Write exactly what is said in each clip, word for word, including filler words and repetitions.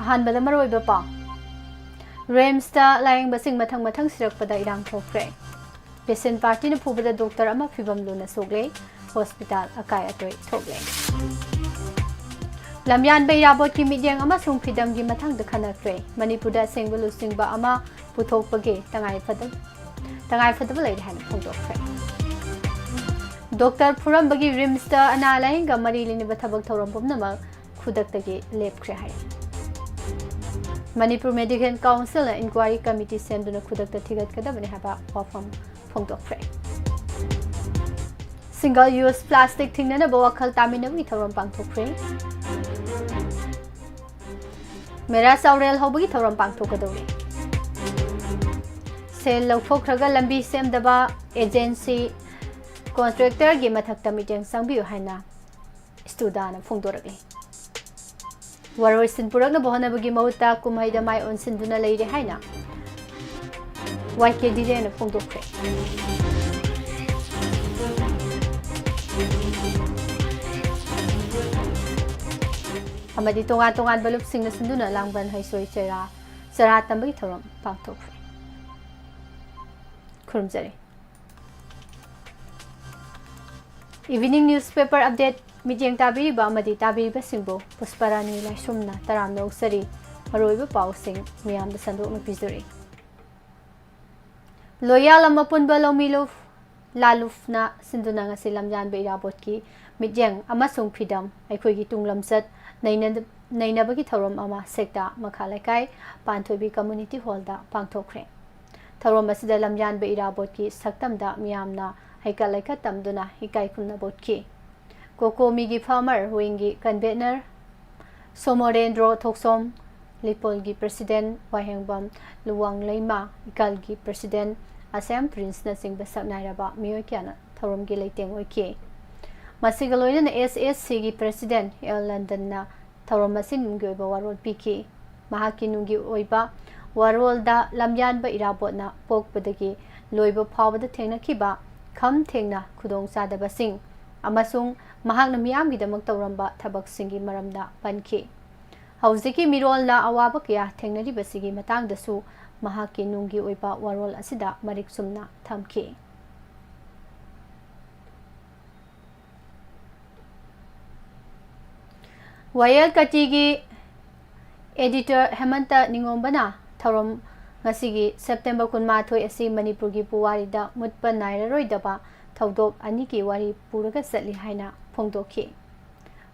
ꯑꯍꯥꯟꯕꯗ ꯃꯔꯨꯑꯣꯏꯕ ꯄꯥꯎ꯫ ꯔꯤꯝꯁꯇ ꯂꯥꯌꯦꯡꯕꯁꯤꯡ ꯃꯊꯪ ꯃꯊꯪ ꯁꯤꯔꯛꯄꯗ ꯏꯔꯥꯡ ꯊꯣꯛꯈ꯭ꯔꯦ꯫ ꯄꯦꯁꯦꯟ ꯄꯥꯔꯇꯤꯅ ꯐꯨꯕꯗ ꯗꯣꯛꯇꯔ ꯑꯃ ꯐꯤꯕꯝ ꯂꯨꯅ ꯁꯣꯛꯂꯦ꯫ ꯍꯣꯁꯄꯤꯇꯥꯜ ꯑꯀꯥꯏ ꯑꯇꯣꯏ ꯊꯣꯛꯂꯦ꯫ ꯂꯝꯌꯥꯟꯕ ꯏꯔꯥꯕꯣꯠꯀꯤ ꯃꯤꯠꯌꯦꯡ ꯑꯃꯁꯨꯡ ꯐꯤꯗꯝꯒꯤ ꯃꯇꯥꯡꯗ ꯈꯟꯅꯈ꯭ꯔꯦ꯫ ꯃꯅꯤꯄꯨꯔꯗ ꯑꯁꯦꯡꯕ ꯂꯨꯆꯤꯡꯕ ꯑꯃ ꯄꯨꯊꯣꯛꯄꯒꯤ ꯇꯉꯥꯏ ꯐꯗꯕ, ꯇꯉꯥꯏ ꯐꯗꯕ ꯂꯩꯔꯦ ꯍꯥꯏꯅ ꯐꯣꯡꯗꯣꯛꯈ꯭ꯔꯦ꯫ ꯗꯣꯛꯇꯔ ꯐꯨꯔꯝꯕꯒꯤ ꯔꯤꯝꯁꯇ ꯑꯅꯥ ꯂꯥꯌꯦꯡꯒ ꯃꯔꯤ ꯂꯩꯅꯕ ꯊꯕꯛ ꯊꯧꯔꯝ ꯄꯨꯝꯅꯃꯛ ꯈꯨꯗꯛꯇꯒꯤ ꯂꯦꯞꯈ꯭ꯔꯦ ꯍꯥꯏ꯫ ꯃꯅꯤꯄꯨꯔ ꯃꯦꯗꯤꯀꯦꯜ ꯀꯥꯎꯟꯁꯤꯜꯅ ꯏꯟꯀ꯭ꯋꯥꯏꯔꯤ ꯀꯃꯤꯇꯤ ꯁꯦꯝꯗꯨꯅ ꯈꯨꯗꯛꯇ ꯊꯤꯒꯠꯀꯗꯕꯅꯤ ꯍꯥꯏꯕ ꯋꯥꯐꯝ ꯐꯣꯡꯗꯣꯛꯈ꯭ꯔꯦ꯫ ꯁꯤꯡꯒꯜ ꯌꯨꯁ ꯄ꯭ꯂꯥꯁꯇꯤꯛ ꯊꯤꯡꯅꯅꯕ ꯋꯥꯈꯜ ꯇꯥꯃꯤꯟꯅꯕꯒꯤ ꯊꯧꯔꯝ ꯄꯥꯡꯊꯣꯛꯈ꯭ꯔꯦ꯫ ꯃꯦꯔꯥ ꯆꯥꯎꯔꯦꯜ ꯍꯧꯕꯒꯤ ꯊꯧꯔꯝ ꯄꯥꯡꯊꯣꯛꯀꯗꯧꯔꯤ꯫ ꯁꯦꯜ ꯂꯧꯊꯣꯛꯈ꯭ꯔꯒ ꯂꯝꯕꯤ ꯁꯦꯝꯗꯕ ꯑꯦꯖꯦꯟꯁꯤ, ꯀꯣꯟꯇ꯭ꯔꯦꯛꯇꯔꯒꯤ ꯃꯊꯛꯇ ꯃꯤꯠꯌꯦꯡ ꯆꯪꯕꯤꯌꯨ ꯍꯥꯏꯅ ꯁ꯭ꯇꯨꯗꯥꯅ ꯐꯣꯡꯗꯣꯔꯛꯂꯤ꯫ ꯋꯥꯔꯣꯏꯁꯤꯟ ꯄꯨꯔꯛꯅꯕ ꯍꯣꯠꯅꯕꯒꯤ ꯃꯍꯨꯠꯇ ꯀꯨꯝꯍꯩꯗ ꯃꯥꯏ ꯑꯣꯟꯁꯤꯟꯗꯨꯅ ꯂꯩꯔꯦ ꯍꯥꯏꯅ ꯋꯥꯏ ꯀꯦ ꯗꯤꯔꯦꯅ ꯐꯣꯡꯗꯣꯛꯈ꯭ꯔꯦ꯫ ꯑꯃꯗꯤ ꯇꯣꯉꯥꯟ ꯇꯣꯉꯥꯟꯕ ꯂꯨꯞꯁꯤꯡꯅ ꯁꯤꯟꯗꯨꯅ ꯂꯥꯡꯕꯟ ꯍꯩꯁꯣꯏ ꯆꯦꯔꯥ ꯆꯔꯥ ꯇꯝꯕꯒꯤ ꯊꯧꯔꯝ ꯄꯥꯡꯊꯣꯛꯈ꯭ꯔꯦ꯫ ꯈꯨꯔꯨꯝꯖꯔꯤ꯫ Evening newspaper update ꯃꯤꯠꯌꯦꯡ ꯇꯥꯕꯤꯔꯤꯕ ꯑꯃꯗꯤ ꯇꯥꯕꯤꯔꯤꯕꯁꯤꯡꯕꯨ ꯄꯨꯁꯄꯔꯥꯅꯤ ꯂꯥꯏꯁ꯭ꯔꯝꯅ ꯇꯔꯥꯝꯅ ꯑꯣꯛꯆꯔꯤ꯫ ꯃꯔꯨꯑꯣꯏꯕ ꯄꯥꯎꯁꯤꯡ ꯃꯤꯌꯥꯝꯗ ꯁꯟꯗꯣꯛꯅ ꯄꯤꯖꯔꯤ꯫ ꯂꯣꯌꯥꯂꯝ ꯑꯄꯨꯟꯕ ꯂꯧꯃꯤ ꯂꯧ-, ꯂꯥꯂꯨꯞꯅ ꯁꯤꯟꯗꯨꯅ ꯉꯁꯤ ꯂꯝꯌꯥꯟꯕ ꯏꯔꯥꯕꯣꯠꯀꯤ ꯃꯤꯠꯌꯦꯡ ꯑꯃꯁꯨꯡ ꯐꯤꯗꯝ ꯑꯩꯈꯣꯏꯒꯤ ꯇꯨꯡ ꯂꯝꯆꯠ ꯅꯩꯅ-, ꯅꯩꯅꯕꯒꯤ ꯊꯧꯔꯝ ꯑꯃ ꯁꯦꯛꯇꯥ ꯃꯈꯥ ꯂꯩꯀꯥꯏ ꯄꯥꯟꯊꯣꯏꯕꯤ ꯀꯝꯃ꯭ꯌꯨꯅꯤꯇꯤ ꯍꯣꯜꯗ ꯄꯥꯡꯊꯣꯛꯈ꯭ꯔꯦ꯫ ꯊꯧꯔꯝ ꯑꯁꯤꯗ ꯂꯝꯌꯥꯟꯕ ꯏꯔꯥꯕꯣꯠꯀꯤ ꯁꯛꯇꯝꯗ ꯃꯤꯌꯥꯝꯅ ꯍꯩꯀꯠ ꯂꯩꯀꯠ ꯇꯝꯗꯨꯅ ꯏꯀꯥꯏ ꯈꯨꯝꯅꯕ ꯎꯠꯈꯤ꯫ ꯀꯣꯀꯣꯃꯤꯒꯤ ꯐꯥꯔꯃꯔ ꯋꯤꯡꯒꯤ ꯀꯟꯚꯦꯅꯔ ꯁꯣꯃꯣꯔꯦꯟꯗ꯭ꯔꯣ ꯊꯣꯛꯁꯣꯝ, ꯂꯤꯄꯣꯜꯒꯤ ꯄ꯭ꯔꯦꯁꯤꯗꯦꯟ ꯋꯥꯍꯦꯡꯕꯝ ꯂꯨꯋꯥꯡꯂꯩꯃ, ꯏꯀꯜꯒꯤ ꯄ꯭ꯔꯦꯁꯤꯗꯦꯟ ꯑꯁꯦꯝ ꯄ꯭ꯔꯤꯟꯁꯅꯆꯤꯡꯕ ꯁꯛꯅꯥꯏꯔꯕ ꯃꯤꯑꯣꯏ ꯀꯌꯥꯅ ꯊꯧꯔꯝꯒꯤ ꯂꯩꯇꯦꯡ ꯑꯣꯏꯈꯤ꯫ ꯃꯁꯤꯒ ꯂꯣꯏꯅꯅ ꯑꯦꯁ ꯑꯦꯁ ꯁꯤꯒꯤ ꯄ꯭ꯔꯦꯁꯤꯗꯦꯟ ꯑꯦꯜ ꯂꯟꯗꯟꯅ ꯊꯧꯔꯝ ꯑꯁꯤ ꯅꯨꯡꯒꯤ ꯑꯣꯏꯕ ꯋꯥꯔꯣꯜ ꯄꯤꯈꯤ꯫ ꯃꯍꯥꯛꯀꯤ ꯅꯨꯡꯒꯤ ꯑꯣꯏꯕ ꯋꯥꯔꯣꯜꯗ ꯂꯝꯌꯥꯟꯕ ꯏꯔꯥꯕꯣꯠꯅ ꯄꯣꯛꯄꯗꯒꯤ ꯂꯣꯏꯕ ꯐꯥꯎꯕꯗ ꯊꯦꯡꯅꯈꯤꯕ ꯈꯝ ꯊꯦꯡꯅ ꯈꯨꯗꯣꯡꯆꯥꯗꯕꯁꯤꯡ ꯑꯃꯁꯨꯡ ꯃꯍꯥꯛꯅ ꯃꯤꯌꯥꯝꯒꯤꯗꯃꯛ ꯇꯧꯔꯝꯕ ꯊꯕꯛꯁꯤꯡꯒꯤ ꯃꯔꯝꯗ ꯄꯟꯈꯤ꯫ ꯍꯧꯖꯤꯛꯀꯤ ꯃꯤꯔꯣꯜꯅ ꯑꯋꯥꯕ ꯀꯌꯥ ꯊꯦꯡꯅꯔꯤꯕꯁꯤꯒꯤ ꯃꯇꯥꯡꯗꯁꯨ ꯃꯍꯥꯛꯀꯤ ꯅꯨꯡꯒꯤ ꯑꯣꯏꯕ ꯋꯥꯔꯣꯜ ꯑꯁꯤꯗ ꯃꯔꯤꯛ ꯆꯨꯝꯅ ꯊꯝꯈꯤ꯫ ꯋꯥꯌꯦꯜ ꯀꯥꯇꯤꯒꯤ editor ꯍꯦꯃꯟꯇ ꯅꯤꯉꯣꯝꯕꯅ ꯊꯧꯔꯝ ꯉꯁꯤꯒꯤ September ꯀꯨꯟꯃꯥꯊꯣꯏ ꯑꯁꯤ ꯃꯅꯤꯄꯨꯔꯒꯤ ꯄꯨꯋꯥꯔꯤꯗ ꯃꯨꯠꯄ ꯅꯥꯏꯔꯔꯣꯏꯗꯕ ꯊꯧꯗꯣꯛ ꯑꯅꯤꯒꯤ ꯋꯥꯔꯤ ꯄꯨꯔꯒ ꯆꯠꯂꯤ ꯍꯥꯏꯅ ꯐꯣꯡꯗꯣꯛꯈꯤ꯫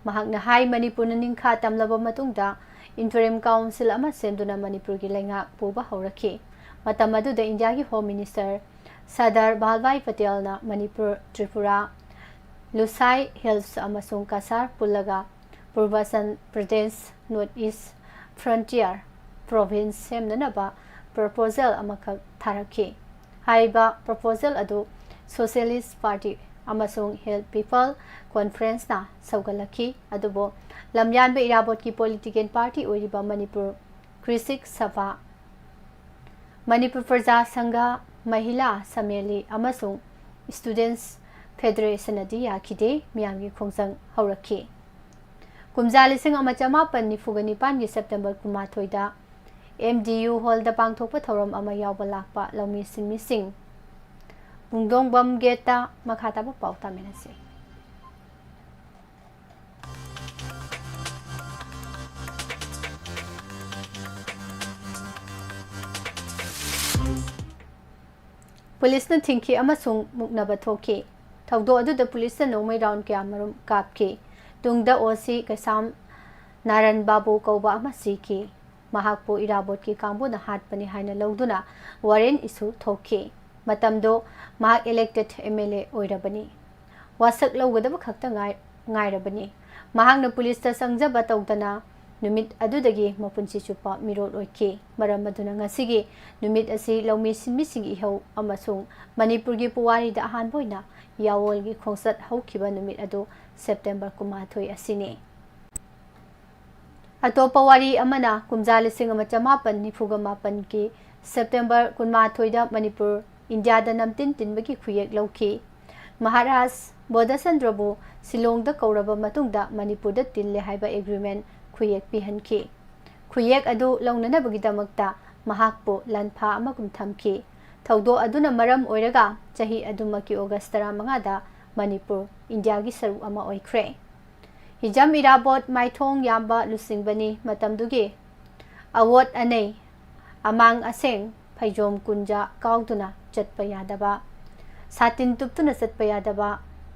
ꯃꯍꯥꯛꯅ ꯍꯥꯏ, ꯃꯅꯤꯄꯨꯔꯅ ꯅꯤꯡꯈꯥ ꯇꯝꯂꯕ ꯃꯇꯨꯡꯗ interim council ꯑꯃ ꯁꯦꯝꯗꯨꯅ ꯃꯅꯤꯄꯨꯔꯒꯤ ꯂꯩꯉꯥꯛ ꯄꯨꯕ ꯍꯧꯔꯛꯈꯤ꯫ ꯃꯇꯝ ꯑꯗꯨꯗ ꯏꯟꯗꯤꯌꯥꯒꯤ Home Minister ꯁꯔꯗꯥꯔ ꯚꯜꯚꯥꯏ ꯄꯇꯦꯜꯅ ꯃꯅꯤꯄꯨꯔ, ꯇ꯭ꯔꯤꯄꯨꯔꯥ, ꯂꯨꯁꯥꯏ ꯍꯤꯜꯁ ꯑꯃꯁꯨꯡ ꯀꯁꯥꯔ ꯄꯨꯜꯂꯒ ꯄꯨꯔꯕꯥꯆꯜ Pradesh, North East Frontier Province ꯁꯦꯝꯅꯅꯕ proposal ꯑꯃꯈꯛ ꯊꯥꯔꯛꯈꯤ꯫ ꯍꯥꯏꯔꯤꯕ proposal ꯑꯗꯨ Socialist Party ꯑꯃꯁꯨꯡ Hill People Conferenceꯅ ꯁꯧꯒꯠꯂꯛꯈꯤ, ꯑꯗꯨꯕꯨ ꯂꯝꯌꯥꯟꯕ ꯏꯔꯥꯕꯣꯠꯀꯤ political party ꯑꯣꯏꯔꯤꯕ ꯃꯅꯤꯄꯨꯔ ꯀ꯭ꯔꯤꯁꯤꯛ ꯁꯚꯥ, ꯃꯅꯤꯄꯨꯔ ꯄ꯭ꯔꯖꯥ ꯁꯪꯘ, ꯃꯍꯤꯂꯥ ꯁꯃꯦꯂꯤ ꯑꯃꯁꯨꯡ Students Federation ꯑꯗꯤ ꯌꯥꯈꯤꯗꯦ꯫ ꯃꯤꯌꯥꯝꯒꯤ ꯈꯣꯡꯖꯪ ꯍꯧꯔꯛꯈꯤ꯫ ꯀꯨꯝꯖꯥ ꯂꯤꯁꯤꯡ ꯑꯃ ꯆꯃꯥꯄꯟ ꯅꯤꯐꯨꯒ ꯅꯤꯄꯥꯟꯒꯤ September ꯀꯨꯟꯃꯥꯊꯣꯏꯗ M D U hallꯗ ꯄꯥꯡꯊꯣꯛꯄ ꯊꯧꯔꯝ ꯑꯃ ꯌꯥꯎꯕ ꯂꯥꯛꯄ ꯂꯧꯃꯤ ꯁꯤꯟꯃꯤꯁꯤꯡ꯫ ꯄꯨꯡꯗꯣꯡꯕꯝ ꯒꯦꯠꯇ꯫ ꯃꯈꯥ ꯇꯥꯕ ꯄꯥꯎ ꯇꯥꯃꯤꯟꯅꯁꯤ꯫ ꯄꯨꯂꯤꯁꯅ ꯊꯤꯡꯈꯤ ꯑꯃꯁꯨꯡ ꯃꯨꯛꯅꯕ ꯊꯣꯛꯈꯤ꯫ ꯊꯧꯗꯣꯛ ꯑꯗꯨꯗ ꯄꯨꯂꯤꯁꯅ ꯅꯣꯡꯃꯩ round ꯀꯌꯥꯃꯔꯨꯝ ꯀꯥꯞꯈꯤ꯫ ꯇꯨꯡꯗ O C ꯀꯩꯁꯥꯝ ꯅꯥꯔꯟ ꯕꯥꯕꯨ ꯀꯧꯕ ꯑꯃ ꯁꯤꯈꯤ꯫ ꯃꯍꯥꯛꯄꯨ ꯏꯔꯥꯕꯣꯠꯀꯤ ꯀꯥꯡꯕꯨꯅ ꯍꯥꯠꯄꯅꯤ ꯍꯥꯏꯅ ꯂꯧꯗꯨꯅ warrant issue ꯊꯣꯛꯈꯤ꯫ ꯃꯇꯝꯗꯣ ꯃꯍꯥꯛ elected M L A ꯑꯣꯏꯔꯕꯅꯤ꯫ ꯋꯥꯁꯛ ꯂꯧꯒꯗꯕ ꯈꯛꯇ ꯉꯥꯏ-, ꯉꯥꯏꯔꯕꯅꯤ꯫ ꯃꯍꯥꯛꯅ ꯄꯨꯂꯤꯁꯇ ꯆꯪꯖꯕ ꯇꯧꯗꯅ ꯅꯨꯃꯤꯠ ꯑꯗꯨꯗꯒꯤ ꯃꯄꯨꯟꯁꯤ ꯆꯨꯞꯄ ꯃꯤꯔꯣꯠ ꯑꯣꯏꯈꯤ꯫ ꯃꯔꯝ ꯑꯗꯨꯅ ꯉꯁꯤꯒꯤ ꯅꯨꯃꯤꯠ ꯑꯁꯤ ꯂꯧꯃꯤ ꯁꯤꯟꯃꯤꯁꯤꯡꯒꯤ ꯏꯍꯧ ꯑꯃꯁꯨꯡ ꯃꯅꯤꯄꯨꯔꯒꯤ ꯄꯨꯋꯥꯔꯤꯗ ꯑꯍꯥꯟꯕ ꯑꯣꯏꯅ ꯌꯥꯑꯣꯜꯒꯤ ꯈꯣꯡꯆꯠ ꯍꯧꯈꯤꯕ ꯅꯨꯃꯤꯠ ꯑꯗꯨ September ꯀꯨꯟꯃꯥꯊꯣꯏ ꯑꯁꯤꯅꯤ꯫ ꯑꯇꯣꯞꯄ ꯋꯥꯔꯤ ꯑꯃꯅ, ꯀꯨꯝꯖꯥ ꯂꯤꯁꯤꯡ ꯑꯃ ꯆꯃꯥꯄꯟ ꯅꯤꯐꯨꯒ ꯃꯥꯄꯟꯒꯤ September ꯀꯨꯟꯃꯥꯊꯣꯏꯗ ꯃꯅꯤꯄꯨꯔ ꯏꯟꯗꯤꯌꯥꯗ ꯅꯝꯇꯤꯟ ꯇꯤꯟꯕꯒꯤ ꯈꯨꯌꯦꯛ ꯂꯧꯈꯤ꯫ ꯃꯍꯥꯔꯥꯖ ꯕꯣꯙꯆꯟꯗ꯭ꯔꯕꯨ ꯁꯤꯂꯣꯡꯗ ꯀꯧꯔꯕ ꯃꯇꯨꯡꯗ ꯃꯅꯤꯄꯨꯔꯗ ꯇꯤꯜꯂꯦ ꯍꯥꯏꯕ agreement ꯈꯨꯌꯦꯛ ꯄꯤꯍꯟꯈꯤ꯫ ꯈꯨꯌꯦꯛ ꯑꯗꯨ ꯂꯧꯅꯅꯕꯒꯤꯗꯃꯛꯇ ꯃꯍꯥꯛꯄꯨ ꯂꯥꯟꯐꯥ ꯑꯃꯒꯨꯝ ꯊꯝꯈꯤ꯫ ꯊꯧꯗꯣꯛ ꯑꯗꯨꯅ ꯃꯔꯝ ꯑꯣꯏꯔꯒ ꯆꯍꯤ ꯑꯗꯨꯃꯛꯀꯤ ꯑꯣꯒꯁ ꯇꯔꯥꯃꯉꯥꯗ ꯃꯅꯤꯄꯨꯔ ꯏꯟꯗꯤꯌꯥꯒꯤ ꯁꯔꯨꯛ ꯑꯃ ꯑꯣꯏꯈ꯭ꯔꯦ꯫ ꯍꯤꯖꯝ ꯏꯔꯥꯕꯣꯠ ꯃꯥꯏꯊꯣꯡ ꯌꯥꯝꯕ ꯂꯨꯆꯤꯡꯕꯅꯤ꯫ ꯃꯇꯝꯗꯨꯒꯤ ꯑꯋꯣꯠ ꯑꯅꯩ, ꯑꯃꯥꯡ ꯑꯁꯦꯡ, ꯐꯩꯖꯣꯝ ꯀꯨꯟꯖꯥ ꯀꯥꯎꯗꯨꯅ ꯆꯠꯄ ꯌꯥꯗꯕ, ꯁꯥꯇꯤꯟ ꯇꯨꯞꯇꯨꯅ ꯆꯠꯄ ꯌꯥꯗꯕ,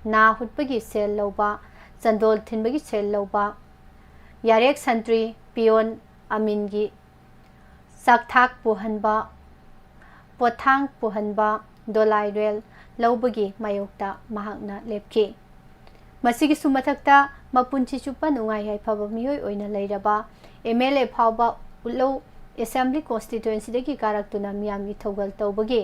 ꯅꯥ ꯍꯨꯠꯄꯒꯤ ꯁꯦꯜ ꯂꯧꯕ, ꯆꯟꯗꯣꯜ ꯊꯤꯟꯕꯒꯤ ꯁꯦꯜ ꯂꯧꯕ, ꯌꯥꯔꯦꯛ ꯁꯟꯇ꯭ꯔꯤ, ꯄꯤꯌꯣꯟ ꯑꯃꯤꯟꯒꯤ ꯆꯥꯛꯊꯥꯛ ꯄꯨꯍꯟꯕ, ꯄꯣꯠꯊꯥꯡ ꯄꯨꯍꯟꯕ, ꯗꯣꯂꯥꯏ ꯔꯦꯜ ꯂꯧꯕꯒꯤ ꯃꯥꯌꯣꯛꯇ ꯃꯍꯥꯛꯅ ꯂꯦꯞꯈꯤ꯫ ꯃꯁꯤꯒꯤꯁꯨ ꯃꯊꯛꯇ ꯃꯄꯨꯟꯁꯤ ꯆꯨꯞꯄ ꯅꯨꯡꯉꯥꯏ ꯌꯥꯏꯐꯕ ꯃꯤꯑꯣꯏ ꯑꯣꯏꯅ ꯂꯩꯔꯕ ꯑꯦꯝ ꯑꯦꯜ ꯑꯦ ꯐꯥꯎꯕ ꯎꯠꯂꯧ ꯑꯦꯁꯦꯝꯕ꯭ꯂꯤ ꯀꯣꯟꯁꯇꯤꯇ꯭ꯋꯦꯟꯁꯤꯗꯒꯤ ꯀꯥꯔꯛꯇꯨꯅ ꯃꯤꯌꯥꯝꯒꯤ ꯊꯧꯒꯜ ꯇꯧꯕꯒꯤ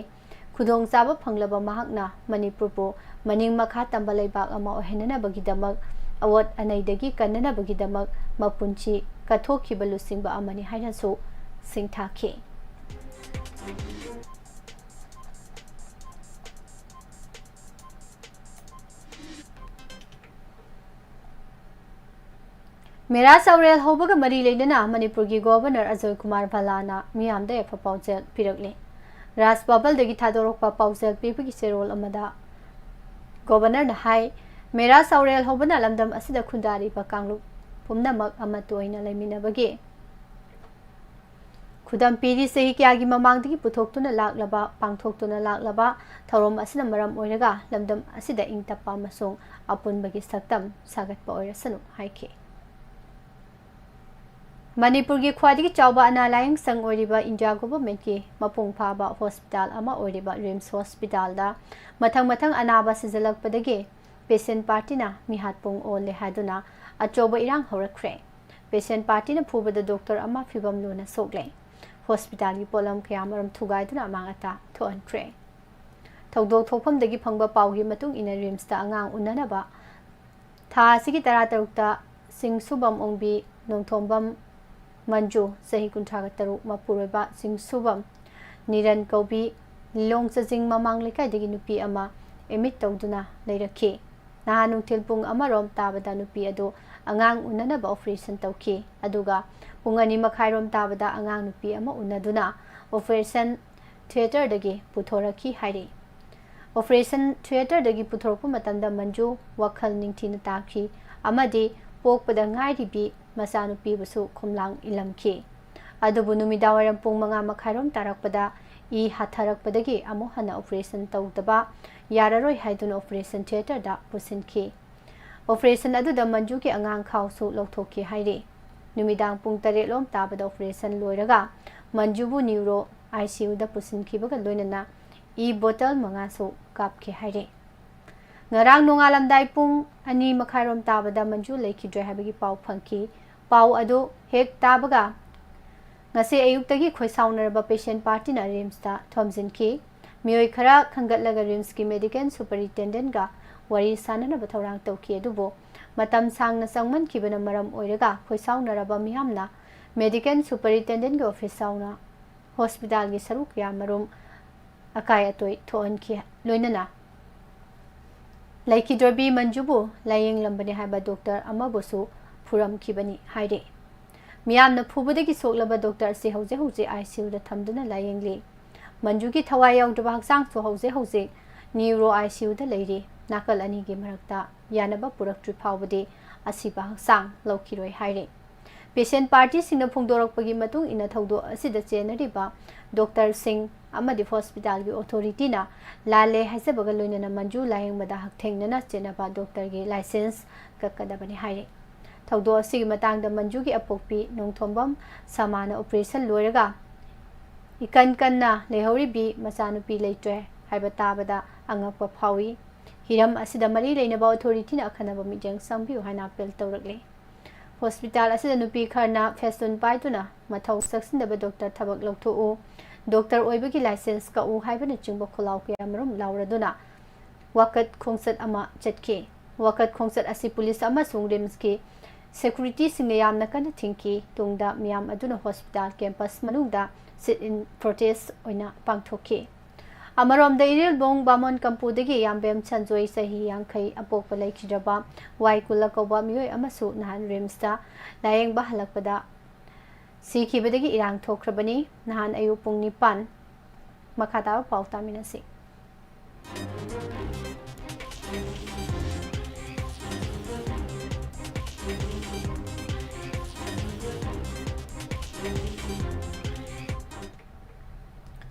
ꯈꯨꯗꯣꯡꯆꯥꯕ ꯐꯪꯂꯕ ꯃꯍꯥꯛꯅ ꯃꯅꯤꯄꯨꯔꯕꯨ ꯃꯅꯤꯡ ꯃꯈꯥ ꯇꯝꯕ ꯂꯩꯕꯥꯛ ꯑꯃ ꯑꯣꯏꯍꯟꯅꯅꯕꯒꯤꯗꯃꯛ, ꯑꯋꯣꯠ ꯑꯅꯩꯗꯒꯤ ꯀꯟꯅꯅꯕꯒꯤꯗꯃꯛ ꯃꯄꯨꯟꯁꯤ ꯀꯠꯊꯣꯛꯈꯤꯕ ꯂꯨꯆꯤꯡꯕ ꯑꯃꯅꯤ ꯍꯥꯏꯅꯁꯨ ꯁꯤꯡꯊꯥꯈꯤ꯫ ꯃꯦꯔꯥ ꯆꯥꯎꯔꯦꯜ ꯍꯧꯕꯒ ꯃꯔꯤ ꯂꯩꯅꯅ ꯃꯅꯤꯄꯨꯔꯒꯤ ꯒꯣꯚꯔꯅꯔ ꯑꯖꯣꯏ ꯀꯨꯃꯥꯔ ꯚꯜꯂꯥꯅ ꯃꯤꯌꯥꯝꯗ ꯌꯥꯏꯐ ꯄꯥꯎꯖꯦꯜ ꯄꯤꯔꯛꯂꯤ꯫ ꯔꯥꯖ ꯚꯕꯟꯗꯒꯤ ꯊꯥꯗꯣꯔꯛꯄ ꯄꯥꯎꯖꯦꯜ ꯄꯤꯕꯒꯤ ꯆꯦꯔꯣꯜ ꯑꯃꯗ ꯒꯣꯚꯔꯅꯔꯅ ꯍꯥꯏ, ꯃꯦꯔꯥ ꯆꯥꯎꯔꯦꯜ ꯍꯧꯕꯅ ꯂꯝꯗꯝ ꯑꯁꯤꯗ ꯈꯨꯟꯗꯥꯔꯤꯕ ꯀꯥꯡꯂꯨꯞ ꯄꯨꯝꯅꯃꯛ ꯑꯃꯠꯇ ꯑꯣꯏꯅ ꯂꯩꯃꯤꯟꯅꯕꯒꯤ ꯈꯨꯗꯝ ꯄꯤꯔꯤ꯫ ꯆꯍꯤ ꯀꯌꯥꯒꯤ ꯃꯃꯥꯡꯗꯒꯤ ꯄꯨꯊꯣꯛꯇꯨꯅ ꯂꯥꯛꯂꯕ, ꯄꯥꯡꯊꯣꯛꯇꯨꯅ ꯂꯥꯛꯂꯕ ꯊꯧꯔꯝ ꯑꯁꯤꯅ ꯃꯔꯝ ꯑꯣꯏꯔꯒ ꯂꯝꯗꯝ ꯑꯁꯤꯗ ꯏꯪ ꯇꯞꯄ ꯑꯃꯁꯨꯡ ꯑꯄꯨꯟꯕꯒꯤ ꯁꯛꯇꯝ ꯁꯥꯒꯠꯄ ꯑꯣꯏꯔꯁꯅꯨ ꯍꯥꯏꯈꯤ꯫ ꯃꯅꯤꯄꯨꯔꯒꯤ ꯈ꯭ꯋꯥꯏꯗꯒꯤ ꯆꯥꯎꯕ ꯑꯅꯥ ꯂꯥꯌꯦꯡ ꯁꯪ ꯑꯣꯏꯔꯤꯕ ꯏꯟꯗꯤꯌꯥ ꯒꯣꯚꯔꯟꯃꯦꯟꯠꯀꯤ ꯃꯄꯨꯡ ꯐꯥꯕ ꯍꯣꯁꯄꯤꯇꯥꯜ ꯑꯃ ꯑꯣꯏꯔꯤꯕ ꯔꯤꯝꯁ ꯍꯣꯁꯄꯤꯇꯥꯜꯗ ꯃꯊꯪ ꯃꯊꯪ ꯑꯅꯥꯕ ꯁꯤꯖꯤꯜꯂꯛꯄꯗꯒꯤ ꯄꯦꯁꯦꯟꯠ ꯄꯥꯔꯇꯤꯅ ꯃꯤꯍꯥꯠ ꯄꯨꯡ ꯑꯣꯜꯂꯦ ꯍꯥꯏꯗꯨꯅ ꯑꯆꯧꯕ ꯏꯔꯥꯡ ꯍꯧꯔꯛꯈ꯭ꯔꯦ꯫ ꯄꯦꯁꯦꯟꯠ ꯄꯥꯔꯇꯤꯅ ꯐꯨꯕꯗ ꯗꯣꯛꯇꯔ ꯑꯃ ꯐꯤꯕꯝ ꯂꯨꯅ ꯁꯣꯛꯂꯦ꯫ ꯍꯣꯁꯄꯤꯇꯥꯜꯒꯤ ꯄꯣꯠꯂꯝ ꯀꯌꯥꯃꯔꯨꯝ ꯊꯨꯒꯥꯏꯗꯨꯅ ꯑꯃꯥꯡ ꯑꯇꯥ ꯊꯣꯛꯍꯟꯈ꯭ꯔꯦ꯫ ꯊꯧꯗꯣꯛ ꯊꯣꯛꯐꯝꯗꯒꯤ ꯐꯪꯕ ꯄꯥꯎꯒꯤ ꯃꯇꯨꯡ ꯏꯟꯅ ꯔꯤꯝꯁꯇ ꯑꯉꯥꯡ ꯎꯅꯅꯕ ꯊꯥ ꯑꯁꯤꯒꯤ ꯇꯔꯥꯇꯔꯨꯛꯇ ꯆꯤꯡꯁꯨꯕꯝ ꯑꯣꯡꯕꯤ, ꯅꯣꯡꯊꯣꯝꯕꯝ ꯃꯟꯖꯨ, ꯆꯍꯤ ꯀꯨꯟꯊ꯭ꯔꯥꯒ ꯇꯔꯨꯛ, ꯃꯄꯨꯔꯣꯏꯕ ꯆꯤꯡꯁꯨꯕꯝ ꯅꯤꯔꯟ ꯀꯧꯕꯤ, ꯂꯤꯂꯣꯡ ꯆꯖꯤꯡ ꯃꯃꯥꯡ ꯂꯩꯀꯥꯏꯗꯒꯤ ꯅꯨꯄꯤ ꯑꯃ ꯑꯦꯗꯃꯤꯠ ꯇꯧꯗꯨꯅ ꯂꯩꯔꯛꯈꯤ꯫ ꯅꯍꯥꯟ ꯅꯨꯡꯊꯤꯜ ꯄꯨꯡ ꯑꯃꯔꯣꯝ ꯇꯥꯕꯗ ꯅꯨꯄꯤ ꯑꯗꯨ ꯑꯉꯥꯡ ꯎꯅꯅꯕ operation ꯇꯧꯈꯤ꯫ ꯑꯗꯨꯒ ꯄꯨꯡ ꯑꯅꯤ ꯃꯈꯥꯏꯔꯣꯝ ꯇꯥꯕꯗ ꯑꯉꯥꯡ ꯅꯨꯄꯤ ꯑꯃ ꯎꯅꯗꯨꯅ operation theatreꯗꯒꯤ ꯄꯨꯊꯣꯔꯛꯈꯤ ꯍꯥꯏꯔꯤ꯫ Operation theatreꯗꯒꯤ ꯄꯨꯊꯣꯔꯛꯄ ꯃꯇꯝꯗ ꯃꯟꯖꯨ ꯋꯥꯈꯜ ꯅꯤꯡꯊꯤꯅ ꯇꯥꯈꯤ ꯑꯃꯗꯤ ꯄꯣꯛꯄꯗ ꯉꯥꯏꯔꯤꯕꯤ ꯃꯆꯥꯅꯨꯄꯤꯕꯨꯁꯨ ꯈꯨꯝꯂꯥꯡ ꯏꯜꯂꯝꯈꯤ꯫ ꯑꯗꯨꯕꯨ ꯅꯨꯃꯤꯗꯥꯡꯋꯥꯏꯔꯝ ꯄꯨꯡ ꯃꯉꯥ ꯃꯈꯥꯏꯔꯣꯝ ꯇꯥꯔꯛꯄꯗ ꯏ ꯍꯥꯊꯔꯛꯄꯗꯒꯤ ꯑꯃꯨꯛ ꯍꯟꯅ operation ꯇꯧꯗꯕ ꯌꯥꯔꯔꯣꯏ ꯍꯥꯏꯗꯨꯅ operation theatreꯗ ꯄꯨꯁꯤꯟꯈꯤ꯫ Operation ꯑꯗꯨꯗ ꯃꯟꯖꯨꯒꯤ ꯑꯉꯥꯡ ꯈꯥꯎꯁꯨ ꯂꯧꯊꯣꯛꯈꯤ ꯍꯥꯏꯔꯤ꯫ ꯅꯨꯃꯤꯗꯥꯡ ꯄꯨꯡ ꯇꯔꯦꯠꯂꯣꯝ ꯇꯥꯕꯗ operation ꯂꯣꯏꯔꯒ ꯃꯟꯖꯨꯕꯨ neuro ICUꯗ ꯄꯨꯁꯤꯟꯈꯤꯕꯒ ꯂꯣꯏꯅꯅ ꯏ bottle ꯃꯉꯥꯁꯨ ꯀꯥꯞꯈꯤ ꯍꯥꯏꯔꯤ꯫ ꯉꯔꯥꯡ ꯅꯣꯡꯉꯥꯜꯂꯝꯗꯥꯏ ꯄꯨꯡ ꯑꯅꯤ ꯃꯈꯥꯏꯔꯣꯝ ꯇꯥꯕꯗ ꯃꯟꯖꯨ ꯂꯩꯈꯤꯗ꯭ꯔꯦ ꯍꯥꯏꯕꯒꯤ ꯄꯥꯎ ꯐꯪꯈꯤ꯫ ꯄꯥꯎ ꯑꯗꯨ ꯍꯦꯛ ꯇꯥꯕꯒ ꯉꯁꯤ ꯑꯌꯨꯛꯇꯒꯤ ꯈꯣꯏꯁꯥꯎꯅꯔꯕ patient partyꯅ RIMSꯇ ꯊꯣꯝꯖꯤꯟꯈꯤ꯫ ꯃꯤꯑꯣꯏ ꯈꯔ ꯈꯟꯒꯠꯂꯒ RIMSꯀꯤ medical superintendentꯒ ꯋꯥꯔꯤ ꯁꯥꯅꯅꯕ ꯊꯧꯔꯥꯡ ꯇꯧꯈꯤ꯫ ꯑꯗꯨꯕꯨ ꯃꯇꯝ ꯁꯥꯡꯅ ꯆꯪꯃꯟꯈꯤꯕꯅ ꯃꯔꯝ ꯑꯣꯏꯔꯒ ꯈꯣꯏꯁꯥꯎꯅꯔꯕ ꯃꯤꯌꯥꯝꯅ medical superintendentꯒꯤ office ꯌꯥꯎꯅ hospitalꯒꯤ ꯁꯔꯨꯛ ꯀꯌꯥꯃꯔꯨꯝ ꯑꯀꯥꯏ ꯑꯇꯣꯏ ꯊꯣꯛꯍꯟꯈꯤ꯫ ꯂꯣꯏꯅꯅ ꯂꯩꯈꯤꯗ꯭ꯔꯕꯤ ꯃꯟꯖꯨꯕꯨ ꯂꯥꯌꯦꯡꯂꯝꯕꯅꯤ ꯍꯥꯏꯕ doctor ꯑꯃꯕꯨꯁꯨ ꯐꯨꯔꯝꯈꯤꯕꯅꯤ ꯍꯥꯏꯔꯤ꯫ ꯃꯤꯌꯥꯝꯅ ꯐꯨꯕꯗꯒꯤ ꯁꯣꯛꯂꯕ doctor ꯑꯁꯤ ꯍꯧꯖꯤꯛ ꯍꯧꯖꯤꯛ ICUꯗ ꯊꯝꯗꯨꯅ ꯂꯥꯌꯦꯡꯂꯤ꯫ ꯃꯟꯖꯨꯒꯤ ꯊꯋꯥꯏ ꯌꯥꯎꯗ꯭ꯔꯕ ꯍꯛꯆꯥꯡꯁꯨ ꯍꯧꯖꯤꯛ ꯍꯧꯖꯤꯛ neuro ICUꯗ ꯂꯩꯔꯤ꯫ ꯅꯥꯀꯜ ꯑꯅꯤꯒꯤ ꯃꯔꯛꯇ ꯌꯥꯅꯕ ꯄꯨꯔꯛꯇ꯭ꯔꯤ ꯐꯥꯎꯕꯗꯤ ꯑꯁꯤꯕ ꯍꯛꯆꯥꯡ ꯂꯧꯈꯤꯔꯣꯏ ꯍꯥꯏꯔꯤ꯫ Patient partyꯁꯤꯡꯅ ꯐꯣꯡꯗꯣꯔꯛꯄꯒꯤ ꯃꯇꯨꯡ ꯏꯟꯅ ꯊꯧꯗꯣꯛ ꯑꯁꯤꯗ ꯆꯦꯟꯅꯔꯤꯕ doctorꯁꯤꯡ ꯑꯃꯗꯤ hospitalꯒꯤ authorityꯅ ꯂꯥꯜꯂꯦ ꯍꯥꯏꯖꯕꯒ ꯂꯣꯏꯅꯅ ꯃꯟꯖꯨ ꯂꯥꯌꯦꯡꯕꯗ ꯍꯛꯊꯦꯡꯅꯅ ꯆꯦꯟꯅꯕ doctorꯒꯤ licence ꯀꯛꯀꯗꯕꯅꯤ ꯍꯥꯏꯔꯤ꯫ ꯊꯧꯗꯣꯛ ꯑꯁꯤꯒꯤ ꯃꯇꯥꯡꯗ ꯃꯟꯖꯨꯒꯤ ꯑꯄꯣꯛꯄꯤ ꯅꯣꯡꯊꯣꯝꯕꯝ ꯁꯃꯥꯅ operation ꯂꯣꯏꯔꯒ ꯏꯀꯟ ꯀꯟꯅ ꯂꯩꯍꯧꯔꯤꯕꯤ ꯃꯆꯥꯅꯨꯄꯤ ꯂꯩꯇ꯭ꯔꯦ ꯍꯥꯏꯕ ꯇꯥꯕꯗ ꯑꯉꯛꯄ ꯐꯥꯎꯏ꯫ ꯍꯤꯔꯝ ꯑꯁꯤꯗ ꯃꯔꯤ ꯂꯩꯅꯕ authorityꯅ ꯑꯈꯟꯅꯕ ꯃꯤꯠꯌꯦꯡ ꯆꯪꯕꯤꯌꯨ ꯍꯥꯏꯅ appeal ꯇꯧꯔꯛꯂꯤ꯫ Hospital ꯑꯁꯤꯗ ꯅꯨꯄꯤ ꯈꯔꯅ ꯐꯦꯁꯇꯨꯟ ꯄꯥꯏꯗꯨꯅ ꯃꯊꯧ ꯆꯪꯁꯤꯟꯗꯕ doctor ꯊꯕꯛ ꯂꯧꯊꯣꯛꯎ, doctor ꯑꯣꯏꯕꯒꯤ licence ꯀꯛꯎ ꯍꯥꯏꯕꯅꯆꯤꯡꯕ ꯈꯣꯜꯂꯥꯎ ꯀꯌꯥꯃꯔꯨꯝ ꯂꯥꯎꯔꯗꯨꯅ ꯋꯥꯀꯠ ꯈꯣꯡꯆꯠ ꯑꯃ ꯆꯠꯈꯤ꯫ ꯋꯥꯀꯠ ꯈꯣꯡꯆꯠ ꯑꯁꯤ police ꯑꯃꯁꯨꯡ RIMSꯀꯤ securityꯁꯤꯡꯅ ꯌꯥꯝꯅ ꯀꯟꯅ ꯊꯤꯡꯈꯤ꯫ ꯇꯨꯡꯗ ꯃꯤꯌꯥꯝ ꯑꯗꯨꯅ hospital campus ꯃꯅꯨꯡꯗ sit-in protest ꯑꯣꯏꯅ ꯄꯥꯡꯊꯣꯛꯈꯤ꯫ ꯑꯃꯔꯣꯝꯗ, ꯏꯔꯤꯜꯕꯣꯡ ꯕꯥꯃꯣꯟ ꯀꯝꯄꯨꯗꯒꯤ ꯌꯥꯝꯕꯦꯝ ꯁꯟꯖꯣꯏ, ꯆꯍꯤ ꯌꯥꯡꯈꯩ, ꯑꯄꯣꯛꯄ ꯂꯩꯈꯤꯗ꯭ꯔꯕ ꯋꯥꯏ ꯀꯨꯂ ꯀꯧꯕ ꯃꯤꯑꯣꯏ ꯑꯃꯁꯨ ꯅꯍꯥꯟ ꯔꯤꯝꯁꯇ ꯂꯥꯌꯦꯡꯕ ꯍꯜꯂꯛꯄꯗ ꯁꯤꯈꯤꯕꯗꯒꯤ ꯏꯔꯥꯡ ꯊꯣꯛꯈ꯭ꯔꯕꯅꯤ꯫ ꯅꯍꯥꯟ ꯑꯌꯨꯛ ꯄꯨꯡ ꯅꯤꯄꯥꯟ꯫ ꯃꯈꯥ ꯇꯥꯕ ꯄꯥꯎ ꯇꯥꯃꯤꯟꯅꯁꯤ꯫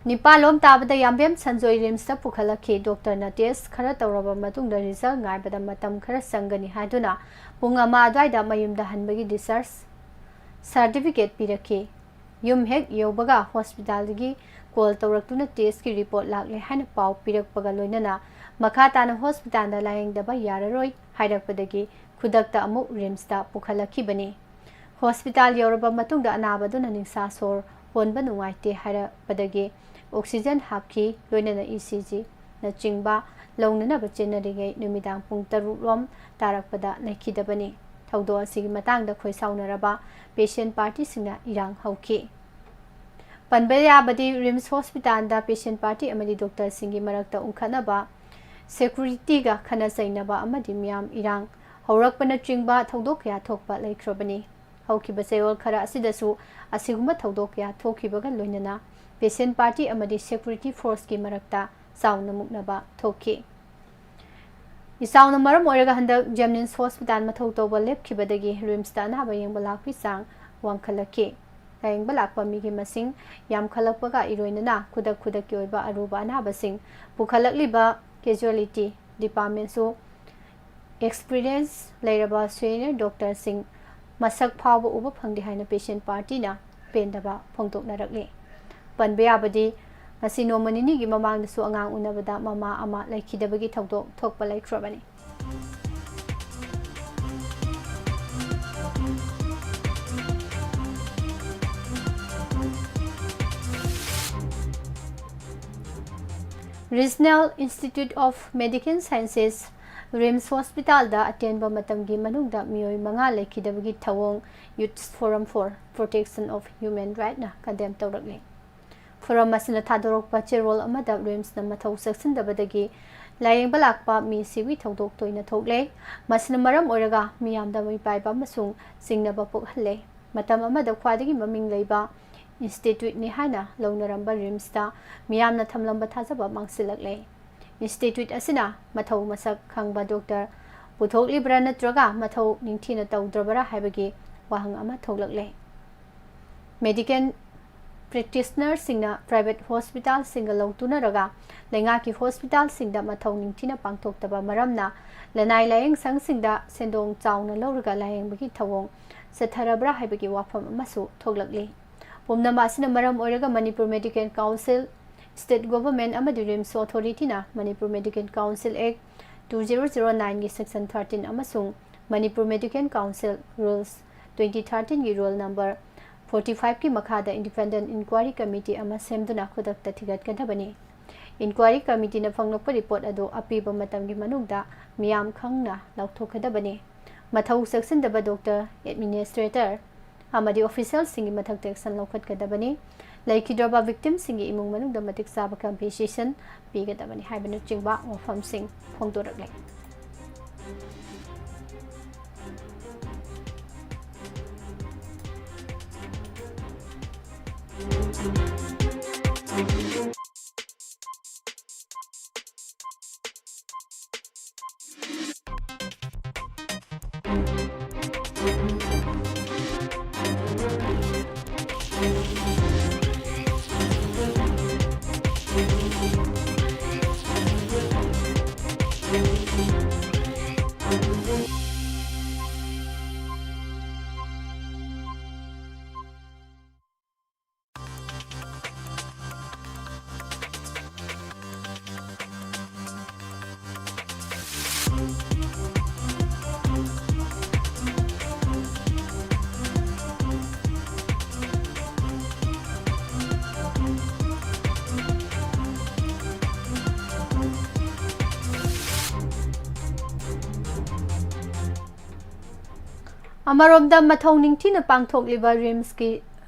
ꯅꯤꯄꯥꯜ ꯂꯣꯝ ꯇꯥꯕꯗ ꯌꯥꯝꯕꯦꯝ ꯁꯟꯖꯣꯏ ꯔꯤꯝꯁꯇ ꯄꯨꯈꯠꯂꯛꯈꯤ꯫ ꯗꯣꯛꯇꯔꯅ ꯇꯦꯁ ꯈꯔ ꯇꯧꯔꯕ ꯃꯇꯨꯡꯗ ꯔꯤꯖꯜ ꯉꯥꯏꯕꯗ ꯃꯇꯝ ꯈꯔ ꯆꯪꯒꯅꯤ ꯍꯥꯏꯗꯨꯅ ꯄꯨꯡ ꯑꯃ ꯑꯗꯨꯋꯥꯏꯗ ꯃꯌꯨꯝꯗ ꯍꯟꯕꯒꯤ ꯗꯤꯁꯆꯥꯔꯖ ꯁꯥꯔꯇꯤꯐꯤꯀꯦꯠ ꯄꯤꯔꯛꯈꯤ꯫ ꯌꯨꯝ ꯍꯦꯛ ꯌꯧꯕꯒ ꯍꯣꯁꯄꯤꯇꯥꯜꯗꯒꯤ ꯀꯣꯜ ꯇꯧꯔꯛꯇꯨꯅ ꯇꯦꯁꯀꯤ ꯔꯤꯄꯣꯔꯠ ꯂꯥꯛꯂꯦ ꯍꯥꯏꯅ ꯄꯥꯎ ꯄꯤꯔꯛꯄꯒ ꯂꯣꯏꯅꯅ ꯃꯈꯥ ꯇꯥꯅ ꯍꯣꯁꯄꯤꯇꯥꯜꯗ ꯂꯥꯌꯦꯡꯗꯕ ꯌꯥꯔꯔꯣꯏ ꯍꯥꯏꯔꯛꯄꯗꯒꯤ ꯈꯨꯗꯛꯇ ꯑꯃꯨꯛ ꯔꯤꯝꯁꯇ ꯄꯨꯈꯠꯂꯛꯈꯤꯕꯅꯤ꯫ ꯍꯣꯁꯄꯤꯇꯥꯜ ꯌꯧꯔꯕ ꯃꯇꯨꯡꯗ ꯑꯅꯥꯕꯗꯨꯅ ꯅꯤꯡꯁꯥ ꯁꯣꯔ ꯍꯣꯟꯕ ꯅꯨꯡꯉꯥꯏꯇꯦ ꯍꯥꯏꯔꯛꯄꯗꯒꯤ ꯑꯣꯛꯁꯤꯖꯦꯟ ꯍꯥꯞꯈꯤ꯫ ꯂꯣꯏꯅꯅ ꯏ ꯁꯤ ꯖꯤꯅꯆꯤꯡꯕ ꯂꯧꯅꯅꯕ ꯆꯦꯟꯅꯔꯤꯉꯩ ꯅꯨꯃꯤꯗꯥꯡ ꯄꯨꯡ ꯇꯔꯨꯛ ꯂꯣꯝ ꯇꯥꯔꯛꯄꯗ ꯂꯩꯈꯤꯗꯕꯅꯤ꯫ ꯊꯧꯗꯣꯛ ꯑꯁꯤꯒꯤ ꯃꯇꯥꯡꯗ ꯈꯣꯏ ꯁꯥꯎꯅꯔꯕ ꯄꯦꯁꯦꯟ ꯄꯥꯔꯇꯤꯁꯤꯡꯅ ꯏꯔꯥꯡ ꯍꯧꯈꯤ꯫ ꯄꯟꯕ ꯌꯥꯕꯗꯤ, ꯔꯤꯝꯁ ꯍꯣꯁꯄꯤꯇꯥꯜꯗ ꯄꯦꯁꯦꯟ ꯄꯥꯔꯇꯤ ꯑꯃꯗꯤ ꯗꯣꯛꯇꯔꯁꯤꯡꯒꯤ ꯃꯔꯛꯇ ꯎꯪꯈꯠꯅꯕ, ꯁꯦꯀꯨꯔꯤꯇꯤꯒ ꯈꯠꯅ ꯆꯩꯅꯕ ꯑꯃꯗꯤ ꯃꯤꯌꯥꯝ ꯏꯔꯥꯡ ꯍꯧꯔꯛꯄꯅꯆꯤꯡꯕ ꯊꯧꯗꯣꯛ ꯀꯌꯥ ꯊꯣꯛꯄ ꯂꯩꯈ꯭ꯔꯕꯅꯤ꯫ ꯍꯧꯈꯤꯕ ꯆꯌꯣꯜ ꯈꯔ ꯑꯁꯤꯗꯁꯨ ꯑꯁꯤꯒꯨꯝꯕ ꯊꯧꯗꯣꯛ ꯀꯌꯥ ꯊꯣꯛꯈꯤꯕꯒ ꯂꯣꯏꯅꯅ ꯄꯦꯁꯦꯟ ꯄꯥꯔꯇꯤ ꯑꯃꯗꯤ ꯁꯦꯀꯨꯔꯤꯇꯤ ꯐꯣꯔꯁꯀꯤ ꯃꯔꯛꯇ ꯆꯥꯎꯅ ꯃꯨꯛꯅꯕ ꯊꯣꯛꯈꯤ꯫ ꯏꯆꯥꯎꯅ ꯃꯔꯝ ꯑꯣꯏꯔꯒ ꯍꯟꯗꯛ ꯖꯦꯝꯅꯤꯝꯁ ꯍꯣꯁꯄꯤꯇꯥꯜ ꯃꯊꯧ ꯇꯧꯕ ꯂꯦꯞꯈꯤꯕꯗꯒꯤ ꯔꯤꯝꯁꯇ ꯑꯅꯥꯕ ꯌꯦꯡꯕ ꯂꯥꯛꯄꯒꯤ ꯆꯥꯡ ꯋꯥꯡꯈꯠꯂꯛꯈꯤ꯫ ꯂꯥꯌꯦꯡꯕ ꯂꯥꯛꯄ ꯃꯤꯒꯤ ꯃꯁꯤꯡ ꯌꯥꯝꯈꯠꯂꯛꯄꯒ ꯏꯔꯣꯏꯅꯅ ꯈꯨꯗꯛ ꯈꯨꯗꯛꯀꯤ ꯑꯣꯏꯕ ꯑꯔꯨꯕ ꯑꯅꯥꯕꯁꯤꯡ ꯄꯨꯈꯠꯂꯛꯂꯤꯕ ꯀꯦꯖꯨꯋꯦꯂꯤꯇꯤ ꯗꯤꯄꯥꯔꯠꯃꯦꯟꯁꯨ ꯑꯦꯛꯁꯄꯤꯔꯤꯌꯦꯟꯁ ꯂꯩꯔꯕ ꯁꯦꯅꯤꯌꯔ ꯗꯣꯛꯇꯔꯁꯤꯡ ꯃꯁꯛ ꯐꯥꯎꯕ ꯎꯕ ꯐꯪꯗꯦ ꯍꯥꯏꯅ ꯄꯦꯁꯦꯟ ꯄꯥꯔꯇꯤꯅ ꯄꯦꯟꯗꯕ ꯐꯣꯡꯗꯣꯛꯅꯔꯛꯂꯤ꯫ ꯄꯟꯕ ꯌꯥꯕꯗꯤ, ꯉꯁꯤ ꯅꯣꯡꯃ ꯅꯤꯅꯤꯒꯤ ꯃꯃꯥꯡꯗꯁꯨ ꯑꯉꯥꯡ ꯎꯅꯕꯗ ꯃꯃꯥ ꯑꯃ ꯂꯩꯈꯤꯗꯕꯒꯤ ꯊꯧꯗꯣꯛ ꯊꯣꯛꯄ ꯂꯩꯈ꯭ꯔꯕꯅꯤ꯫ Regional Institute of Medical Sciences, RIMS ꯍꯣꯁꯄꯤꯇꯥꯜꯗ ꯑꯇꯦꯟꯕ ꯃꯇꯝꯒꯤ ꯃꯅꯨꯡꯗ ꯃꯤꯑꯣꯏ ꯃꯉꯥ ꯂꯩꯈꯤꯗꯕꯒꯤ ꯊꯧꯑꯣꯡ Youth Forum for Protection of Human Rightꯅ ꯀꯟꯗꯦꯝ ꯇꯧꯔꯛꯂꯤ꯫ ꯐꯣꯔꯝ ꯑꯁꯤꯅ ꯊꯥꯗꯣꯔꯛꯄ ꯆꯦꯔꯣꯜ ꯑꯃꯗ ꯔꯤꯝꯁꯅ ꯃꯊꯧ ꯆꯦꯛꯁꯤꯟꯗꯕꯗꯒꯤ ꯂꯥꯌꯦꯡꯕ ꯂꯥꯛꯄ ꯃꯤ ꯁꯤꯕꯒꯤ ꯊꯧꯗꯣꯛ ꯇꯣꯏꯅ ꯊꯣꯛꯂꯦ꯫ ꯃꯁꯤꯅ ꯃꯔꯝ ꯑꯣꯏꯔꯒ ꯃꯤꯌꯥꯝꯗ ꯃꯤꯄꯥꯏꯕ ꯑꯃꯁꯨꯡ ꯆꯤꯡꯅꯕ ꯄꯣꯛꯍꯜꯂꯦ꯫ ꯃꯇꯝ ꯑꯃꯗ ꯈ꯭ꯋꯥꯏꯗꯒꯤ ꯃꯃꯤꯡ ꯂꯩꯕ ꯏꯟꯁꯇꯤꯇ꯭ꯌꯨꯠꯅꯤ ꯍꯥꯏꯅ ꯂꯧꯅꯔꯝꯕ ꯔꯤꯝꯁꯇ ꯃꯤꯌꯥꯝꯅ ꯊꯝꯂꯝꯕ ꯊꯥꯖꯕ ꯃꯥꯡꯁꯤꯜꯂꯛꯂꯦ꯫ ꯏꯟꯁꯇꯤꯇ꯭ꯌꯨꯠ ꯑꯁꯤꯅ ꯃꯊꯧ ꯃꯁꯛ ꯈꯪꯕ ꯗꯣꯛꯇꯔ ꯄꯨꯊꯣꯛꯂꯤꯕ꯭ꯔꯥ ꯅꯠꯇ꯭ꯔꯒ ꯃꯊꯧ ꯅꯤꯡꯊꯤꯅ ꯇꯧꯗ꯭ꯔꯕꯔꯥ ꯍꯥꯏꯕꯒꯤ ꯋꯥꯍꯪ ꯑꯃ ꯊꯣꯛꯂꯛꯂꯦ꯫ ꯃꯦꯗꯤꯀꯦꯜ ꯄ꯭ꯔꯦꯛꯇꯤꯁꯅꯔꯁꯤꯡꯅ ꯄ꯭ꯔꯥꯏꯚꯦꯠ ꯍꯣꯁꯄꯤꯇꯥꯜꯁꯤꯡꯒ ꯂꯧꯇꯨꯅꯔꯒ ꯂꯩꯉꯥꯛꯀꯤ ꯍꯣꯁꯄꯤꯇꯥꯜꯁꯤꯡꯗ ꯃꯊꯧ ꯅꯤꯡꯊꯤꯅ ꯄꯥꯡꯊꯣꯛꯇꯕ ꯃꯔꯝꯅ ꯂꯅꯥꯏ ꯂꯥꯌꯦꯡ ꯁꯪꯁꯤꯡꯗ ꯁꯦꯟꯗꯣꯡ ꯆꯥꯎꯅ ꯂꯧꯔꯒ ꯂꯥꯌꯦꯡꯕꯒꯤ ꯊꯧꯑꯣꯡ ꯆꯠꯊꯔꯕ꯭ꯔꯥ ꯍꯥꯏꯕꯒꯤ ꯋꯥꯐꯝ ꯑꯃꯁꯨ ꯊꯣꯛꯂꯛꯂꯤ꯫ ꯄꯨꯝꯅꯃꯛ ꯑꯁꯤꯅ ꯃꯔꯝ ꯑꯣꯏꯔꯒ Manipur medical council, state government ꯑꯃꯗꯤ ꯔꯤꯝꯁ ꯑꯣꯊꯣꯔꯤꯇꯤꯅ Manipur medical council act two zero zero ꯅꯥꯏꯟꯒꯤ ꯁꯦꯛꯁꯟ ꯊꯥꯔꯇꯤꯟ ꯑꯃꯁꯨꯡ Manipur medical council rules twenty ꯊꯥꯔꯇꯤꯟꯒꯤ ꯔꯨꯜ ꯅꯝꯕꯔ ꯐꯣꯔꯇꯤ ꯐꯥꯏꯚꯀꯤ ꯃꯈꯥꯗ ꯏꯟꯗꯤꯄꯦꯟꯗꯦꯟꯠ ꯏꯟꯀ꯭ꯋꯥꯏꯔꯤ ꯀꯃꯤꯇꯤ ꯑꯃ ꯁꯦꯝꯗꯨꯅ ꯈꯨꯗꯛꯇ ꯊꯤꯒꯠꯀꯗꯕꯅꯤ꯫ ꯏꯟꯀ꯭ꯋꯥꯏꯔꯤ ꯀꯃꯤꯇꯤꯅ ꯐꯪꯂꯛꯄ ꯔꯤꯄꯣꯔꯠ ꯑꯗꯨ ꯑꯄꯤꯕ ꯃꯇꯝꯒꯤ ꯃꯅꯨꯡꯗ ꯃꯤꯌꯥꯝ ꯈꯪꯅ ꯂꯥꯎꯊꯣꯛꯀꯗꯕꯅꯤ꯫ ꯃꯊꯧ ꯆꯦꯛꯁꯤꯟꯗꯕ ꯗꯣꯛꯇꯔ, ꯑꯦꯗꯃꯤꯅꯤꯁꯇ꯭ꯔꯦꯇꯔ ꯑꯃꯗꯤ ꯑꯣꯐꯤꯁꯤꯌꯦꯜꯁꯤꯡꯒꯤ ꯃꯊꯛꯇ ꯑꯦꯛꯁꯟ ꯂꯧꯈꯠꯀꯗꯕꯅꯤ꯫ ꯂꯩꯈꯤꯗ꯭ꯔꯕ ꯚꯤꯛꯇꯤꯝꯁꯤꯡꯒꯤ ꯏꯃꯨꯡ ꯃꯅꯨꯡꯗ ꯃꯇꯤꯛ ꯆꯥꯕ ꯀꯝꯄꯦꯟꯁꯦꯁꯟ ꯄꯤꯒꯗꯕꯅꯤ ꯍꯥꯏꯕꯅꯆꯤꯡꯕ ꯋꯥꯐꯝꯁꯤꯡ ꯐꯣꯡꯗꯣꯔꯛꯂꯦ꯫ ꯑꯃꯔꯣꯝꯗ, ꯃꯊꯧ ꯅꯤꯡꯊꯤꯅ ꯄꯥꯡꯊꯣꯛꯂꯤꯕ ꯔꯤꯝꯁꯀꯤ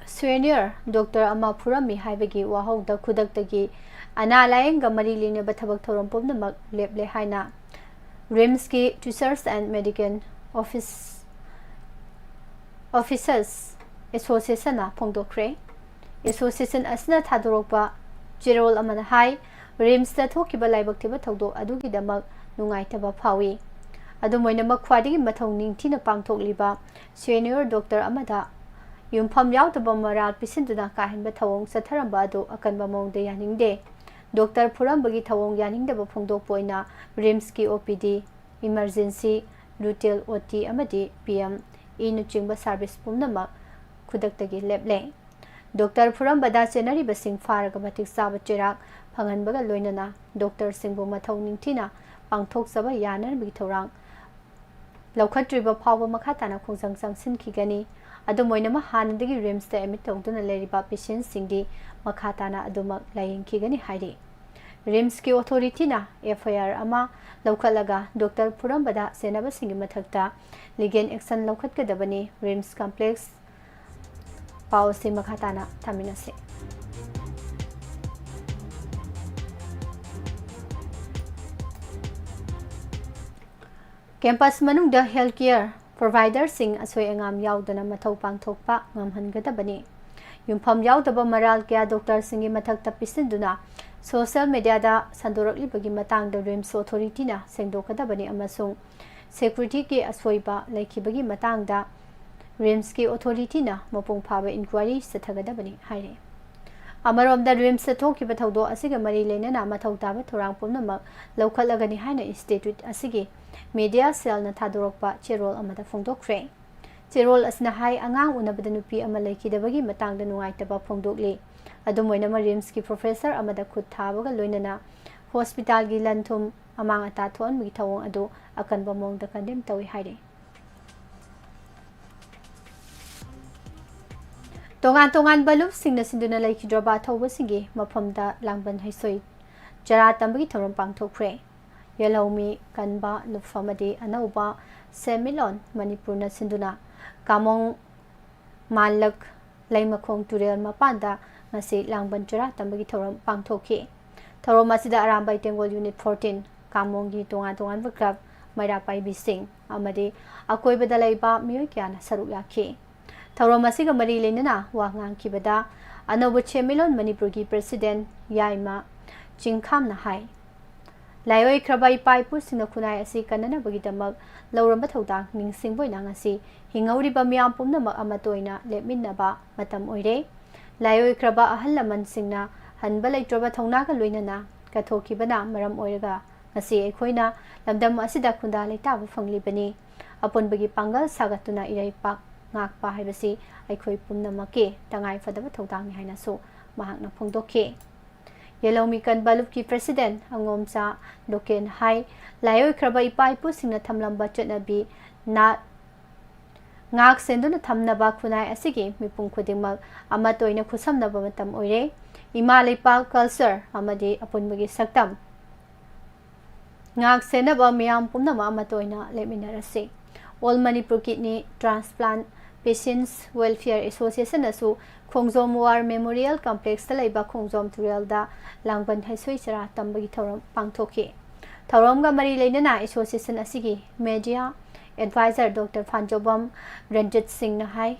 Senior Doctor ꯑꯃ ꯐꯨꯔꯝꯃꯤ ꯍꯥꯏꯕꯒꯤ ꯋꯥꯍꯧꯗ ꯈꯨꯗꯛꯇꯒꯤ ꯑꯅꯥ ꯂꯥꯌꯦꯡꯒ ꯃꯔꯤ ꯂꯩꯅꯕ ꯊꯕꯛ ꯊꯧꯔꯝ ꯄꯨꯝꯅꯃꯛ ꯂꯦꯞꯂꯦ ꯍꯥꯏꯅ RIMSꯀꯤ Teachers and Medical Office Officers Associationꯅ ꯐꯣꯡꯗꯣꯛꯈ꯭ꯔꯦ꯫ Association ꯑꯁꯤꯅ ꯊꯥꯗꯣꯔꯛꯄ ꯆꯦꯔꯣꯜ ꯑꯃꯅ ꯍꯥꯏ, RIMSꯇ ꯊꯣꯛꯈꯤꯕ ꯂꯥꯏꯕꯛ ꯊꯤꯕ ꯊꯧꯗꯣꯛ ꯑꯗꯨꯒꯤꯗꯃꯛ ꯅꯨꯡꯉꯥꯏꯇꯕ ꯐꯥꯎꯏ꯫ ꯑꯗꯨꯝ ꯑꯣꯏꯅꯃꯛ, ꯈ꯭ꯋꯥꯏꯗꯒꯤ ꯃꯊꯧ ꯅꯤꯡꯊꯤꯅ ꯄꯥꯡꯊꯣꯛꯂꯤꯕ Senior Doctor ꯑꯃꯗ ꯌꯨꯝꯐꯝ ꯌꯥꯎꯗꯕ ꯃꯔꯥꯜ ꯄꯤꯁꯤꯟꯗꯨꯅ ꯀꯥꯍꯦꯟꯕ ꯊꯧꯑꯣꯡ ꯆꯠꯊꯔꯝꯕ ꯑꯗꯨ ꯑꯀꯟꯕ ꯃꯑꯣꯡꯗ ꯌꯥꯅꯤꯡꯗꯦ꯫ Doctor ꯐꯨꯔꯝꯕꯒꯤ ꯊꯧꯑꯣꯡ ꯌꯥꯅꯤꯡꯗꯕ ꯐꯣꯡꯗꯣꯛꯄ ꯑꯣꯏꯅ RIMSꯀꯤ OPD, Emergency, Retail, OT ꯑꯃꯗꯤ PMEꯅꯆꯤꯡꯕ service ꯄꯨꯝꯅꯃꯛ ꯈꯨꯗꯛꯇꯒꯤ ꯂꯦꯞꯂꯦ꯫ Doctor ꯐꯨꯔꯝꯕꯗ ꯆꯦꯟꯅꯔꯤꯕꯁꯤꯡ ꯐꯥꯔꯒ ꯃꯇꯤꯛ ꯆꯥꯕ ꯆꯩꯔꯥꯛ ꯐꯪꯍꯟꯕꯒ ꯂꯣꯏꯅꯅ doctorꯁꯤꯡꯕꯨ ꯃꯊꯧ ꯅꯤꯡꯊꯤꯅ ꯄꯥꯡꯊꯣꯛꯆꯕ ꯌꯥꯅꯅꯕꯒꯤ ꯊꯧꯔꯥꯡ ꯂꯧꯈꯠꯇ꯭ꯔꯤꯕ ꯐꯥꯎꯕ ꯃꯈꯥ ꯇꯥꯅ ꯈꯣꯡꯖꯪ ꯆꯪꯁꯤꯟꯈꯤꯒꯅꯤ꯫ ꯑꯗꯨꯝ ꯑꯣꯏꯅꯃꯛ, ꯍꯥꯟꯅꯗꯒꯤ RIMSꯇ admit ꯇꯧꯗꯨꯅ ꯂꯩꯔꯤꯕ patientꯁꯤꯡꯗꯤ ꯃꯈꯥ ꯇꯥꯅ ꯑꯗꯨꯃꯛ ꯂꯥꯌꯦꯡꯈꯤꯒꯅꯤ ꯍꯥꯏꯔꯤ꯫ RIMSꯀꯤ authorityꯅ FIR ꯑꯃ ꯂꯧꯈꯠꯂꯒ doctor ꯐꯨꯔꯝꯕꯗ ꯆꯦꯟꯅꯕꯁꯤꯡꯒꯤ ꯃꯊꯛꯇ legal action ꯂꯧꯈꯠꯀꯗꯕꯅꯤ꯫ RIMS complex ꯄꯥꯎ ꯑꯁꯤ ꯃꯈꯥ ꯇꯥꯅ ꯇꯥꯃꯤꯟꯅꯁꯤ꯫ Campus ꯃꯅꯨꯡꯗ health care providerꯁꯤꯡ ꯑꯁꯣꯏ ꯑꯉꯥꯝ ꯌꯥꯎꯗꯅ ꯃꯊꯧ ꯄꯥꯡꯊꯣꯛꯄ ꯉꯝꯍꯟꯒꯗꯕꯅꯤ꯫ ꯌꯨꯝꯐꯝ ꯌꯥꯎꯗꯕ ꯃꯔꯥꯜ ꯀꯌꯥ doctorꯁꯤꯡꯒꯤ ꯃꯊꯛꯇ ꯄꯤꯁꯤꯟꯗꯨꯅ social mediaꯗ ꯁꯟꯗꯣꯔꯛꯂꯤꯕꯒꯤ ꯃꯇꯥꯡꯗ RIMS authorityꯅ ꯁꯦꯡꯗꯣꯛꯀꯗꯕꯅꯤ ꯑꯃꯁꯨꯡ securityꯒꯤ ꯑꯁꯣꯏꯕ ꯂꯩꯈꯤꯕꯒꯤ ꯃꯇꯥꯡꯗ RIMSꯀꯤ authorityꯅ ꯃꯄꯨꯡ ꯐꯥꯕ inquiry ꯆꯠꯊꯒꯗꯕꯅꯤ ꯍꯥꯏꯔꯤ꯫ ꯑꯃꯔꯣꯝꯗ, RIMSꯇ ꯊꯣꯛꯈꯤꯕ ꯊꯧꯗꯣꯛ ꯑꯁꯤꯒ ꯃꯔꯤ ꯂꯩꯅꯅ ꯃꯊꯧ ꯇꯥꯕ ꯊꯧꯔꯥꯡ ꯄꯨꯝꯅꯃꯛ ꯂꯧꯈꯠꯂꯒꯅꯤ ꯍꯥꯏꯅ institute ꯑꯁꯤꯒꯤ media cellꯅ ꯊꯥꯗꯣꯔꯛꯄ ꯆꯦꯔꯣꯜ ꯑꯃꯗ ꯐꯣꯡꯗꯣꯛꯈ꯭ꯔꯦ꯫ ꯆꯦꯔꯣꯜ ꯑꯁꯤꯅ ꯍꯥꯏ, ꯑꯉꯥꯡ ꯎꯅꯕꯗ ꯅꯨꯄꯤ ꯑꯃ ꯂꯩꯈꯤꯗꯕꯒꯤ ꯃꯇꯥꯡꯗ ꯅꯨꯡꯉꯥꯏꯇꯕ ꯐꯣꯡꯗꯣꯛꯂꯤ꯫ ꯑꯗꯨꯝ ꯑꯣꯏꯅꯃꯛ, RIMSꯀꯤ professor ꯑꯃꯗ ꯈꯨꯠ ꯊꯥꯕꯒ ꯂꯣꯏꯅꯅ hospitalꯒꯤ ꯂꯟ ꯊꯨꯝ ꯑꯃꯥꯡ ꯑꯇꯥ ꯊꯣꯛꯍꯟꯕꯒꯤ ꯊꯧꯑꯣꯡ ꯑꯗꯨ ꯑꯀꯟꯕ ꯃꯑꯣꯡꯗ condemn ꯇꯧꯏ ꯍꯥꯏꯔꯤ꯫ ꯇꯣꯉꯥꯟ ꯇꯣꯉꯥꯟꯕ ꯂꯨꯞꯁꯤꯡꯅ ꯁꯤꯟꯗꯨꯅ ꯂꯩꯈꯤꯗ꯭ꯔꯕ ꯑꯊꯧꯕꯁꯤꯡꯒꯤ ꯃꯐꯝꯗ ꯂꯥꯡꯕꯟ ꯍꯩꯁꯣꯏ ꯆꯔꯥ ꯇꯝꯕꯒꯤ ꯊꯧꯔꯝ ꯄꯥꯡꯊꯣꯛꯈ꯭ꯔꯦ꯫ ꯌꯦꯜꯍꯧꯃꯤ ꯀꯟꯕ ꯂꯨꯞ ꯑꯃꯗꯤ ꯑꯅꯧꯕ ꯁꯦꯟꯃꯤꯠꯂꯣꯟ ꯃꯅꯤꯄꯨꯔꯅ ꯁꯤꯟꯗꯨꯅ ꯀꯥꯃꯣꯡ ꯃꯥꯟꯂꯛ ꯂꯩꯃꯈꯣꯡ ꯇꯨꯔꯦꯜ ꯃꯄꯥꯟꯗ ꯉꯁꯤ ꯂꯥꯡꯕꯟ ꯆꯔꯥ ꯇꯝꯕꯒꯤ ꯊꯧꯔꯝ ꯄꯥꯡꯊꯣꯛꯈꯤ꯫ ꯊꯧꯔꯝ ꯑꯁꯤꯗ ꯑꯔꯥꯝꯕꯥꯏ ꯇꯦꯡꯒꯣꯜ Unit fourteen, ꯀꯥꯃꯣꯡꯒꯤ ꯇꯣꯉꯥꯟ ꯇꯣꯉꯥꯟꯕ club, ꯃꯩꯔꯥ ꯄꯥꯏꯕꯤꯁꯤꯡ ꯑꯃꯗꯤ ꯑꯀꯣꯏꯕꯗ ꯂꯩꯕ ꯃꯤꯑꯣꯏ ꯀꯌꯥꯅ ꯁꯔꯨꯛ ꯌꯥꯈꯤ꯫ ꯊꯧꯔꯝ ꯑꯁꯤꯒ ꯃꯔꯤ ꯂꯩꯅꯅ ꯋꯥ ꯉꯥꯡꯈꯤꯕꯗ ꯑꯅꯧꯕ ꯁꯦꯟꯃꯤꯠꯂꯣꯟ ꯃꯅꯤꯄꯨꯔꯒꯤ president ꯌꯥꯏꯃ ꯆꯤꯡꯈꯥꯝꯅ ꯍꯥꯏ, ꯂꯥꯏꯑꯣꯏꯈ꯭ꯔꯕ ꯏꯄꯥ ꯏꯄꯨꯁꯤꯡꯅ ꯈꯨꯟꯅꯥꯏ ꯑꯁꯤ ꯀꯟꯅꯅꯕꯒꯤꯗꯃꯛ ꯂꯧꯔꯝꯕ ꯊꯧꯗꯥꯡ ꯅꯤꯡꯁꯤꯡꯕ ꯑꯣꯏꯅ ꯉꯁꯤ ꯍꯤꯡꯍꯧꯔꯤꯕ ꯃꯤꯌꯥꯝ ꯄꯨꯝꯅꯃꯛ ꯑꯃꯠꯇ ꯑꯣꯏꯅ ꯂꯦꯞꯃꯤꯟꯅꯕ ꯃꯇꯝ ꯑꯣꯏꯔꯦ꯫ ꯂꯥꯏꯑꯣꯏꯈ꯭ꯔꯕ ꯑꯍꯜ ꯂꯃꯟꯁꯤꯡꯅ ꯍꯟꯕ ꯂꯩꯇ꯭ꯔꯕ ꯊꯧꯅꯥꯒ ꯂꯣꯏꯅꯅ ꯀꯠꯊꯣꯛꯈꯤꯕꯅ ꯃꯔꯝ ꯑꯣꯏꯔꯒ ꯉꯁꯤ ꯑꯩꯈꯣꯏꯅ ꯂꯝꯗꯝ ꯑꯁꯤꯗ ꯈꯨꯟꯗꯥ ꯂꯩꯇꯥꯕ ꯐꯪꯂꯤꯕꯅꯤ꯫ ꯑꯄꯨꯟꯕꯒꯤ ꯄꯥꯡꯒꯜ ꯁꯥꯒꯠꯇꯨꯅ ꯏꯔꯩꯄꯥꯛ ꯉꯥꯛꯄ ꯍꯥꯏꯕꯁꯤ ꯑꯩꯈꯣꯏ ꯄꯨꯝꯅꯃꯛꯀꯤ ꯇꯉꯥꯏꯐꯗꯕ ꯊꯧꯗꯥꯡꯅꯤ ꯍꯥꯏꯅꯁꯨ ꯃꯍꯥꯛꯅ ꯐꯣꯡꯗꯣꯛꯈꯤ꯫ ꯌꯦꯜꯍꯧꯃꯤ ꯀꯟꯕ ꯂꯨꯞꯀꯤ president ꯑꯉꯣꯝꯆꯥ ꯂꯣꯀꯦꯟ ꯍꯥꯏ, ꯂꯥꯏꯑꯣꯏꯈ꯭ꯔꯕ ꯏꯄꯥ ꯏꯄꯨꯁꯤꯡꯅ ꯊꯝꯂꯝꯕ ꯆꯠꯅꯕꯤ ꯅꯥꯠ ꯉꯥꯛ ꯁꯦꯟꯗꯨꯅ ꯊꯝꯅꯕ ꯈꯨꯟꯅꯥꯏ ꯑꯁꯤꯒꯤ ꯃꯤꯄꯨꯝ ꯈꯨꯗꯤꯡꯃꯛ ꯑꯃꯠꯇ ꯑꯣꯏꯅ ꯈꯨꯠꯁꯝꯅꯕ ꯃꯇꯝ ꯑꯣꯏꯔꯦ꯫ ꯏꯃꯥ ꯂꯩꯄꯥꯛ, culture ꯑꯃꯗꯤ ꯑꯄꯨꯟꯕꯒꯤ ꯁꯛꯇꯝ ꯉꯥꯛ ꯁꯦꯟꯅꯕ ꯃꯤꯌꯥꯝ ꯄꯨꯝꯅꯃꯛ ꯑꯃꯠꯇ ꯑꯣꯏꯅ ꯂꯦꯞꯃꯤꯟꯅꯔꯁꯤ꯫ All Manipur Kidney Transplant Patients Welfare Association ꯅꯁꯨ ꯈꯣꯡꯖꯣꯝ War Memorial Complex ꯇ ꯂꯩꯕ ꯈꯣꯡꯖꯣꯝ ꯇꯨꯔꯦꯜꯗ ꯂꯥꯡꯕꯟ ꯍꯩꯁꯣꯏ ꯆꯔꯥ ꯇꯝꯕꯒꯤ ꯊꯧꯔꯝ ꯄꯥꯡꯊꯣꯛꯈꯤ꯫ ꯊꯧꯔꯝꯒ ꯃꯔꯤ ꯂꯩꯅꯅ association ꯑꯁꯤꯒꯤ media advisor Doctor ꯐꯥꯟꯖꯧꯕꯝ ꯔꯟꯖꯤꯠ ꯁꯤꯡꯅ ꯍꯥꯏ,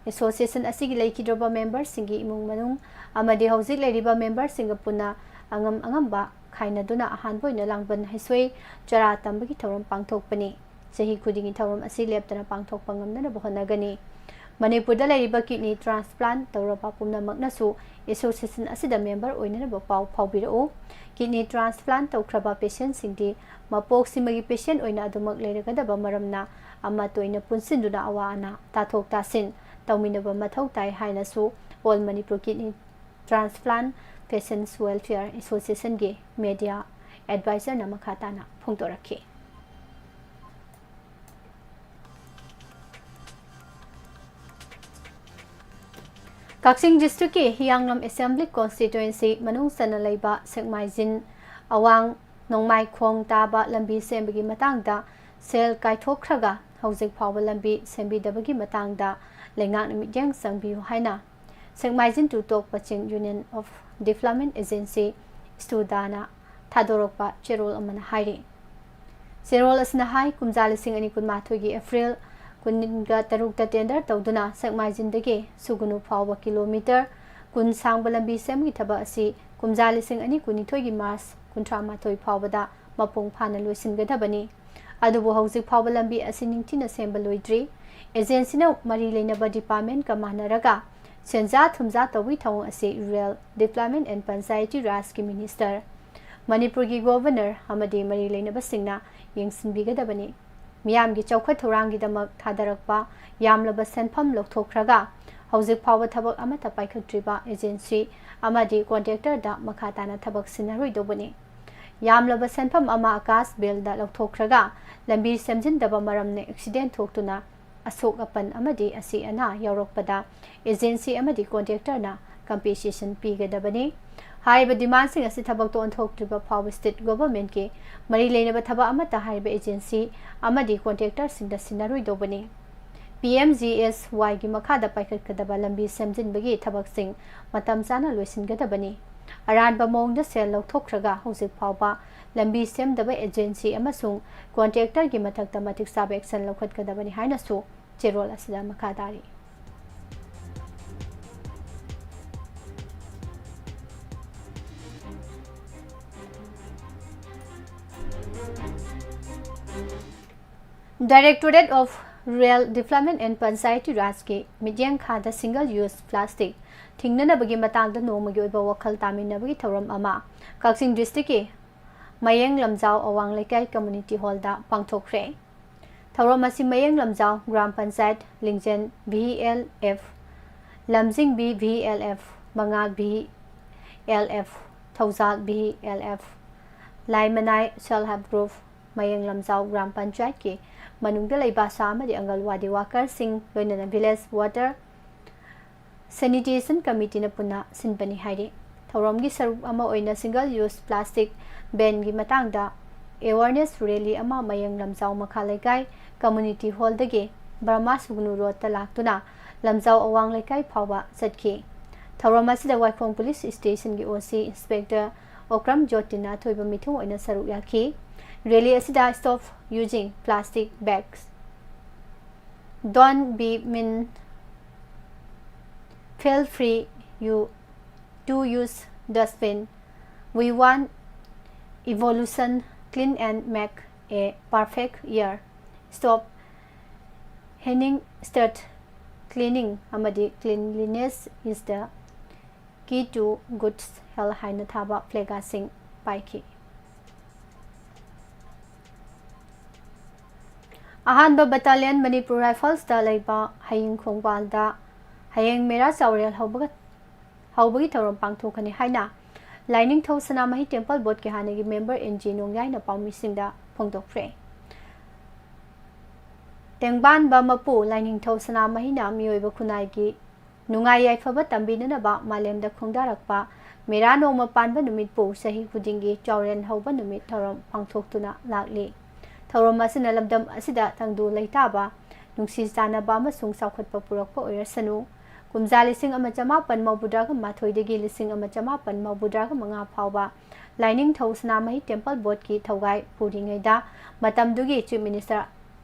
association ꯑꯁꯤꯒꯤ ꯂꯩꯈꯤꯗ꯭ꯔꯕ member ꯁꯤꯡꯒꯤ ꯏꯃꯨꯡ ꯃꯅꯨꯡ ꯑꯃꯗꯤ ꯍꯧꯖꯤꯛ ꯂꯩꯔꯤꯕ member ꯁꯤꯡꯒ ꯄꯨꯟꯅ ꯑꯉꯝ ꯑꯉꯝꯕ ꯈꯥꯏꯅꯗꯨꯅ ꯑꯍꯥꯟꯕ ꯑꯣꯏꯅ ꯂꯥꯡꯕꯟ ꯍꯩꯁꯣꯏ ꯆꯔꯥ ꯇꯝꯕꯒꯤ ꯊꯧꯔꯝ ꯄꯥꯡꯊꯣꯛꯄꯅꯤ꯫ ꯆꯍꯤ ꯈꯨꯗꯤꯡꯒꯤ ꯊꯧꯔꯝ ꯑꯁꯤ ꯂꯦꯞꯇꯅ ꯄꯥꯡꯊꯣꯛꯄ ꯉꯝꯅꯅꯕ ꯍꯣꯠꯅꯒꯅꯤ꯫ ꯃꯅꯤꯄꯨꯔꯗ ꯂꯩꯔꯤꯕ kidney transplant ꯇꯧꯔꯕ ꯄꯨꯝꯅꯃꯛꯅꯁꯨ association ꯑꯁꯤꯗ member ꯑꯣꯏꯅꯅꯕ ꯄꯥꯎ ꯐꯥꯎꯕꯤꯔꯛꯎ꯫ Kidney transplant ꯇꯧꯈ꯭ꯔꯕ patient ꯁꯤꯡꯗꯤ ꯃꯄꯣꯛꯁꯤꯃꯒꯤ patient ꯑꯣꯏꯅ ꯑꯗꯨꯃꯛ ꯂꯩꯔꯒꯗꯕ ꯃꯔꯝꯅ ꯑꯃꯠꯇ ꯑꯣꯏꯅ ꯄꯨꯟꯁꯤꯟꯗꯨꯅ ꯑꯋꯥ ꯑꯅꯥ ꯇꯥꯊꯣꯛ ꯇꯥꯁꯤꯟ ꯇꯧꯃꯤꯟꯅꯕ ꯃꯊꯧ ꯇꯥꯏ ꯍꯥꯏꯅꯁꯨ All Manipur Kidney Transplant Patients Welfare Association ꯒꯤ media advisor ꯅ ꯃꯈꯥ ꯇꯥꯅ ꯐꯣꯡꯗꯣꯔꯛꯈꯤ꯫ ꯀꯛꯆꯤꯡ district ꯀꯤ ꯍꯤꯌꯥꯡꯂꯝ assembly constituency ꯃꯅꯨꯡ ꯆꯟꯅ ꯂꯩꯕ ꯁꯦꯛꯃꯥꯏꯖꯤꯟ ꯑꯋꯥꯡ ꯅꯣꯡꯃꯥꯏꯈꯣꯡ ꯇꯥꯕ ꯂꯝꯕꯤ ꯁꯦꯝꯕꯒꯤ ꯃꯇꯥꯡꯗ ꯁꯦꯜ ꯀꯥꯏꯊꯣꯛꯈ꯭ꯔꯒ ꯍꯧꯖꯤꯛ ꯐꯥꯎꯕ ꯂꯝꯕꯤ ꯁꯦꯝꯕꯤꯗꯕꯒꯤ ꯃꯇꯥꯡꯗ ꯂꯩꯉꯥꯛꯅ ꯃꯤꯠꯌꯦꯡ ꯆꯪꯕꯤꯌꯨ ꯍꯥꯏꯅ ꯁꯦꯛꯃꯥꯏꯖꯤꯟ ꯇꯨ ꯇꯣꯛ ꯄꯆꯤꯡ Union of Development Agency, ꯁ꯭ꯇꯨꯗꯥꯅ ꯊꯥꯗꯣꯔꯛꯄ ꯆꯦꯔꯣꯜ ꯑꯃꯅ ꯍꯥꯏꯔꯤ꯫ ꯆꯦꯔꯣꯜ ꯑꯁꯤꯅ ꯍꯥꯏ, ꯀꯨꯝꯖꯥ ꯂꯤꯁꯤꯡ ꯑꯅꯤ ꯀꯨꯟꯃꯥꯊꯣꯏꯒꯤ ꯑꯦꯄ꯭ꯔꯤꯜ ꯀꯨꯟꯒ ꯇꯔꯨꯛꯇ tender ꯇꯧꯗꯨꯅ ꯁꯦꯛꯃꯥꯏꯖꯤꯟꯗꯒꯤ ꯁꯨꯒꯅꯨ ꯐꯥꯎꯕ kilometre ꯀꯨꯟ ꯁꯥꯡꯕ ꯂꯝꯕꯤ ꯁꯦꯝꯕꯒꯤ ꯊꯕꯛ ꯑꯁꯤ ꯀꯨꯝꯖꯥ ꯂꯤꯁꯤꯡ ꯑꯅꯤ ꯀꯨꯟꯅꯤꯊꯣꯏꯒꯤ ꯃꯥꯔꯆ ꯀꯨꯟꯊ꯭ꯔꯥ ꯃꯥꯊꯣꯏ ꯐꯥꯎꯕꯗ ꯃꯄꯨꯡ ꯐꯥꯅ ꯂꯣꯏꯁꯤꯟꯒꯗꯕꯅꯤ꯫ ꯑꯗꯨꯕꯨ ꯍꯧꯖꯤꯛ ꯐꯥꯎꯕ ꯂꯝꯕꯤ ꯑꯁꯤ ꯅꯤꯡꯊꯤꯅ ꯁꯦꯝꯕ ꯂꯣꯏꯗ꯭ꯔꯤ꯫ Agencyꯅ ꯃꯔꯤ ꯂꯩꯅꯕ departmentꯀ ꯃꯥꯟꯅꯔꯒ ꯁꯦꯟꯖꯥ ꯊꯨꯝꯖꯥ ꯇꯧꯕꯒꯤ ꯊꯧꯑꯣꯡ ꯑꯁꯤ Rural Development and Panchayati Rajꯀꯤ Minister, ꯃꯅꯤꯄꯨꯔꯒꯤ Governor ꯑꯃꯗꯤ ꯃꯔꯤ ꯂꯩꯅꯕꯁꯤꯡꯅ ꯌꯦꯡꯁꯤꯟꯕꯤꯒꯗꯕꯅꯤ꯫ ꯃꯤꯌꯥꯝꯒꯤ ꯆꯥꯎꯈꯠ ꯊꯧꯔꯥꯡꯒꯤꯗꯃꯛ ꯊꯥꯗꯔꯛꯄ ꯌꯥꯝꯂꯕ ꯁꯦꯟꯐꯝ ꯂꯧꯊꯣꯛꯈ꯭ꯔꯒ ꯍꯧꯖꯤꯛ ꯐꯥꯎꯕ ꯊꯕꯛ ꯑꯃꯠꯇ ꯄꯥꯏꯈꯠꯇ꯭ꯔꯤꯕ agency ꯑꯃꯗꯤ contractorꯗ ꯃꯈꯥ ꯇꯥꯅ ꯊꯕꯛ ꯁꯤꯟꯅꯔꯣꯏꯗꯧꯕꯅꯤ꯫ ꯌꯥꯝꯂꯕ ꯁꯦꯟꯐꯝ ꯑꯃ ꯑꯀꯥꯁ ꯕꯤꯜꯗ ꯂꯧꯊꯣꯛꯈ꯭ꯔꯒ ꯂꯝꯕꯤ ꯁꯦꯝꯖꯤꯟꯗꯕ ꯃꯔꯝꯅ accident ꯊꯣꯛꯇꯨꯅ ꯑꯁꯣꯛ ꯑꯄꯟ ꯑꯃꯗꯤ ꯑꯁꯤ ꯑꯅꯥ ꯌꯥꯎꯔꯛꯄꯗ agency ꯑꯃꯗꯤ contractorꯅ compensation ꯄꯤꯒꯗꯕꯅꯤ꯫ ꯍꯥꯏꯔꯤꯕ demandꯁꯤꯡ ꯑꯁꯤ ꯊꯕꯛꯇ ꯑꯣꯟꯊꯣꯛꯇ꯭ꯔꯤꯕ ꯐꯥꯎꯕ state governmentꯀꯤ ꯃꯔꯤ ꯂꯩꯅꯕ ꯊꯕꯛ ꯑꯃꯠꯇ ꯍꯥꯏꯔꯤꯕ agency ꯑꯃꯗꯤ contractorꯁꯤꯡꯗ ꯁꯤꯟꯅꯔꯣꯏꯗꯧꯕꯅꯤ꯫ P M G S Yꯒꯤ ꯃꯈꯥꯗ ꯄꯥꯏꯈꯠꯀꯗꯕ ꯂꯝꯕꯤ ꯁꯦꯝꯖꯤꯟꯕꯒꯤ ꯊꯕꯛꯁꯤꯡ ꯃꯇꯝ ꯆꯥꯅ ꯂꯣꯏꯁꯤꯟꯒꯗꯕꯅꯤ꯫ ꯑꯔꯥꯟꯕ ꯃꯑꯣꯡꯗ ꯁꯦꯜ ꯂꯧꯊꯣꯛꯈ꯭ꯔꯒ ꯍꯧꯖꯤꯛ ꯐꯥꯎꯕ ꯂꯝꯕꯤ ꯁꯦꯝꯗꯕ agency ꯑꯃꯁꯨꯡ contractorꯒꯤ ꯃꯊꯛꯇ ꯃꯇꯤꯛ ꯆꯥꯕ action ꯂꯧꯈꯠꯀꯗꯕꯅꯤ ꯍꯥꯏꯅꯁꯨ ꯆꯦꯔꯣꯜ ꯑꯁꯤꯗ ꯃꯈꯥ ꯇꯥꯔꯤ꯫ Directorate of Rural Development and Panchayati Rajꯀꯤ ꯃꯤꯠꯌꯦꯡ ꯈꯥꯗ single use plastic ꯊꯤꯡꯅꯅꯕꯒꯤ ꯃꯇꯥꯡꯗ ꯅꯣꯡꯃꯒꯤ ꯑꯣꯏꯕ ꯋꯥꯈꯜ ꯇꯥꯃꯤꯟꯅꯕꯒꯤ ꯊꯧꯔꯝ ꯑꯃ ꯀꯛꯆꯤꯡ districtꯀꯤ ꯃꯌꯦꯡ ꯂꯝꯖꯥꯎ ꯑꯋꯥꯡ ꯂꯩꯀꯥꯏ community hallꯗ ꯄꯥꯡꯊꯣꯛꯈ꯭ꯔꯦ꯫ ꯊꯧꯔꯝ ꯑꯁꯤ ꯃꯌꯦꯡ ꯂꯝꯖꯥꯎ ꯒ꯭ꯔꯥꯝ ꯄꯟꯆꯥꯌꯠ ꯂꯤꯡꯖꯦꯜ V L F, Lamjingbi V L F, Mangal V L F, Thoujal V L F, Laimanai self help group, ꯃꯌꯦꯡ ꯂꯝꯖꯥꯎ ꯒ꯭ꯔꯥꯝ ꯄꯟꯆꯥꯌꯠꯀꯤ ꯃꯅꯨꯡꯗ ꯂꯩꯕ ꯑꯁꯥ ꯑꯃꯗꯤ ꯑꯪꯒꯜꯋꯥꯗꯤ workerꯁꯤꯡ, ꯂꯣꯏꯅꯅ village water sanitation committeeꯅ ꯄꯨꯟꯅ ꯁꯤꯟꯕꯅꯤ ꯍꯥꯏꯔꯤ꯫ ꯊꯧꯔꯝꯒꯤ ꯁꯔꯨꯛ ꯑꯃ ꯑꯣꯏꯅ single use plastic banꯒꯤ ꯃꯇꯥꯡꯗ awareness rally ꯑꯃ ꯃꯌꯦꯡ ꯂꯝꯖꯥꯎ ꯃꯈꯥ ꯂꯩꯀꯥꯏ community hallꯗꯒꯤ ꯕꯔꯃꯥ ꯁꯨꯒꯅꯨ roadꯇ ꯂꯥꯛꯇꯨꯅ ꯂꯝꯖꯥꯎ ꯑꯋꯥꯡ ꯂꯩꯀꯥꯏ ꯐꯥꯎꯕ ꯆꯠꯈꯤ꯫ ꯊꯧꯔꯝ ꯑꯁꯤꯗ ꯋꯥꯏꯈꯣꯡ ꯄꯨꯂꯤꯁ ꯁ꯭ꯇꯦꯁꯟꯒꯤ ꯑꯣ ꯁꯤ ꯏꯟꯁꯄꯦꯛꯇꯔ ꯑꯣꯀ꯭ꯔꯝ ꯖꯣꯇꯤꯟꯅ ꯑꯊꯣꯏꯕ ꯃꯤꯊꯨꯡ ꯑꯣꯏꯅ ꯁꯔꯨꯛ ꯌꯥꯈꯤ꯫ ꯔꯦꯂꯤ ꯑꯁꯤꯗ "Stop using plastic bags, don't be mean, feel free, you to use dustbin, we want evolution, clean and make a perfect year, stop hanging, start cleaning ꯑꯃꯗꯤ cleanliness is the key to good health" ꯍꯥꯏꯅ ꯊꯥꯕ ꯐ꯭ꯂꯦꯒꯥꯁꯤꯡ ꯄꯥꯏꯈꯤ꯫ ꯑꯍꯥꯟꯕ battalion Manipur ꯔꯥꯏꯐꯜꯁꯇ ꯂꯩꯕ ꯍꯌꯤꯡ ꯈꯣꯡꯕꯥꯜꯗ ꯍꯌꯦꯡ ꯃꯦꯔꯥ ꯆꯥꯎꯔꯦꯜ ꯍꯧꯕꯒ, ꯍꯧꯕꯒꯤ ꯊꯧꯔꯝ ꯄꯥꯡꯊꯣꯛꯀꯅꯤ ꯍꯥꯏꯅ ꯂꯥꯏꯅꯤꯡꯊꯧ ꯁꯅꯥꯃꯍꯤ ꯇꯦꯝꯄꯜ ꯕꯣꯔꯗꯀꯤ ꯍꯥꯟꯅꯒꯤ ꯃꯦꯝꯕꯔ ꯑꯦꯟ ꯖꯤ ꯅꯣꯡꯌꯥꯏꯅ ꯄꯥꯎꯃꯤꯁꯤꯡꯗ ꯐꯣꯡꯗꯣꯛꯈ꯭ꯔꯦ꯫ ꯇꯦꯡꯕꯥꯟꯕ ꯃꯄꯨ ꯂꯥꯏꯅꯤꯡꯊꯧ ꯁꯅꯥꯃꯍꯤꯅ ꯃꯤꯑꯣꯏꯕ ꯈꯨꯟꯅꯥꯏꯒꯤ ꯅꯨꯡꯉꯥꯏ ꯌꯥꯏꯐꯕ ꯇꯝꯕꯤꯅꯅꯕ ꯃꯥꯂꯦꯝꯗ ꯈꯣꯡꯗꯥꯔꯛꯄ ꯃꯦꯔꯥ ꯅꯣꯡꯃ ꯄꯥꯟꯕ ꯅꯨꯃꯤꯠꯄꯨ ꯆꯍꯤ ꯈꯨꯗꯤꯡꯒꯤ ꯆꯥꯎꯔꯦꯟ ꯍꯧꯕ ꯅꯨꯃꯤꯠ ꯊꯧꯔꯝ ꯄꯥꯡꯊꯣꯛꯇꯨꯅ ꯂꯥꯛꯂꯤ꯫ ꯊꯧꯔꯝ ꯑꯁꯤꯅ ꯂꯝꯗꯝ ꯑꯁꯤꯗ ꯇꯪꯗꯨ ꯂꯩꯇꯥꯕ, ꯅꯨꯡꯁꯤ ꯆꯥꯟꯅꯕ ꯑꯃꯁꯨꯡ ꯆꯥꯎꯈꯠꯄ ꯄꯨꯔꯛꯄ ꯑꯣꯏꯔꯁꯅꯨ꯫ ꯀꯨꯝꯖꯥ ꯂꯤꯁꯤꯡ ꯑꯃ ꯆꯃꯥꯄꯟ ꯃꯧꯗ꯭ꯔꯥꯒ ꯃꯥꯊꯣꯏꯗꯒꯤ ꯂꯤꯁꯤꯡ ꯑꯃ ꯆꯃꯥꯄꯟ ꯃꯧꯗ꯭ꯔꯥꯒ ꯃꯉꯥ ꯐꯥꯎꯕ ꯂꯥꯏꯅꯤꯡꯊꯧ ꯁꯅꯥꯃꯍꯤ ꯇꯦꯝꯄꯜ ꯕꯣꯔꯗꯀꯤ ꯊꯧꯒꯥꯏ ꯄꯨꯔꯤꯉꯩꯗ ꯃꯇꯝꯗꯨꯒꯤ ꯆꯤꯐ ꯃꯤꯅꯤꯁꯇꯔ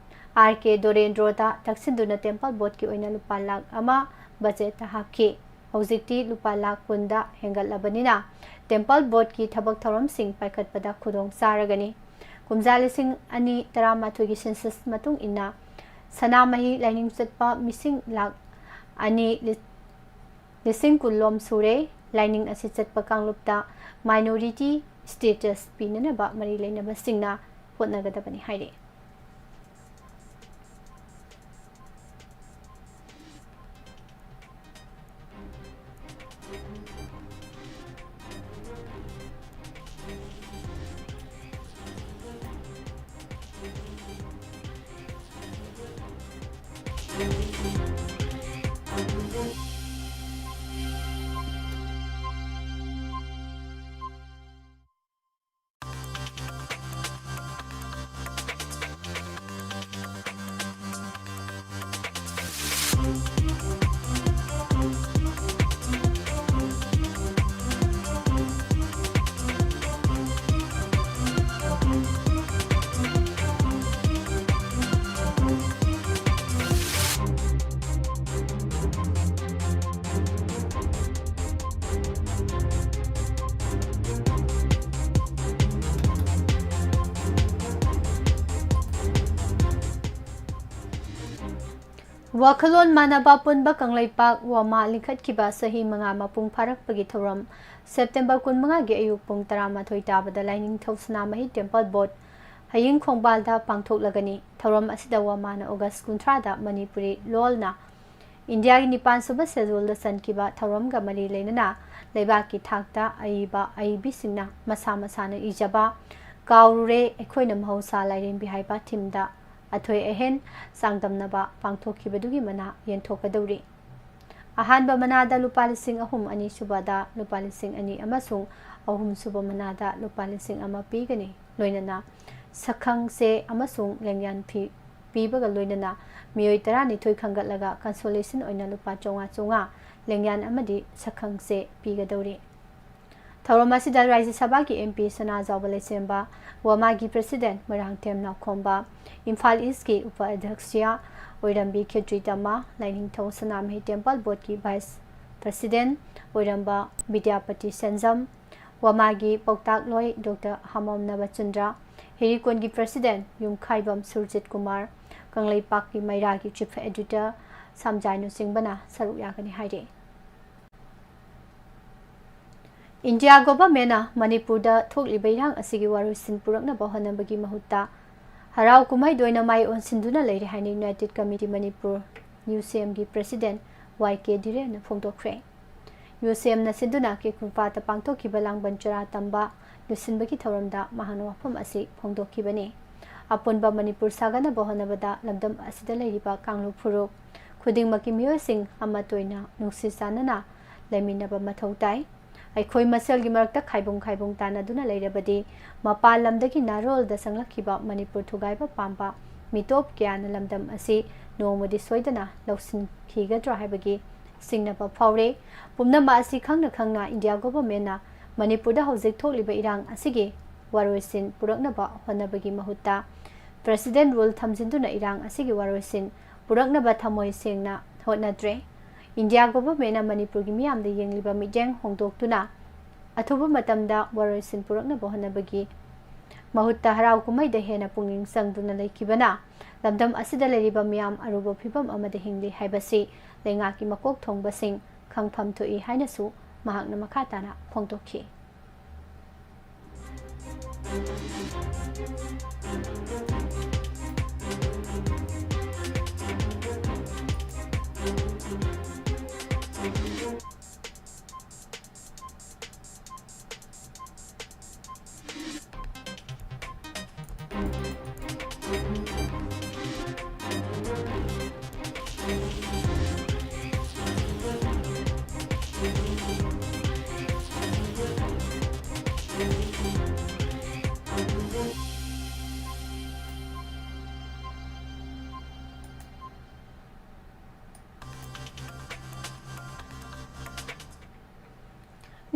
ꯑꯥꯔ ꯀꯦ ꯗꯣꯔꯦꯟꯗ꯭ꯔꯣꯗ ꯇꯛꯁꯤꯟꯗꯨꯅ ꯇꯦꯝꯄꯜ ꯕꯣꯔꯗꯀꯤ ꯑꯣꯏꯅ ꯂꯨꯄꯥ ꯂꯥꯈ ꯑꯃ ꯕꯖꯦꯠꯇ ꯍꯥꯞꯈꯤ꯫ ꯍꯧꯖꯤꯛꯇꯤ ꯂꯨꯄꯥ ꯂꯥꯈ ꯀꯨꯟꯗ ꯍꯦꯟꯒꯠꯂꯕꯅꯤꯅ ꯇꯦꯝꯄꯜ ꯕꯣꯔꯗꯀꯤ ꯊꯕꯛ ꯊꯧꯔꯝꯁꯤꯡ ꯄꯥꯏꯈꯠꯄꯗ ꯈꯨꯗꯣꯡ ꯆꯥꯔꯒꯅꯤ꯫ ꯀꯨꯝꯖꯥ ꯂꯤꯁꯤꯡ ꯑꯅꯤ ꯇꯔꯥꯃꯥꯊꯣꯏꯒꯤ ꯁꯦꯟꯁꯁ ꯃꯇꯨꯡ ꯏꯟꯅ ꯁꯅꯥꯃꯍꯤ ꯂꯥꯏꯅꯤꯡ ꯆꯠꯄ ꯃꯤꯁꯤꯡ ꯂꯥꯈ ꯑꯅꯤ ꯂꯤꯁꯤꯡ ꯀꯨꯟ ꯂꯣꯝ ꯁꯨꯔꯦ꯫ ꯂꯥꯏꯅꯤꯡ ꯑꯁꯤ ꯆꯠꯄ ꯀꯥꯡꯂꯨꯞꯇ ꯃꯥꯏꯅꯣꯔꯤꯇꯤ ꯁ꯭ꯇꯦꯇꯁ ꯄꯤꯅꯅꯕ ꯃꯔꯤ ꯂꯩꯅꯕꯁꯤꯡꯅ ꯍꯣꯠꯅꯒꯗꯕꯅꯤ ꯍꯥꯏꯔꯤ꯫ ꯋꯥꯈꯜꯂꯣꯟ ꯃꯥꯟꯅꯕ ꯑꯄꯨꯟꯕ ꯀꯪꯂꯩꯄꯥꯛ ꯋꯥꯃꯥ ꯂꯤꯡꯈꯠꯈꯤꯕ ꯆꯍꯤ ꯃꯉꯥ ꯃꯄꯨꯡ ꯐꯥꯔꯛꯄꯒꯤ ꯊꯧꯔꯝ ꯁꯦꯞꯇꯦꯝꯕꯔ ꯀꯨꯟꯃꯉꯥꯒꯤ ꯑꯌꯨꯛ ꯄꯨꯡ ꯇꯔꯥꯃꯥꯊꯣꯏ ꯇꯥꯕꯗ ꯂꯥꯏꯅꯤꯡꯊꯧ ꯁꯅꯥꯃꯍꯤ ꯇꯦꯝꯄꯜ ꯕꯣꯔꯗ ꯍꯌꯤꯡ ꯈꯣꯡꯕꯥꯜꯗ ꯄꯥꯡꯊꯣꯛꯂꯒꯅꯤ꯫ ꯊꯧꯔꯝ ꯑꯁꯤꯗ ꯋꯥꯃꯥꯅ ꯑꯣꯒꯁ ꯀꯨꯟꯊ꯭ꯔꯥꯗ ꯃꯅꯤꯄꯨꯔꯤ ꯂꯣꯜꯅ ꯏꯟꯗꯤꯌꯥꯒꯤ ꯅꯤꯄꯥꯟ ꯁꯨꯕ ꯁꯦꯗꯨꯜꯗ ꯆꯟꯈꯤꯕ ꯊꯧꯔꯝꯒ ꯃꯔꯤ ꯂꯩꯅꯅ ꯂꯩꯕꯥꯛꯀꯤ ꯊꯥꯛꯇ ꯑꯏꯕ ꯑꯏꯕꯤꯁꯤꯡꯅ ꯃꯁꯥ ꯃꯁꯥꯅ ꯏꯖꯕ ꯀꯥꯎꯔꯨꯔꯦ ꯑꯩꯈꯣꯏꯅ ꯃꯍꯧꯁꯥ ꯂꯥꯏꯔꯦꯝꯕꯤ ꯍꯥꯏꯕ ꯊꯤꯝꯗ ꯑꯊꯣꯏ ꯑꯍꯦꯟ ꯆꯥꯡꯗꯝꯅꯕ ꯄꯥꯡꯊꯣꯛꯈꯤꯕꯗꯨꯒꯤ ꯃꯅꯥ ꯌꯦꯟꯊꯣꯛꯀꯗꯧꯔꯤ꯫ ꯑꯍꯥꯟꯕ ꯃꯅꯥꯗ ꯂꯨꯄꯥ ꯂꯤꯁꯤꯡ ꯑꯍꯨꯝ, ꯑꯅꯤꯁꯨꯕꯗ ꯂꯨꯄꯥ ꯂꯤꯁꯤꯡ ꯑꯅꯤ ꯑꯃꯁꯨꯡ ꯑꯍꯨꯝꯁꯨꯕ ꯃꯅꯥꯗ ꯂꯨꯄꯥ ꯂꯤꯁꯤꯡ ꯑꯃ ꯄꯤꯒꯅꯤ꯫ ꯂꯣꯏꯅꯅ ꯁꯛꯈꯪ ꯆꯦ ꯑꯃꯁꯨꯡ ꯂꯦꯡꯌꯥꯟ ꯐꯤ ꯄꯤꯕꯒ ꯂꯣꯏꯅꯅ ꯃꯤꯑꯣꯏ ꯇꯔꯥꯅꯤꯊꯣꯏ ꯈꯟꯒꯠꯂꯒ consolation ꯑꯣꯏꯅ ꯂꯨꯄꯥ ꯆꯥꯝꯃꯉꯥ ꯆꯥꯝꯃꯉꯥ ꯂꯦꯡꯌꯥꯟ ꯑꯃꯗꯤ ꯁꯛꯈꯪ ꯆꯦ ꯄꯤꯒꯗꯧꯔꯤ꯫ ꯊꯧꯔꯝ ꯑꯁꯤꯗ ꯔꯥꯖ꯭ꯌ ꯁꯚꯥꯒꯤ MP ꯁꯅꯥꯖꯥꯎꯕ ꯂꯩꯁꯦꯝꯕ, ꯋꯥꯃꯥꯒꯤ President ꯃꯣꯏꯔꯥꯡꯊꯦꯝ ꯅꯥꯎꯈꯣꯝꯕ, ꯏꯝꯐꯥꯜ East ꯀꯤ ꯎꯄ ꯑꯙ꯭ꯌꯛꯁ ꯑꯣꯏꯔꯝꯕꯤ ꯈꯦꯇ꯭ꯔꯤꯇꯝꯃ, ꯂꯥꯏꯅꯤꯡꯊꯧ ꯁꯅꯥꯃꯍꯤ Temple Board ꯀꯤ Vice President ꯑꯣꯏꯔꯝꯕ ꯕꯤꯗ꯭ꯌꯥꯄꯇꯤ ꯁꯦꯟꯖꯝ, ꯋꯥꯃꯥꯒꯤ ꯄꯥꯎꯇꯥꯛꯂꯣꯏ Doctor ꯍꯥꯃꯣꯝ ꯅꯕꯆꯟꯗ꯭ꯔ, ꯍꯤꯔꯤꯀꯣꯟꯒꯤ President ꯌꯨꯝꯈꯥꯏꯕꯝ ꯁꯨꯔꯖꯤꯠ ꯀꯨꯃꯥꯔ, ꯀꯪꯂꯩꯄꯥꯛꯀꯤ ꯃꯩꯔꯥꯒꯤ Chief Editor ꯁꯥꯝꯖꯥꯏꯅꯆꯤꯡꯕꯅ ꯁꯔꯨꯛ ꯌꯥꯒꯅꯤ ꯍꯥꯏꯔꯤ꯫ ꯏꯟꯗꯤꯌꯥ ꯒꯣꯚꯔꯟꯃꯦꯟꯠꯅ ꯃꯅꯤꯄꯨꯔꯗ ꯊꯣꯛꯂꯤꯕ ꯏꯔꯥꯡ ꯑꯁꯤꯒꯤ ꯋꯥꯔꯣꯏꯁꯤꯟ ꯄꯨꯔꯛꯅꯕ ꯍꯣꯠꯅꯕꯒꯤ ꯃꯍꯨꯠꯇ ꯍꯔꯥꯎ ꯀꯨꯝꯍꯩꯗ ꯑꯣꯏꯅ ꯃꯥꯏ ꯑꯣꯟꯁꯤꯟꯗꯨꯅ ꯂꯩꯔꯦ ꯍꯥꯏꯅ United Committee Manipur, UCM ꯒꯤ President ꯋꯥꯏ ꯀꯦ ꯙꯤꯔꯦꯟꯅ ꯐꯣꯡꯗꯣꯛꯈ꯭ꯔꯦ꯫ UCM ꯅ ꯁꯤꯟꯗꯨꯅ ꯀꯦꯀꯨꯄꯥꯠꯇ ꯄꯥꯡꯊꯣꯛꯈꯤꯕ ꯂꯥꯡꯕꯟ ꯆꯨꯔꯥ ꯇꯝꯕ ꯂꯣꯏꯁꯤꯟꯕꯒꯤ ꯊꯧꯔꯝꯗ ꯃꯍꯥꯛꯅ ꯋꯥꯐꯝ ꯑꯁꯤ ꯐꯣꯡꯗꯣꯛꯈꯤꯕꯅꯤ꯫ ꯑꯄꯨꯟꯕ ꯃꯅꯤꯄꯨꯔ ꯁꯥꯒꯠꯅꯕ ꯍꯣꯠꯅꯕꯗ ꯂꯝꯗꯝ ꯑꯁꯤꯗ ꯂꯩꯔꯤꯕ ꯀꯥꯡꯂꯨꯞ ꯐꯨꯔꯨꯞ ꯈꯨꯗꯤꯡꯃꯛꯀꯤ ꯃꯤꯑꯣꯏꯁꯤꯡ ꯑꯃꯠꯇ ꯑꯣꯏꯅ ꯅꯨꯡꯁꯤ ꯆꯥꯟꯅꯅ ꯂꯩꯃꯤꯟꯅꯕ ꯃꯊꯧ ꯇꯥꯏ꯫ ꯑꯩꯈꯣꯏ ꯃꯁꯦꯜꯒꯤ ꯃꯔꯛꯇ ꯈꯥꯏꯕꯨꯡ ꯈꯥꯏꯕꯨꯡ ꯇꯥꯟꯅꯗꯨꯅ ꯂꯩꯔꯕꯗꯤ ꯃꯄꯥꯟ ꯂꯝꯗꯒꯤ ꯅꯥꯔꯣꯜꯗ ꯆꯪꯂꯛꯈꯤꯕ ꯃꯅꯤꯄꯨꯔ ꯊꯨꯒꯥꯏꯕ ꯄꯥꯝꯕ ꯃꯤꯇꯣꯞ ꯀꯌꯥꯅ ꯂꯝꯗꯝ ꯑꯁꯤ ꯅꯣꯡꯃꯗꯤ ꯁꯣꯏꯗꯅ ꯂꯧꯁꯤꯟꯈꯤꯒꯗ꯭ꯔꯥ ꯍꯥꯏꯕꯒꯤ ꯆꯤꯡꯅꯕ ꯐꯥꯎꯔꯦ꯫ ꯄꯨꯝꯅꯃꯛ ꯑꯁꯤ ꯈꯪꯅ ꯈꯪꯅ ꯏꯟꯗꯤꯌꯥ ꯒꯣꯚꯔꯟꯃꯦꯟꯠꯅ ꯃꯅꯤꯄꯨꯔꯗ ꯍꯧꯖꯤꯛ ꯊꯣꯛꯂꯤꯕ ꯏꯔꯥꯡ ꯑꯁꯤꯒꯤ ꯋꯥꯔꯣꯏꯁꯤꯟ ꯄꯨꯔꯛꯅꯕ ꯍꯣꯠꯅꯕꯒꯤ ꯃꯍꯨꯠꯇ President Rule ꯊꯝꯖꯤꯟꯗꯨꯅ ꯏꯔꯥꯡ ꯑꯁꯤꯒꯤ ꯋꯥꯔꯣꯏꯁꯤꯟ ꯄꯨꯔꯛꯅꯕ ꯊꯃꯣꯏ ꯁꯦꯡꯅ ꯍꯣꯠꯅꯗ꯭ꯔꯦ꯫ ꯏꯟꯗꯤꯌꯥ ꯒꯣꯚꯔꯟꯃꯦꯟꯠꯅ ꯃꯅꯤꯄꯨꯔꯒꯤ ꯃꯤꯌꯥꯝꯗ ꯌꯦꯡꯂꯤꯕ ꯃꯤꯠꯌꯦꯡ ꯍꯣꯡꯗꯣꯛꯇꯨꯅ ꯑꯊꯨꯕ ꯃꯇꯝꯗ ꯋꯥꯔꯣꯏꯁꯤꯟ ꯄꯨꯔꯛꯅꯕ ꯍꯣꯠꯅꯕꯒꯤ ꯃꯍꯨꯠꯇ ꯍꯔꯥꯎ ꯀꯨꯝꯍꯩꯗ ꯍꯦꯟꯅ ꯄꯨꯛꯅꯤꯡ ꯆꯪꯗꯨꯅ ꯂꯩꯈꯤꯕꯅ ꯂꯝꯗꯝ ꯑꯁꯤꯗ ꯂꯩꯔꯤꯕ ꯃꯤꯌꯥꯝ ꯑꯔꯨꯕ ꯐꯤꯕꯝ ꯑꯃꯗ ꯍꯤꯡꯂꯤ ꯍꯥꯏꯕꯁꯤ ꯂꯩꯉꯥꯛꯀꯤ ꯃꯀꯣꯛ ꯊꯣꯡꯕꯁꯤꯡ ꯈꯪꯐꯝ ꯊꯣꯛꯏ ꯍꯥꯏꯅꯁꯨ ꯃꯍꯥꯛꯅ ꯃꯈꯥ ꯇꯥꯅ ꯐꯣꯡꯗꯣꯛꯈꯤ꯫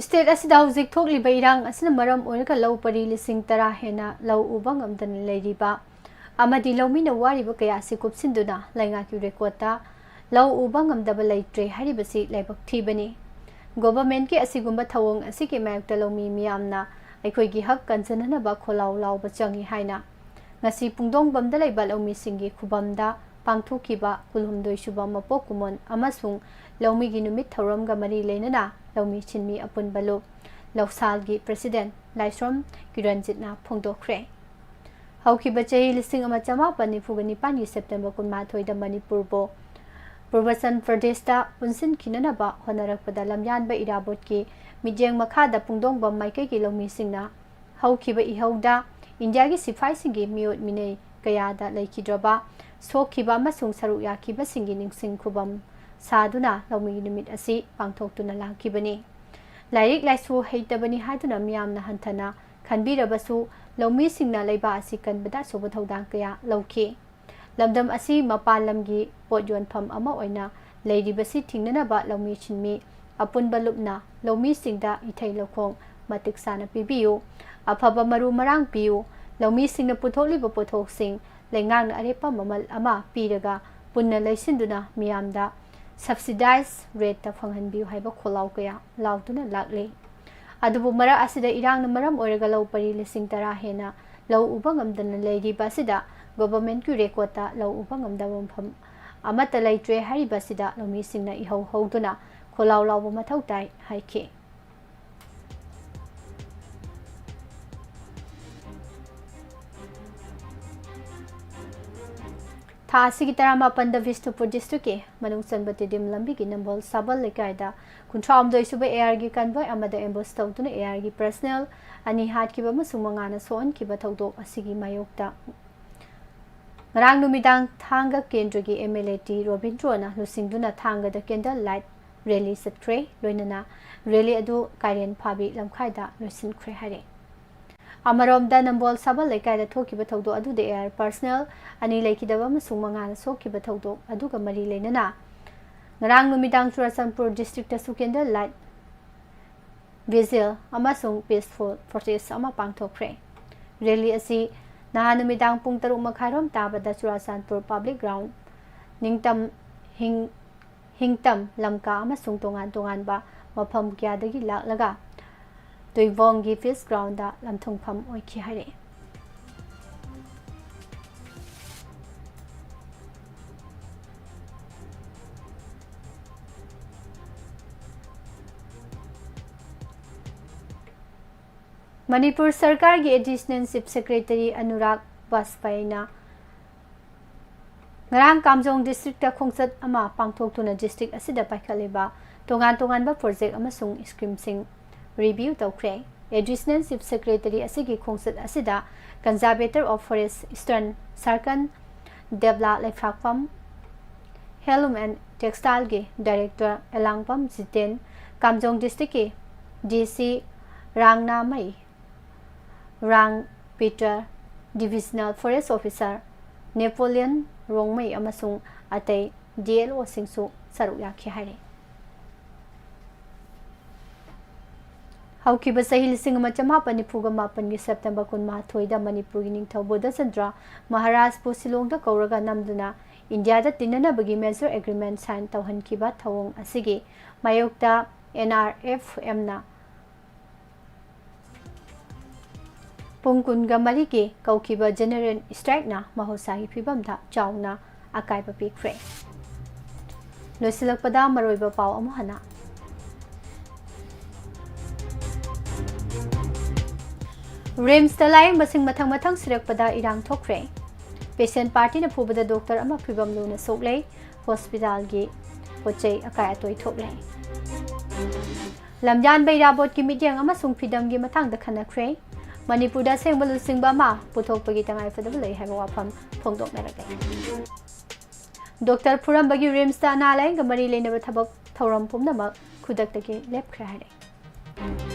State ꯑꯁꯤꯗ ꯍꯧꯖꯤꯛ ꯊꯣꯛꯂꯤꯕ ꯏꯔꯥꯡ ꯑꯁꯤꯅ ꯃꯔꯝ ꯑꯣꯏꯔꯒ ꯂꯧ ꯄꯔꯤ ꯂꯤꯁꯤꯡ ꯇꯔꯥ ꯍꯦꯟꯅ ꯂꯧ ꯎꯕ ꯉꯝꯗꯅ ꯂꯩꯔꯤꯕ ꯑꯃꯗꯤ ꯂꯧꯃꯤꯅ ꯋꯥꯔꯤꯕ ꯀꯌꯥ ꯑꯁꯤ ꯀꯨꯞꯁꯤꯟꯗꯨꯅ ꯂꯩꯉꯥꯛꯀꯤ ꯔꯦꯀꯣꯔꯠꯇ ꯂꯧ ꯎꯕ ꯉꯝꯗꯕ ꯂꯩꯇ꯭ꯔꯦ ꯍꯥꯏꯔꯤꯕꯁꯤ ꯂꯥꯏꯕꯛ ꯊꯤꯕꯅꯤ꯫ ꯒꯣꯚꯔꯟꯃꯦꯟꯠꯀꯤ ꯑꯁꯤꯒꯨꯝꯕ ꯊꯧꯑꯣꯡ ꯑꯁꯤꯒꯤ ꯃꯥꯌꯣꯛꯇ ꯂꯧꯃꯤ ꯃꯤꯌꯥꯝꯅ ꯑꯩꯈꯣꯏꯒꯤ ꯍꯛ ꯀꯟꯖꯅꯅꯕ ꯈꯣꯜꯂꯥꯎ ꯂꯥꯎꯕ ꯆꯪꯏ ꯍꯥꯏꯅ ꯉꯁꯤ ꯄꯨꯡꯗꯣꯡꯕꯝꯗ ꯂꯩꯕ ꯂꯧꯃꯤꯁꯤꯡꯒꯤ ꯈꯨꯕꯝꯗ ꯄꯥꯡꯊꯣꯛꯈꯤꯕ ꯀꯨꯟꯍꯨꯝꯗꯣꯏ ꯁꯨꯕ ꯃꯄꯣꯛ ꯀꯨꯝꯑꯣꯟ ꯑꯃꯁꯨꯡ ꯂꯧꯃꯤꯒꯤ ꯅꯨꯃꯤꯠ ꯊꯧꯔꯝꯒ ꯃꯔꯤ ꯂꯩꯅꯅ ꯂꯧꯃꯤ ꯁꯤꯟꯃꯤ ꯑꯄꯨꯟꯕ ꯂꯨꯞ ꯂꯧꯁꯥꯜꯒꯤ president ꯂꯥꯏꯁ꯭ꯔꯣꯝ ꯀꯤꯔꯟꯖꯤꯠꯅ ꯐꯣꯡꯗꯣꯛꯈ꯭ꯔꯦ꯫ ꯍꯧꯈꯤꯕ ꯆꯍꯤ ꯂꯤꯁꯤꯡ ꯑꯃ ꯆꯃꯥꯄꯟ ꯅꯤꯐꯨꯒ ꯅꯤꯄꯥꯟꯒꯤ September ꯀꯨꯟꯃꯥꯊꯣꯏꯗ ꯃꯅꯤꯄꯨꯔꯕꯨ ꯄꯨꯔꯕꯆꯟ ꯄ꯭ꯔꯗꯦꯁꯇ ꯄꯨꯟꯁꯤꯟꯈꯤꯅꯅꯕ ꯍꯣꯠꯅꯔꯛꯄꯗ ꯂꯝꯌꯥꯟꯕ ꯏꯔꯥꯕꯣꯠꯀꯤ ꯃꯤꯠꯌꯦꯡ ꯃꯈꯥꯗ ꯄꯨꯡꯗꯣꯡꯕꯝ ꯃꯥꯏꯀꯩꯒꯤ ꯂꯧꯃꯤꯁꯤꯡꯅ ꯍꯧꯈꯤꯕ ꯏꯍꯧꯗ ꯏꯟꯗꯤꯌꯥꯒꯤ ꯁꯤꯐꯥꯏꯁꯤꯡꯒꯤ ꯃꯤꯑꯣꯠ ꯃꯤꯅꯩ ꯀꯌꯥꯗ ꯂꯩꯈꯤꯗ꯭ꯔꯕ, ꯁꯣꯛꯈꯤꯕ ꯑꯃꯁꯨꯡ ꯁꯔꯨꯛ ꯌꯥꯈꯤꯕꯁꯤꯡꯒꯤ ꯅꯤꯡꯁꯤꯡ ꯈꯨꯕꯝ ꯁꯥꯗꯨꯅ ꯂꯧꯃꯤꯒꯤ ꯅꯨꯃꯤꯠ ꯑꯁꯤ ꯄꯥꯡꯊꯣꯛꯇꯨꯅ ꯂꯥꯛꯈꯤꯕꯅꯤ꯫ ꯂꯥꯏꯔꯤꯛ ꯂꯥꯏꯁꯨ ꯍꯩꯇꯕꯅꯤ ꯍꯥꯏꯗꯨꯅ ꯃꯤꯌꯥꯝꯅ ꯍꯟꯊꯅ ꯈꯟꯕꯤꯔꯕꯁꯨ, ꯂꯧꯃꯤꯁꯤꯡꯅ ꯂꯩꯕꯥꯛ ꯑꯁꯤ ꯀꯟꯕꯗ ꯑꯆꯧꯕ ꯊꯧꯗꯥꯡ ꯀꯌꯥ ꯂꯧꯈꯤ꯫ ꯂꯝꯗꯝ ꯑꯁꯤ ꯃꯄꯥꯟ ꯂꯝꯒꯤ ꯄꯣꯠ ꯌꯣꯟꯐꯝ ꯑꯃ ꯑꯣꯏꯅ ꯂꯩꯔꯤꯕꯁꯤ ꯊꯤꯡꯅꯅꯕ ꯂꯧꯃꯤ ꯁꯤꯟꯃꯤ ꯑꯄꯨꯟꯕ ꯂꯨꯞꯅ ꯂꯧꯃꯤꯁꯤꯡꯗ ꯏꯊꯩ ꯂꯧꯈꯣꯡ ꯃꯇꯤꯛ ꯆꯥꯅ ꯄꯤꯕꯤꯌꯨ, ꯑꯐꯕ ꯃꯔꯨ ꯃꯔꯥꯡ ꯄꯤꯌꯨ, ꯂꯧꯃꯤꯁꯤꯡꯅ ꯄꯨꯊꯣꯛꯂꯤꯕ ꯄꯣꯠꯊꯣꯛꯁꯤꯡ ꯂꯩꯉꯥꯛꯅ ꯑꯔꯦꯞꯄ ꯃꯃꯜ ꯑꯃ ꯄꯤꯔꯒ ꯄꯨꯟꯅ ꯂꯩꯁꯤꯟꯗꯨꯅ ꯃꯤꯌꯥꯝꯗ subsidized rate ꯇ ꯐꯪꯍꯟꯕꯤꯌꯨ ꯍꯥꯏꯕ ꯈꯣꯜꯂꯥꯎ ꯀꯌꯥ ꯂꯥꯎꯗꯨꯅ ꯂꯥꯛꯂꯤ꯫ ꯑꯗꯨꯕꯨ ꯃꯔꯛ ꯑꯁꯤꯗ ꯏꯔꯥꯡꯅ ꯃꯔꯝ ꯑꯣꯏꯔꯒ ꯂꯧ ꯄꯔꯤ ꯂꯤꯁꯤꯡ ꯇꯔꯥ ꯍꯦꯟꯅ ꯂꯧ ꯎꯕ ꯉꯝꯗꯅ ꯂꯩꯔꯤꯕ ꯑꯁꯤꯗ governmentꯀꯤ recordꯇ ꯂꯧ ꯎꯕ ꯉꯝꯗꯕ ꯃꯐꯝ ꯑꯃꯠꯇ ꯂꯩꯇ꯭ꯔꯦ꯫ ꯍꯥꯏꯔꯤꯕ ꯑꯁꯤꯗ ꯂꯧꯃꯤꯁꯤꯡꯅ ꯏꯍꯧ ꯍꯧꯗꯨꯅ ꯈꯣꯜꯂꯥꯎ ꯂꯥꯎꯕ ꯃꯊꯧ ꯇꯥꯏ ꯍꯥꯏꯈꯤ꯫ ꯊꯥ ꯑꯁꯤꯒꯤ ꯇꯔꯥꯃꯥꯄꯟꯗ ꯕꯤꯁꯅꯨꯄꯨꯔ districtꯀꯤ ꯃꯅꯨꯡ ꯆꯟꯕ ꯇꯤꯗꯤꯝ ꯂꯝꯕꯤꯒꯤ ꯅꯝꯕꯣꯜ ꯁꯥꯕꯜ ꯂꯩꯀꯥꯏꯗ ꯀꯨꯟꯊ꯭ꯔꯥ ꯍꯨꯝꯗꯣꯏ ꯁꯨꯕ ARꯒꯤ convoy ꯑꯃꯗ ambush ꯇꯧꯗꯨꯅ ARꯒꯤ personnel ꯑꯅꯤ ꯍꯥꯠꯈꯤꯕ ꯑꯃꯁꯨꯡ ꯃꯉꯥꯅ ꯁꯣꯛꯍꯟꯈꯤꯕ ꯊꯧꯗꯣꯛ ꯑꯁꯤꯒꯤ ꯃꯥꯌꯣꯛꯇ ꯉꯔꯥꯡ ꯅꯨꯃꯤꯗꯥꯡ ꯊꯥꯡꯒ ꯀꯦꯟꯗ꯭ꯔꯒꯤ MLA ꯇꯤ ꯔꯣꯕꯤꯟꯗ꯭ꯔꯣꯅ ꯂꯨꯆꯤꯡꯗꯨꯅ ꯊꯥꯡꯒꯗ candle light rally ꯆꯠꯈ꯭ꯔꯦ꯫ ꯂꯣꯏꯅꯅ rally ꯑꯗꯨ ꯀꯥꯏꯔꯦꯟ ꯐꯥꯕꯤ ꯂꯝꯈꯥꯏꯗ ꯂꯣꯏꯁꯤꯟꯈ꯭ꯔꯦ ꯍꯥꯏꯔꯦ꯫ ꯑꯃꯔꯣꯝꯗ ꯅꯝꯕꯣꯜ ꯁꯥꯕꯜ ꯂꯩꯀꯥꯏꯗ ꯊꯣꯛꯈꯤꯕ ꯊꯧꯗꯣꯛ ꯑꯗꯨꯗ AR personnel ꯑꯅꯤ ꯂꯩꯈꯤꯗꯕ ꯑꯃꯁꯨꯡ ꯃꯉꯥꯅ ꯁꯣꯛꯈꯤꯕ ꯊꯧꯗꯣꯛ ꯑꯗꯨꯒ ꯃꯔꯤ ꯂꯩꯅꯅ ꯉꯔꯥꯡ ꯅꯨꯃꯤꯗꯥꯡ ꯆꯨꯔꯥꯆꯥꯟꯄꯨꯔ districtꯇꯁꯨ candle light vigil ꯑꯃꯁꯨꯡ peaceful protest ꯑꯃ ꯄꯥꯡꯊꯣꯛꯈ꯭ꯔꯦ꯫ Rally ꯑꯁꯤ ꯅꯍꯥꯟ ꯅꯨꯃꯤꯗꯥꯡ ꯄꯨꯡ ꯇꯔꯨꯛ ꯃꯈꯥꯏꯔꯣꯝ ꯇꯥꯕꯗ ꯆꯨꯔꯥꯆꯥꯟꯄꯨꯔ public ground, ꯅꯤꯡꯇꯝ ꯍꯤꯡ-, ꯍꯤꯡꯇꯝ ꯂꯝꯀꯥ ꯑꯃꯁꯨꯡ ꯇꯣꯉꯥꯟ ꯇꯣꯉꯥꯟꯕ ꯃꯐꯝ ꯀꯌꯥꯗꯒꯤ ꯂꯥꯛꯂꯒ ꯇꯨꯏꯕꯣꯡꯒꯤ peace groundꯗ ꯂꯝꯊꯨꯡꯐꯝ ꯑꯣꯏꯈꯤ ꯍꯥꯏꯔꯛꯏ꯫ ꯃꯅꯤꯄꯨꯔ ꯁꯔꯀꯥꯔꯒꯤ Additional Chief Secretary ꯑꯅꯨꯔꯥꯒ ꯕꯥꯖꯄꯥꯏꯅ ꯉꯔꯥꯡ ꯀꯥꯝꯖꯣꯡ districtꯇ ꯈꯣꯡꯆꯠ ꯑꯃ ꯄꯥꯡꯊꯣꯛꯇꯨꯅ district ꯑꯁꯤꯗ ꯄꯥꯏꯈꯠꯂꯤꯕ ꯇꯣꯉꯥꯟ ꯇꯣꯉꯥꯟꯕ project ꯑꯃꯁꯨꯡ schemeꯁꯤꯡ review ꯇꯧꯈ꯭ꯔꯦ꯫ Additional Chief Secretary ꯑꯁꯤꯒꯤ ꯈꯣꯡꯆꯠ ꯑꯁꯤꯗ Conservator of Forest Eastern Sarkan Debala Leiphrakpam, Handloom and Textileꯒꯤ Director ꯑꯦꯂꯥꯡꯕꯝ ꯖꯤꯇꯦꯟ, ꯀꯥꯝꯖꯣꯡ districtꯀꯤ DC Rangnamei Rang Peter, Divisional Forest Officer Napoleon Rongmei ꯑꯃꯁꯨꯡ ꯑꯇꯩ DLOꯁꯤꯡꯁꯨ ꯁꯔꯨꯛ ꯌꯥꯈꯤ ꯍꯥꯏꯔꯤ꯫ ꯍꯧꯈꯤꯕ ꯆꯍꯤ ꯂꯤꯁꯤꯡ ꯑꯃ ꯆꯃꯥꯄꯟ ꯅꯤꯐꯨꯒ ꯃꯥꯄꯟꯒꯤ September ꯀꯨꯟꯃꯥꯊꯣꯏꯗ ꯃꯅꯤꯄꯨꯔꯒꯤ ꯅꯤꯡꯊꯧ ꯕꯣꯙꯆꯟꯗ꯭ꯔ ꯃꯍꯥꯔꯥꯖꯄꯨ ꯁꯤꯂꯣꯡꯗ ꯀꯧꯔꯒ ꯅꯝꯗꯨꯅ ꯏꯟꯗꯤꯌꯥꯗ ꯇꯤꯟꯅꯅꯕꯒꯤ major agreement sign ꯇꯧꯍꯟꯈꯤꯕ ꯊꯧꯑꯣꯡ ꯑꯁꯤꯒꯤ ꯃꯥꯌꯣꯛꯇ NRFMꯅ ꯄꯨꯡ ꯀꯨꯟꯒ ꯃꯔꯤꯒꯤ ꯀꯧꯈꯤꯕ general strikeꯅ ꯃꯍꯧꯁꯥꯒꯤ ꯐꯤꯕꯝꯗ ꯆꯥꯎꯅ ꯑꯀꯥꯏꯕ ꯄꯤꯈ꯭ꯔꯦ꯫ ꯂꯣꯏꯁꯤꯜꯂꯛꯄꯗ ꯃꯔꯨꯑꯣꯏꯕ ꯄꯥꯎ ꯑꯃꯨꯛ ꯍꯟꯅ꯫ ꯔꯤꯝꯁꯇ ꯂꯥꯌꯦꯡꯕꯁꯤꯡ ꯃꯊꯪ ꯃꯊꯪ ꯁꯤꯔꯛꯄꯗ ꯏꯔꯥꯡ ꯊꯣꯛꯈ꯭ꯔꯦ꯫ Patient partyꯅ ꯐꯨꯕꯗ doctor ꯑꯃ ꯐꯤꯕꯝ ꯂꯨꯅ ꯁꯣꯛꯂꯦ꯫ Hospitalꯒꯤ ꯄꯣꯠ ꯆꯩ ꯑꯀꯥꯏ ꯑꯇꯣꯏ ꯊꯣꯛꯂꯦ꯫ ꯂꯝꯖꯥꯟꯕ ꯏꯔꯥꯕꯣꯠꯀꯤ ꯃꯤꯠꯌꯦꯡ ꯑꯃꯁꯨꯡ ꯐꯤꯗꯝꯒꯤ ꯃꯇꯥꯡꯗ ꯈꯟꯅꯈ꯭ꯔꯦ꯫ ꯃꯅꯤꯄꯨꯔꯗ ꯑꯁꯦꯡꯕ ꯂꯨꯆꯤꯡꯕ ꯑꯃ ꯄꯨꯊꯣꯛꯄꯒꯤ ꯇꯉꯥꯏꯐꯗꯕ ꯂꯩ ꯍꯥꯏꯕ ꯋꯥꯐꯝ ꯐꯣꯡꯗꯣꯛꯅꯔꯛꯂꯦ꯫ Doctor ꯐꯨꯔꯝꯕꯒꯤ ꯔꯤꯝꯁꯇ ꯑꯅꯥ ꯂꯥꯌꯦꯡꯒ ꯃꯔꯤ ꯂꯩꯅꯕ ꯊꯕꯛ ꯊꯧꯔꯝ ꯄꯨꯝꯅꯃꯛ ꯈꯨꯗꯛꯇꯒꯤ ꯂꯦꯞꯈ꯭ꯔꯦ ꯍꯥꯏꯔꯦ꯫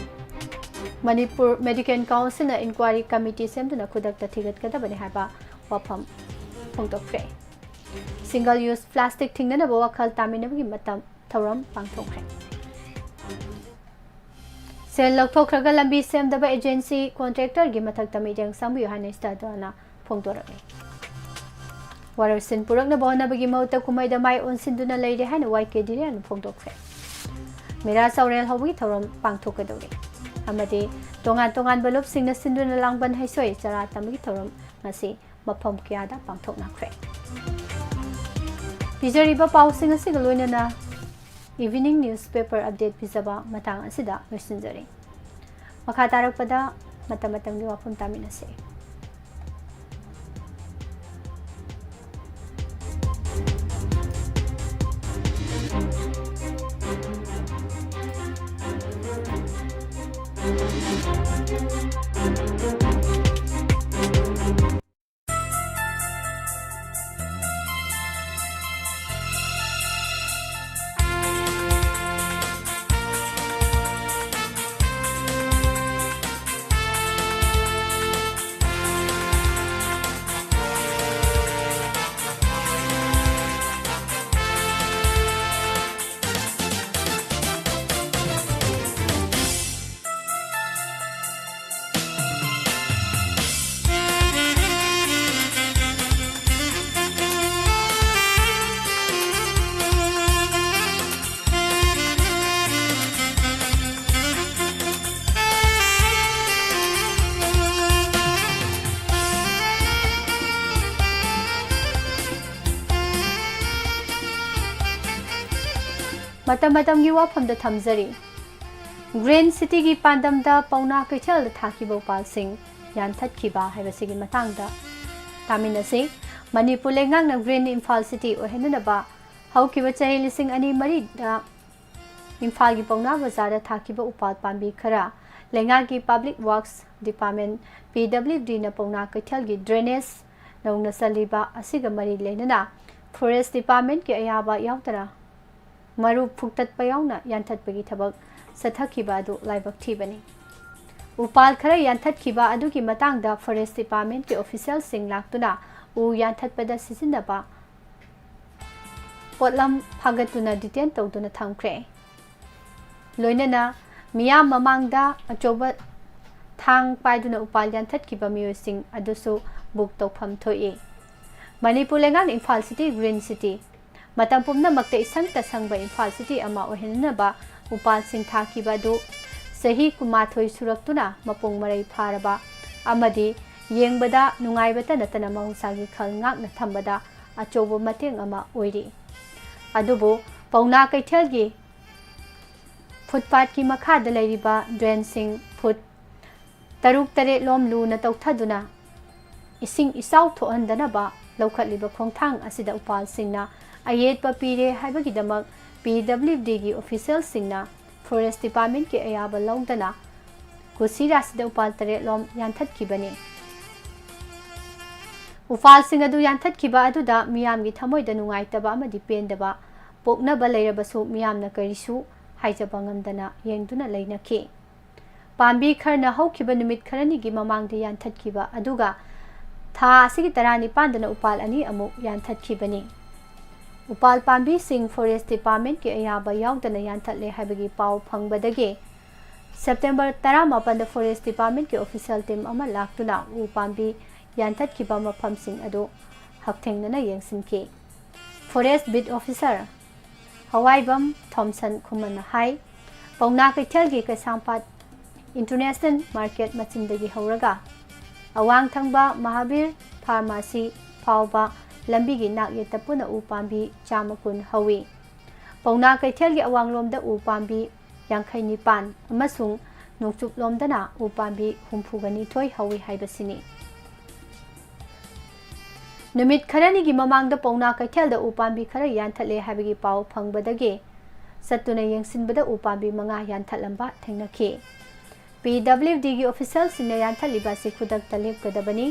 ꯃꯅꯤꯄꯨꯔ Medical Councilꯅ inquiry committee ꯁꯦꯝꯗꯨꯅ ꯈꯨꯗꯛꯇ ꯊꯤꯒꯠꯀꯗꯕꯅꯤ ꯍꯥꯏꯕ ꯋꯥꯐꯝ ꯐꯣꯡꯗꯣꯛꯈ꯭ꯔꯦ꯫ Single use plastic ꯊꯤꯡꯅꯅꯕ ꯋꯥꯈꯜ ꯇꯥꯃꯤꯟꯅꯕꯒꯤ ꯃꯇꯝ ꯊꯧꯔꯝ ꯄꯥꯡꯊꯣꯛꯈ꯭ꯔꯦ꯫ ꯁꯦꯜ ꯂꯧꯊꯣꯛꯈ꯭ꯔꯒ ꯂꯝꯕꯤ ꯁꯦꯝꯗꯕ agency contractorꯒꯤ ꯃꯊꯛꯇ ꯃꯤꯠꯌꯦꯡ ꯆꯪꯕꯤꯌꯨ ꯍꯥꯏꯅ ꯁ꯭ꯇꯥꯗꯣꯅ ꯐꯣꯡꯗꯣꯔꯛꯂꯤ꯫ ꯋꯥꯔꯣꯏꯁꯤꯟ ꯄꯨꯔꯛꯅꯕ ꯍꯣꯠꯅꯕꯒꯤ ꯃꯍꯨꯠꯇ ꯀꯨꯝꯍꯩꯗ ꯃꯥꯏ ꯑꯣꯟꯁꯤꯟꯗꯨꯅ ꯂꯩꯔꯦ ꯍꯥꯏꯅ ꯋꯥꯏ ꯀꯦ ꯙꯤꯔꯦꯟꯅ ꯐꯣꯡꯗꯣꯛꯈ꯭ꯔꯦ꯫ ꯃꯦꯔꯥ ꯆꯥꯎꯔꯦꯜ ꯍꯧꯕꯒꯤ ꯊꯧꯔꯝ ꯄꯥꯡꯊꯣꯛꯀꯗꯧꯔꯤ ꯑꯃꯗꯤ ꯇꯣꯉꯥꯟ ꯇꯣꯉꯥꯟꯕ ꯂꯨꯞꯁꯤꯡꯅ ꯁꯤꯟꯗꯨꯅ ꯂꯥꯡꯕꯟ ꯍꯩꯁꯣꯏ ꯆꯔꯥ ꯇꯝꯕꯒꯤ ꯊꯧꯔꯝ ꯉꯁꯤ ꯃꯐꯝ ꯀꯌꯥꯗ ꯄꯥꯡꯊꯣꯛꯅꯈ꯭ꯔꯦ꯫ ꯄꯤꯖꯔꯤꯕ ꯄꯥꯎꯁꯤꯡ ꯑꯁꯤꯒ ꯂꯣꯏꯅꯅ evening newspaper update ꯄꯤꯖꯕ ꯃꯇꯥꯡ ꯑꯁꯤꯗ ꯂꯣꯏꯁꯤꯟꯖꯔꯤ꯫ ꯃꯈꯥ ꯇꯥꯔꯛꯄꯗ ꯃꯇꯝ ꯃꯇꯝꯒꯤ ꯋꯥꯐꯝ ꯇꯥꯃꯤꯟꯅꯁꯤ꯫ ꯃꯇꯝ ꯃꯇꯝꯒꯤ ꯋꯥꯐꯝꯗ ꯊꯝꯖꯔꯤ꯫ ꯒ꯭ꯔꯤꯟ ꯁꯤꯇꯤꯒꯤ ꯄꯥꯟꯗꯝꯗ ꯄꯥꯎꯅꯥ ꯀꯩꯊꯦꯜꯗ ꯊꯥꯈꯤꯕ ꯎꯄꯥꯜꯁꯤꯡ ꯌꯥꯟꯊꯠꯈꯤꯕ ꯍꯥꯏꯕꯁꯤꯒꯤ ꯃꯇꯥꯡꯗ ꯇꯥꯃꯤꯟꯅꯁꯤ꯫ ꯃꯅꯤꯄꯨꯔ ꯂꯩꯉꯥꯛꯅ ꯒ꯭ꯔꯤꯟ ꯏꯝꯐꯥꯜ ꯁꯤꯇꯤ ꯑꯣꯏꯍꯟꯅꯅꯕ ꯍꯧꯈꯤꯕ ꯆꯍꯤ ꯂꯤꯁꯤꯡ ꯑꯅꯤ ꯃꯔꯤꯗ ꯏꯝꯐꯥꯜꯒꯤ ꯄꯥꯎꯅꯥ ꯕꯖꯥꯔꯗ ꯊꯥꯈꯤꯕ ꯎꯄꯥꯜ ꯄꯥꯝꯕꯤ ꯈꯔ ꯂꯩꯉꯥꯛꯀꯤ ꯄꯕ꯭ꯂꯤꯛ ꯋꯥꯔꯛꯁ ꯗꯤꯄꯥꯔꯠꯃꯦꯟ, ꯄꯤ ꯗꯕ꯭ꯂꯤꯌꯨ ꯗꯤꯅ ꯄꯥꯎꯅꯥ ꯀꯩꯊꯦꯜꯒꯤ ꯗ꯭ꯔꯦꯅꯦꯖ ꯅꯧꯅ ꯆꯜꯂꯤꯕ ꯑꯁꯤꯒ ꯃꯔꯤ ꯂꯩꯅꯅ ꯐꯣꯔꯦꯁ ꯗꯤꯄꯥꯔꯠꯃꯦꯟꯒꯤ ꯑꯌꯥꯕ ꯌꯥꯎꯗꯅ ꯃꯔꯨ ꯐꯨꯛꯇꯠꯄ ꯌꯥꯎꯅ ꯌꯥꯟꯊꯠꯄꯒꯤ ꯊꯕꯛ ꯆꯠꯊꯈꯤꯕ ꯑꯗꯨ ꯂꯥꯏꯕꯛ ꯊꯤꯕꯅꯤ꯫ ꯎꯄꯥꯜ ꯈꯔ ꯌꯥꯟꯊꯠꯈꯤꯕ ꯑꯗꯨꯒꯤ ꯃꯇꯥꯡꯗ ꯐꯣꯔꯦꯁ ꯗꯤꯄꯥꯔꯠꯃꯦꯟꯒꯤ ꯑꯣꯐꯤꯁꯤꯌꯦꯜꯁꯤꯡ ꯂꯥꯛꯇꯨꯅ ꯎ ꯌꯥꯟꯊꯠꯄꯗ ꯁꯤꯖꯤꯟꯅꯕ ꯄꯣꯠꯂꯝ ꯐꯥꯒꯠꯇꯨꯅ ꯗꯤꯇꯦꯟ ꯇꯧꯗꯨꯅ ꯊꯝꯈ꯭ꯔꯦ꯫ ꯂꯣꯏꯅꯅ ꯃꯤꯌꯥꯝ ꯃꯃꯥꯡꯗ ꯑꯆꯧꯕ ꯊꯥꯡ ꯄꯥꯏꯗꯨꯅ ꯎꯄꯥꯜ ꯌꯥꯟꯊꯠꯈꯤꯕ ꯃꯤꯑꯣꯏꯁꯤꯡ ꯑꯗꯨꯁꯨ ꯕꯨꯛ ꯇꯧꯐꯝ ꯊꯣꯛꯏ꯫ ꯃꯅꯤꯄꯨꯔ ꯂꯩꯉꯥꯛꯅ ꯏꯝꯐꯥꯜ ꯁꯤꯇꯤ ꯒ꯭ꯔꯤꯟ ꯁꯤꯇꯤ, ꯃꯇꯝ ꯄꯨꯝꯅꯃꯛꯇ ꯏꯁꯪꯇ ꯁꯪꯕ ꯏꯝꯐꯥꯜ ꯁꯤꯇꯤ ꯑꯃ ꯑꯣꯏꯍꯟꯅꯕ ꯎꯄꯥꯜꯁꯤꯡ ꯊꯥꯈꯤꯕ ꯑꯗꯨ ꯆꯍꯤ ꯀꯨꯟꯃꯥꯊꯣꯏ ꯁꯨꯔꯛꯇꯨꯅ ꯃꯄꯨꯡ ꯃꯔꯩ ꯐꯥꯔꯕ ꯑꯃꯗꯤ ꯌꯦꯡꯕꯗ ꯅꯨꯡꯉꯥꯏꯕꯇ ꯅꯠꯇꯅ ꯃꯍꯧꯁꯥꯒꯤ ꯈꯜ ꯉꯥꯛꯅ ꯊꯝꯕꯗ ꯑꯆꯧꯕ ꯃꯇꯦꯡ ꯑꯃ ꯑꯣꯏꯔꯤ꯫ ꯑꯗꯨꯕꯨ ꯄꯥꯎꯅꯥ ꯀꯩꯊꯦꯜꯒꯤ ꯐꯨꯠꯄꯥꯠꯀꯤ ꯃꯈꯥꯗ ꯂꯩꯔꯤꯕ ꯗ꯭ꯔꯦꯟꯁꯤꯡ ꯐꯨꯠ ꯇꯔꯨꯛ ꯇꯔꯦꯠ ꯂꯣꯝ ꯂꯨꯅ ꯇꯧꯊꯗꯨꯅ ꯏꯁꯤꯡ ꯏꯆꯥꯎ ꯊꯣꯛꯍꯟꯗꯅꯕ ꯂꯧꯈꯠꯂꯤꯕ ꯈꯣꯡꯊꯥꯡ ꯑꯁꯤꯗ ꯎꯄꯥꯜꯁꯤꯡꯅ ꯑꯌꯦꯠꯄ ꯄꯤꯔꯦ ꯍꯥꯏꯕꯒꯤꯗꯃꯛ ꯄꯤ ꯗꯕ꯭ꯂꯤꯌꯨ ꯗꯤꯒꯤ ꯑꯣꯐꯤꯁꯤꯌꯦꯜꯁꯤꯡꯅ ꯐꯣꯔꯦꯁ ꯗꯤꯄꯥꯔꯠꯃꯦꯟꯠꯀꯤ ꯑꯌꯥꯕ ꯂꯧꯗꯅ ꯀꯨꯁꯤꯔꯥꯁꯤꯗ ꯎꯄꯥꯜ ꯇꯔꯦꯠ ꯂꯣꯝ ꯌꯥꯟꯊꯠꯈꯤꯕꯅꯤ꯫ ꯎꯄꯥꯜꯁꯤꯡ ꯑꯗꯨ ꯌꯥꯟꯊꯠꯈꯤꯕ ꯑꯗꯨꯗ ꯃꯤꯌꯥꯝꯒꯤ ꯊꯃꯣꯏꯗ ꯅꯨꯡꯉꯥꯏꯇꯕ ꯑꯃꯗꯤ ꯄꯦꯟꯗꯕ ꯄꯣꯛꯅꯕ ꯂꯩꯔꯕꯁꯨ ꯃꯤꯌꯥꯝꯅ ꯀꯔꯤꯁꯨ ꯍꯥꯏꯖꯕ ꯉꯝꯗꯅ ꯌꯦꯡꯗꯨꯅ ꯂꯩꯅꯈꯤ꯫ ꯄꯥꯝꯕꯤ ꯈꯔꯅ ꯍꯧꯈꯤꯕ ꯅꯨꯃꯤꯠ ꯈꯔꯅꯤꯒꯤ ꯃꯃꯥꯡꯗ ꯌꯥꯟꯊꯠꯈꯤꯕ ꯑꯗꯨꯒ ꯊꯥ ꯑꯁꯤꯒꯤ ꯇꯔꯥꯅꯤꯄꯥꯟꯗꯅ ꯎꯄꯥꯜ ꯑꯅꯤ ꯑꯃꯨꯛ ꯌꯥꯟꯊꯠꯈꯤꯕꯅꯤ꯫ ꯎꯄꯥꯜ ꯄꯥꯝꯕꯤꯁꯤꯡ ꯐꯣꯔꯦꯁ ꯗꯤꯄꯥꯔꯠꯃꯦꯟꯠꯀꯤ ꯑꯌꯥꯕ ꯌꯥꯎꯗꯅ ꯌꯥꯟꯊꯠꯂꯦ ꯍꯥꯏꯕꯒꯤ ꯄꯥꯎ ꯐꯪꯕꯗꯒꯤ ꯁꯦꯞꯇꯦꯝꯕꯔ ꯇꯔꯥꯃꯥꯄꯟꯗ ꯐꯣꯔꯦꯁ ꯗꯤꯄꯥꯔꯠꯃꯦꯟꯠꯀꯤ ꯑꯣꯐꯤꯁꯤꯌꯦꯜ ꯇꯤꯝ ꯑꯃ ꯂꯥꯛꯇꯨꯅ ꯎ ꯄꯥꯝꯕꯤ ꯌꯥꯟꯊꯠꯈꯤꯕ ꯃꯐꯝꯁꯤꯡ ꯑꯗꯨ ꯍꯛꯊꯦꯡꯅꯅ ꯌꯦꯡꯁꯤꯟꯈꯤ꯫ ꯐꯣꯔꯦꯁ ꯕꯤꯠ ꯑꯣꯐꯤꯁꯥꯔ ꯍꯋꯥꯏꯕꯝ ꯊꯣꯝꯁꯟ ꯈꯨꯃꯟꯅ ꯍꯥꯏ, ꯄꯥꯎꯅꯥ ꯀꯩꯊꯦꯜꯒꯤ ꯀꯩꯁꯥꯝꯄꯥꯠ ꯏꯟꯇꯔꯅꯦꯁꯅꯦꯜ ꯃꯥꯔꯀꯦꯠ ꯃꯆꯤꯟꯗꯒꯤ ꯍꯧꯔꯒ ꯑꯋꯥꯡ ꯊꯪꯕ ꯃꯍꯥꯕꯤꯔ ꯐꯥꯔꯃꯥꯁꯤ ꯐꯥꯎꯕ ꯂꯝꯕꯤꯒꯤ ꯅꯥꯛ ꯌꯦꯠꯇ ꯄꯨꯟꯅ ꯎ ꯄꯥꯝꯕꯤ ꯆꯥꯝꯃ ꯀꯨꯟ ꯍꯧꯏ꯫ ꯄꯥꯎꯅꯥ ꯀꯩꯊꯦꯜꯒꯤ ꯑꯋꯥꯡꯂꯣꯝꯗ ꯎ ꯄꯥꯝꯕꯤ ꯌꯥꯡꯈꯩ ꯅꯤꯄꯥꯟ ꯑꯃꯁꯨꯡ ꯅꯣꯡꯆꯨꯞꯂꯣꯝꯗꯅ ꯎ ꯄꯥꯝꯕꯤ ꯍꯨꯝꯐꯨꯒ ꯅꯤꯊꯣꯏ ꯍꯧꯏ ꯍꯥꯏꯕꯁꯤꯅꯤ꯫ ꯅꯨꯃꯤꯠ ꯈꯔꯅꯤꯒꯤ ꯃꯃꯥꯡꯗ ꯄꯥꯎꯅꯥ ꯀꯩꯊꯦꯜꯗ ꯎ ꯄꯥꯝꯕꯤ ꯈꯔ ꯌꯥꯟꯊꯠꯂꯦ ꯍꯥꯏꯕꯒꯤ ꯄꯥꯎ ꯐꯪꯕꯗꯒꯤ ꯆꯠꯇꯨꯅ ꯌꯦꯡꯁꯤꯟꯕꯗ ꯎ ꯄꯥꯝꯕꯤ ꯃꯉꯥ ꯌꯥꯟꯊꯠꯂꯝꯕ ꯊꯦꯡꯅꯈꯤ꯫ ꯄꯤ ꯗꯕ꯭ꯂꯤꯎ ꯗꯤꯒꯤ ꯑꯣꯐꯤꯁꯤꯌꯦꯜꯁꯤꯡꯅ ꯌꯥꯟꯊꯠꯂꯤꯕ ꯑꯁꯤ ꯈꯨꯗꯛꯇ ꯂꯦꯞꯀꯗꯕꯅꯤ꯫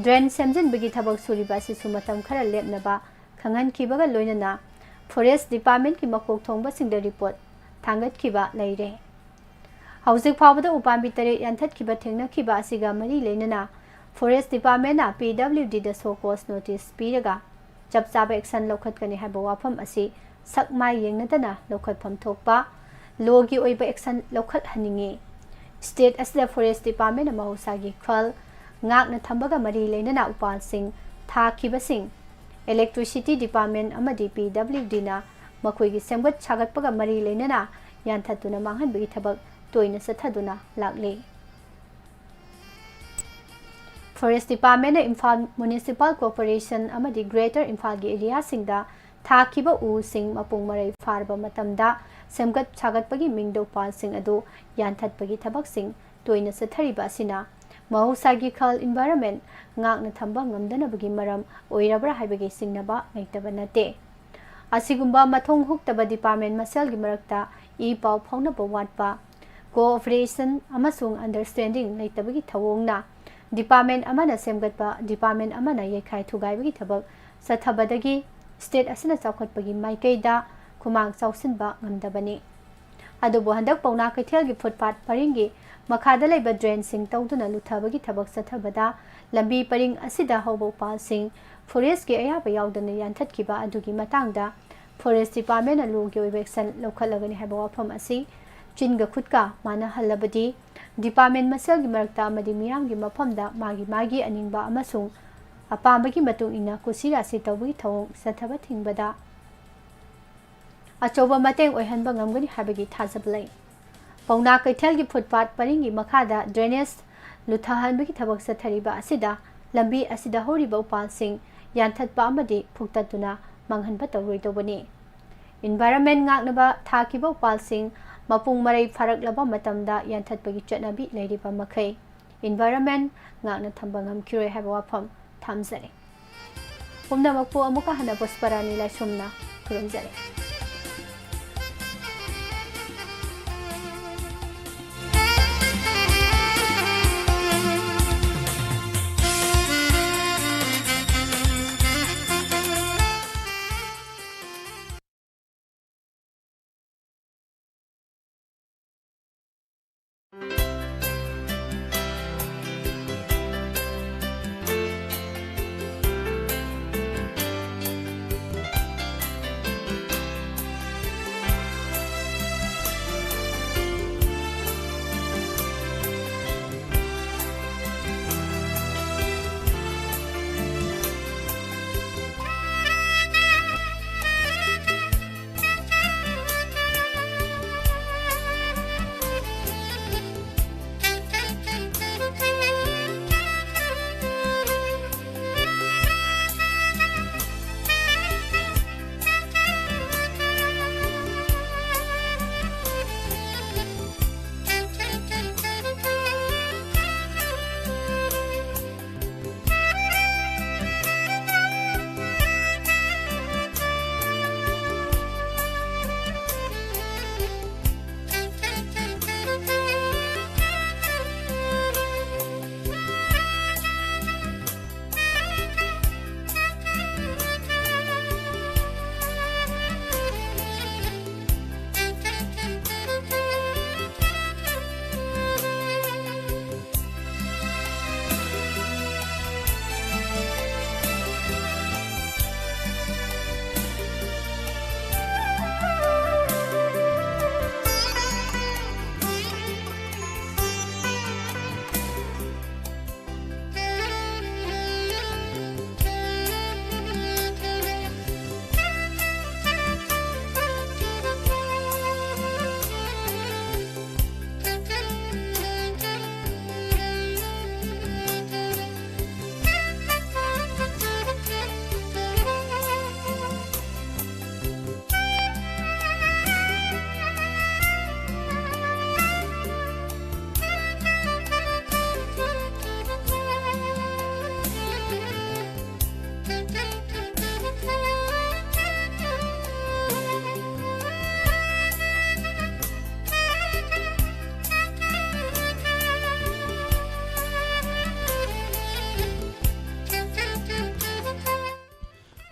ꯗ꯭ꯔꯦꯟ ꯁꯦꯝꯖꯤꯟꯕꯒꯤ ꯊꯕꯛ ꯁꯨꯔꯤꯕ ꯑꯁꯤꯁꯨ ꯃꯇꯝ ꯈꯔ ꯂꯦꯞꯅꯕ ꯈꯪꯍꯟꯈꯤꯕꯒ ꯂꯣꯏꯅꯅ ꯐꯣꯔꯦꯁ ꯗꯤꯄꯥꯔꯠꯃꯦꯟꯠꯀꯤ ꯃꯀꯣꯛ ꯊꯣꯡꯕꯁꯤꯡꯗ ꯔꯤꯄꯣꯔꯠ ꯊꯥꯡꯒꯠꯈꯤꯕ ꯂꯩꯔꯦ꯫ ꯍꯧꯖꯤꯛ ꯐꯥꯎꯕꯗ ꯎꯄꯥꯝꯕꯤ ꯇꯔꯦꯠ ꯌꯥꯟꯊꯠꯈꯤꯕ ꯊꯦꯡꯅꯈꯤꯕ ꯑꯁꯤꯒ ꯃꯔꯤ ꯂꯩꯅꯅ ꯐꯣꯔꯦꯁ ꯗꯤꯄꯥꯔꯠꯃꯦꯟꯠꯅ ꯄꯤ ꯗꯕ꯭ꯂꯤꯎ ꯗꯤꯗ ꯁꯣ ꯀꯣꯁ ꯅꯣꯇꯤꯁ ꯄꯤꯔꯒ ꯆꯞ ꯆꯥꯕ ꯑꯦꯛꯁꯟ ꯂꯧꯈꯠꯀꯅꯤ ꯍꯥꯏꯕ ꯋꯥꯐꯝ ꯑꯁꯤ ꯁꯛ ꯃꯥꯏ ꯌꯦꯡꯅꯗꯅ ꯂꯧꯈꯠꯐꯝ ꯊꯣꯛꯄ ꯂꯣꯒꯤ ꯑꯣꯏꯕ ꯑꯦꯛꯁꯟ ꯂꯧꯈꯠꯍꯟꯅꯤꯡꯏ꯫ ꯁ꯭ꯇꯦꯠ ꯑꯁꯤꯗ ꯐꯣꯔꯦꯁ ꯗꯤꯄꯥꯔꯠꯃꯦꯟꯠꯅ ꯃꯍꯧꯁꯥꯒꯤ ꯈꯜ ꯉꯥꯛꯅ ꯊꯝꯕꯒ ꯃꯔꯤ ꯂꯩꯅꯅ ꯎꯄꯥꯜꯁꯤꯡ ꯊꯥꯈꯤꯕꯁꯤꯡ, ꯏꯂꯦꯛꯇ꯭ꯔꯤꯁꯤꯇꯤ ꯗꯤꯄꯥꯔꯠꯃꯦꯟꯠ ꯑꯃꯗꯤ ꯄꯤ ꯗꯕ꯭ꯂꯤꯎ ꯗꯤꯅ ꯃꯈꯣꯏꯒꯤ ꯁꯦꯝꯒꯠ ꯁꯥꯒꯠꯄꯒ ꯃꯔꯤ ꯂꯩꯅꯅ ꯌꯥꯟꯊꯠꯇꯨꯅ ꯃꯥꯡꯍꯟꯕꯒꯤ ꯊꯕꯛ ꯇꯣꯏꯅ ꯆꯠꯊꯗꯨꯅ ꯂꯥꯛꯂꯤ꯫ ꯐꯣꯔꯦꯁ ꯗꯤꯄꯥꯔꯠꯃꯦꯟꯠꯅ ꯏꯝꯐꯥꯜ ꯃ꯭ꯌꯨꯅꯤꯁꯤꯄꯥꯜ ꯀꯣꯔꯄꯣꯔꯦꯁꯟ ꯑꯃꯗꯤ ꯒ꯭ꯔꯦꯇꯔ ꯏꯝꯐꯥꯜꯒꯤ ꯑꯦꯔꯤꯌꯥꯁꯤꯡꯗ ꯊꯥꯈꯤꯕ ꯎꯁꯤꯡ ꯃꯄꯨꯡ ꯃꯔꯩ ꯐꯥꯔꯕ ꯃꯇꯝꯗ ꯁꯦꯝꯒꯠ ꯁꯥꯒꯠꯄꯒꯤ ꯃꯤꯡꯗ ꯎꯄꯥꯜꯁꯤꯡ ꯑꯗꯨ ꯌꯥꯟꯊꯠꯄꯒꯤ ꯊꯕꯛꯁꯤꯡ ꯇꯣꯏꯅ ꯆꯠꯊꯔꯤꯕ ꯑꯁꯤꯅ ꯃꯍꯧꯁꯥꯒꯤ ꯈꯜ, ꯏꯟꯚꯥꯏꯔꯟꯃꯦꯟꯠ, ꯉꯥꯛꯅ ꯊꯝꯕ ꯉꯝꯗꯅꯕꯒꯤ ꯃꯔꯝ ꯑꯣꯏꯔꯕ꯭ꯔꯥ ꯍꯥꯏꯕꯒꯤ ꯆꯤꯡꯅꯕ ꯂꯩꯇꯕ ꯅꯠꯇꯦ꯫ ꯑꯁꯤꯒꯨꯝꯕ ꯃꯊꯣꯡ ꯍꯨꯛꯇꯕ ꯗꯤꯄꯥꯔꯠꯃꯦꯟꯠ ꯃꯁꯦꯜꯒꯤ ꯃꯔꯛꯇ ꯏ ꯄꯥꯎ ꯐꯥꯎꯅꯕ ꯋꯥꯠꯄ, ꯀꯣꯑꯣꯄꯔꯦꯁꯟ ꯑꯃꯁꯨꯡ ꯑꯟꯗꯔꯁ꯭ꯇꯦꯟꯗꯤꯡ ꯂꯩꯇꯕꯒꯤ ꯊꯧꯑꯣꯡꯅ ꯗꯤꯄꯥꯔꯠꯃꯦꯟꯠ ꯑꯃꯅ ꯁꯦꯝꯒꯠꯄ ꯗꯤꯄꯥꯔꯠꯃꯦꯟꯠ ꯑꯃꯅ ꯌꯩꯈꯥꯏ ꯊꯨꯒꯥꯏꯕꯒꯤ ꯊꯕꯛ ꯆꯠꯊꯕꯗꯒꯤ ꯁ꯭ꯇꯦꯠ ꯑꯁꯤꯅ ꯆꯥꯎꯈꯠꯄꯒꯤ ꯃꯥꯏꯀꯩꯗ ꯈꯨꯃꯥꯡ ꯆꯥꯎꯁꯤꯟꯕ ꯉꯝꯗꯕꯅꯤ꯫ ꯑꯗꯨꯕꯨ ꯍꯟꯗꯛ ꯄꯥꯎꯅꯥ ꯀꯩꯊꯦꯜꯒꯤ ꯐꯨꯠꯄꯥꯠ ꯄꯔꯤꯡꯒꯤ ꯃꯈꯥꯗ ꯂꯩꯕ ꯗ꯭ꯔꯦꯟꯁꯤꯡ ꯇꯧꯗꯨꯅ ꯂꯨꯊꯕꯒꯤ ꯊꯕꯛ ꯆꯠꯊꯕꯗ ꯂꯝꯕꯤ ꯄꯔꯤꯡ ꯑꯁꯤꯗ ꯍꯧꯕ ꯎꯄꯥꯜꯁꯤꯡ ꯐꯣꯔꯦꯁ꯭ꯠꯀꯤ ꯑꯌꯥꯕ ꯌꯥꯎꯗꯅ ꯌꯥꯟꯊꯠꯈꯤꯕ ꯑꯗꯨꯒꯤ ꯃꯇꯥꯡꯗ ꯐꯣꯔꯦꯁ꯭ꯠ ꯗꯤꯄꯥꯔꯠꯃꯦꯟꯠꯅ ꯂꯣꯒꯤ ꯑꯣꯏꯕ ꯑꯦꯛꯁꯟ ꯂꯧꯈꯠꯂꯒꯅꯤ ꯍꯥꯏꯕ ꯋꯥꯐꯝ ꯑꯁꯤ ꯆꯤꯟꯒ ꯈꯨꯠꯀ ꯃꯥꯟꯅꯍꯜꯂꯕꯗꯤ ꯗꯤꯄꯥꯔꯠꯃꯦꯟꯠ ꯃꯁꯦꯜꯒꯤ ꯃꯔꯛꯇ ꯑꯃꯗꯤ ꯃꯤꯌꯥꯝꯒꯤ ꯃꯐꯝꯗ ꯃꯥꯒꯤ ꯃꯥꯒꯤ ꯑꯅꯤꯡꯕ ꯑꯃꯁꯨꯡ ꯑꯄꯥꯝꯕꯒꯤ ꯃꯇꯨꯡ ꯏꯟꯅ ꯀꯨꯁꯤ ꯔꯥꯁꯤ ꯇꯧꯕꯒꯤ ꯊꯧꯑꯣꯡ ꯆꯠꯊꯕ ꯊꯤꯡꯕꯗ ꯑꯆꯧꯕ ꯃꯇꯦꯡ ꯑꯣꯏꯍꯟꯕ ꯉꯝꯒꯅꯤ ꯍꯥꯏꯕꯒꯤ ꯊꯥꯖꯕ ꯂꯩ꯫ ꯄꯥꯎꯅꯥ ꯀꯩꯊꯦꯜꯒꯤ ꯐꯨꯠꯄꯥꯠ ꯄꯔꯤꯡꯒꯤ ꯃꯈꯥꯗ ꯗ꯭ꯔꯦꯅꯦꯖ ꯂꯨꯊꯍꯟꯕꯒꯤ ꯊꯕꯛ ꯆꯠꯊꯔꯤꯕ ꯑꯁꯤꯗ ꯂꯝꯕꯤ ꯑꯁꯤꯗ ꯍꯧꯔꯤꯕ ꯎꯄꯥꯜꯁꯤꯡ ꯌꯥꯟꯊꯠꯄ ꯑꯃꯗꯤ ꯐꯨꯛꯇꯠꯇꯨꯅ ꯃꯥꯡꯍꯟꯕ ꯇꯧꯔꯣꯏꯗꯧꯕꯅꯤ꯫ Environment ꯉꯥꯛꯅꯕ ꯊꯥꯈꯤꯕ ꯎꯄꯥꯜꯁꯤꯡ ꯃꯄꯨꯡ ꯃꯔꯩ ꯐꯥꯔꯛꯂꯕ ꯃꯇꯝꯗ ꯌꯥꯟꯊꯠꯄꯒꯤ ꯆꯠꯅꯕꯤ ꯂꯩꯔꯤꯕ ꯃꯈꯩ environment ꯉꯥꯛꯅ ꯊꯝꯕ ꯉꯝꯈꯤꯔꯣꯏ ꯍꯥꯏꯕ ꯋꯥꯐꯝ ꯊꯝꯖꯔꯤ꯫ ꯄꯨꯝꯅꯃꯛꯄꯨ ꯑꯃꯨꯛꯀ ꯍꯟꯅ ꯄꯨꯁꯄꯔꯥꯅꯤ ꯂꯥꯏꯁ꯭ꯔꯝꯅ ꯈꯨꯔꯨꯝꯖꯔꯤ꯫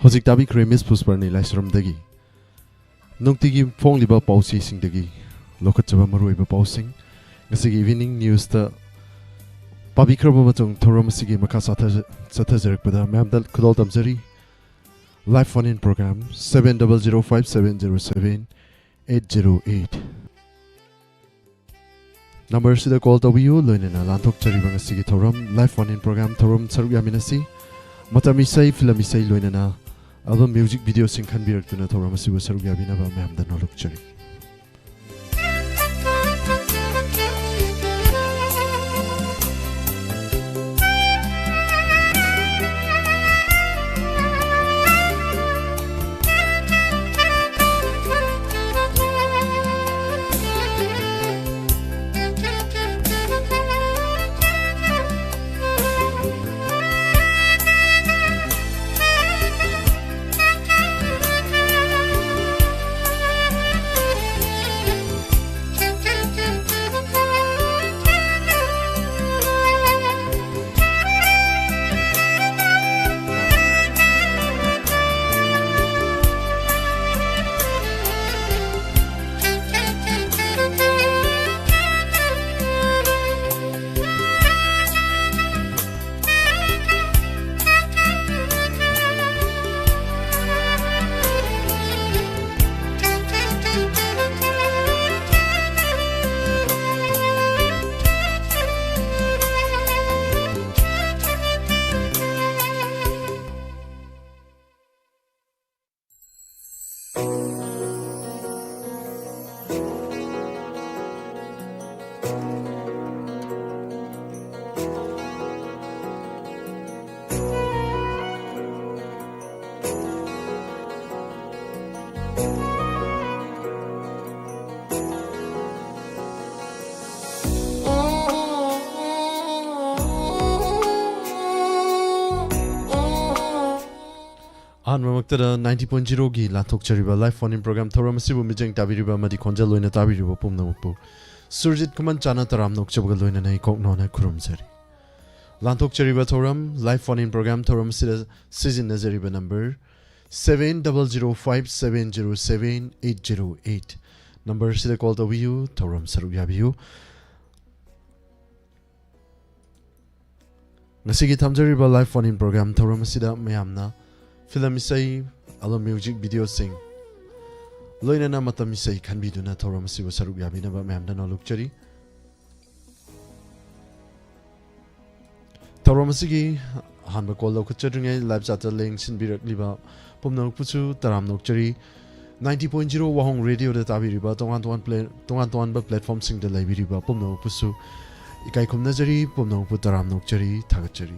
ꯍꯧꯖꯤꯛ ꯇꯥꯕꯤꯈ꯭ꯔꯦ ꯃꯤꯁ ꯄꯨꯁꯄꯔꯅꯤ ꯂꯥꯏꯁ꯭ꯔꯝꯗꯒꯤ ꯅꯨꯡꯇꯤꯒꯤ ꯐꯣꯡꯂꯤꯕ ꯄꯥꯎꯆꯦꯁꯤꯡꯗꯒꯤ ꯂꯧꯈꯠꯆꯕ ꯃꯔꯨꯑꯣꯏꯕ ꯄꯥꯎꯁꯤꯡ꯫ ꯉꯁꯤꯒꯤ ꯏꯚꯤꯅꯤꯡ ꯅ꯭ꯌꯨꯁꯇ ꯄꯥꯕꯤꯈ꯭ꯔꯕ ꯃꯇꯨꯡ ꯊꯧꯔꯝ ꯑꯁꯤꯒꯤ ꯃꯈꯥ ꯆꯠꯊ-, ꯆꯠꯊꯖꯔꯛꯄꯗ ꯃꯌꯥꯝꯗ ꯈꯨꯗꯣꯜ ꯇꯝꯖꯔꯤ꯫ Live phone in program seven double zero five seven zero seven eight zero eight꯫ ꯅꯝꯕꯔꯁꯤꯗ ꯀꯣꯜ ꯇꯧꯕꯤꯌꯨ, ꯂꯣꯏꯅꯅ ꯂꯥꯟꯊꯣꯛꯆꯔꯤꯕ ꯉꯁꯤꯒꯤ ꯊꯧꯔꯝ Live phone in program ꯊꯧꯔꯝ ꯁꯔꯨꯛ ꯌꯥꯃꯤꯟꯅꯁꯤ꯫ ꯃꯇꯝ ꯏꯁꯩ, ꯐꯤꯂꯝ ꯏꯁꯩ, ꯂꯣꯏꯅꯅ ꯑꯦꯜꯕꯝ ꯃ꯭ꯌꯨꯖꯤꯛ ꯚꯤꯗꯤꯑꯣꯁꯤꯡ ꯈꯟꯕꯤꯔꯛꯇꯨꯅ ꯊꯧꯔꯝ ꯑꯁꯤꯕꯨ ꯁꯔꯨꯛ ꯌꯥꯕꯤꯅꯕ ꯃꯌꯥꯝꯗ ꯅꯣꯜꯂꯨꯛꯆꯔꯤ꯫ ꯑꯍꯥꯟꯕꯃꯛꯇꯗ ninety point zeroꯒꯤ ꯂꯥꯟꯊꯣꯛꯆꯔꯤꯕ Live phone in program ꯊꯧꯔꯝ ꯑꯁꯤꯕꯨ ꯃꯤꯠꯌꯦꯡ ꯇꯥꯕꯤꯔꯤꯕ ꯑꯃꯗꯤ ꯈꯣꯟꯖꯦꯜ ꯑꯣꯏꯅ ꯇꯥꯕꯤꯔꯤꯕ ꯄꯨꯝꯅꯃꯛꯄꯨ ꯁꯨꯔꯖꯤꯠ ꯈꯨꯃꯟ ꯆꯥꯅ ꯇꯔꯥꯝꯅ ꯑꯣꯛꯆꯕꯒ ꯂꯣꯏꯅꯅ ꯏꯀꯣꯛꯅꯧꯅ ꯈꯨꯔꯨꯝꯖꯔꯤ꯫ ꯂꯥꯟꯊꯣꯛꯆꯔꯤꯕ ꯊꯧꯔꯝ Live phone in program ꯊꯧꯔꯝ ꯑꯁꯤꯗ ꯁꯤꯖꯤꯟꯅꯖꯔꯤꯕ number seven double zero five seven zero seven eight zero eight number ꯁꯤꯗ call ꯇꯧꯕꯤꯌꯨ, ꯊꯧꯔꯝ ꯁꯔꯨꯛ ꯌꯥꯕꯤꯌꯨ꯫ ꯉꯁꯤꯒꯤ ꯊꯝꯖꯔꯤꯕ live phone in program ꯊꯧꯔꯝ ꯑꯁꯤꯗ ꯃꯌꯥꯝꯅ film ꯏꯁꯩ, album music videoꯁꯤꯡ, ꯂꯣꯏꯅꯅ ꯃꯇꯝ ꯏꯁꯩ ꯈꯟꯕꯤꯗꯨꯅ ꯊꯧꯔꯝ ꯑꯁꯤꯕꯨ ꯁꯔꯨꯛ ꯌꯥꯕꯤꯅꯕ ꯃꯌꯥꯝꯗ ꯅꯣꯜꯂꯨꯛꯆꯔꯤ꯫ ꯊꯧꯔꯝ ꯑꯁꯤꯒꯤ ꯑꯍꯥꯟꯕ call ꯂꯧꯈꯠꯆꯗ꯭ꯔꯤꯉꯩ live chatꯇ ꯂꯦꯡꯁꯤꯟꯕꯤꯔꯛꯂꯤꯕ ꯄꯨꯝꯅꯃꯛꯄꯨꯁꯨ ꯇꯔꯥꯝꯅ ꯑꯣꯛꯆꯔꯤ꯫ ninety point zero ꯋꯥꯍꯣꯡ radioꯗ ꯇꯥꯕꯤꯔꯤꯕ ꯇꯣꯉꯥꯟ ꯇꯣꯉꯥꯟ play-, ꯇꯣꯉꯥꯟ ꯇꯣꯉꯥꯟꯕ platformꯁꯤꯡꯗ ꯂꯩꯕꯤꯔꯤꯕ ꯄꯨꯝꯅꯃꯛꯄꯨꯁꯨ ꯏꯀꯥꯏ ꯈꯨꯝꯅꯖꯔꯤ, ꯄꯨꯝꯅꯃꯛꯄꯨ ꯇꯔꯥꯝꯅ ꯑꯣꯛꯆꯔꯤ, ꯊꯥꯒꯠꯆꯔꯤ꯫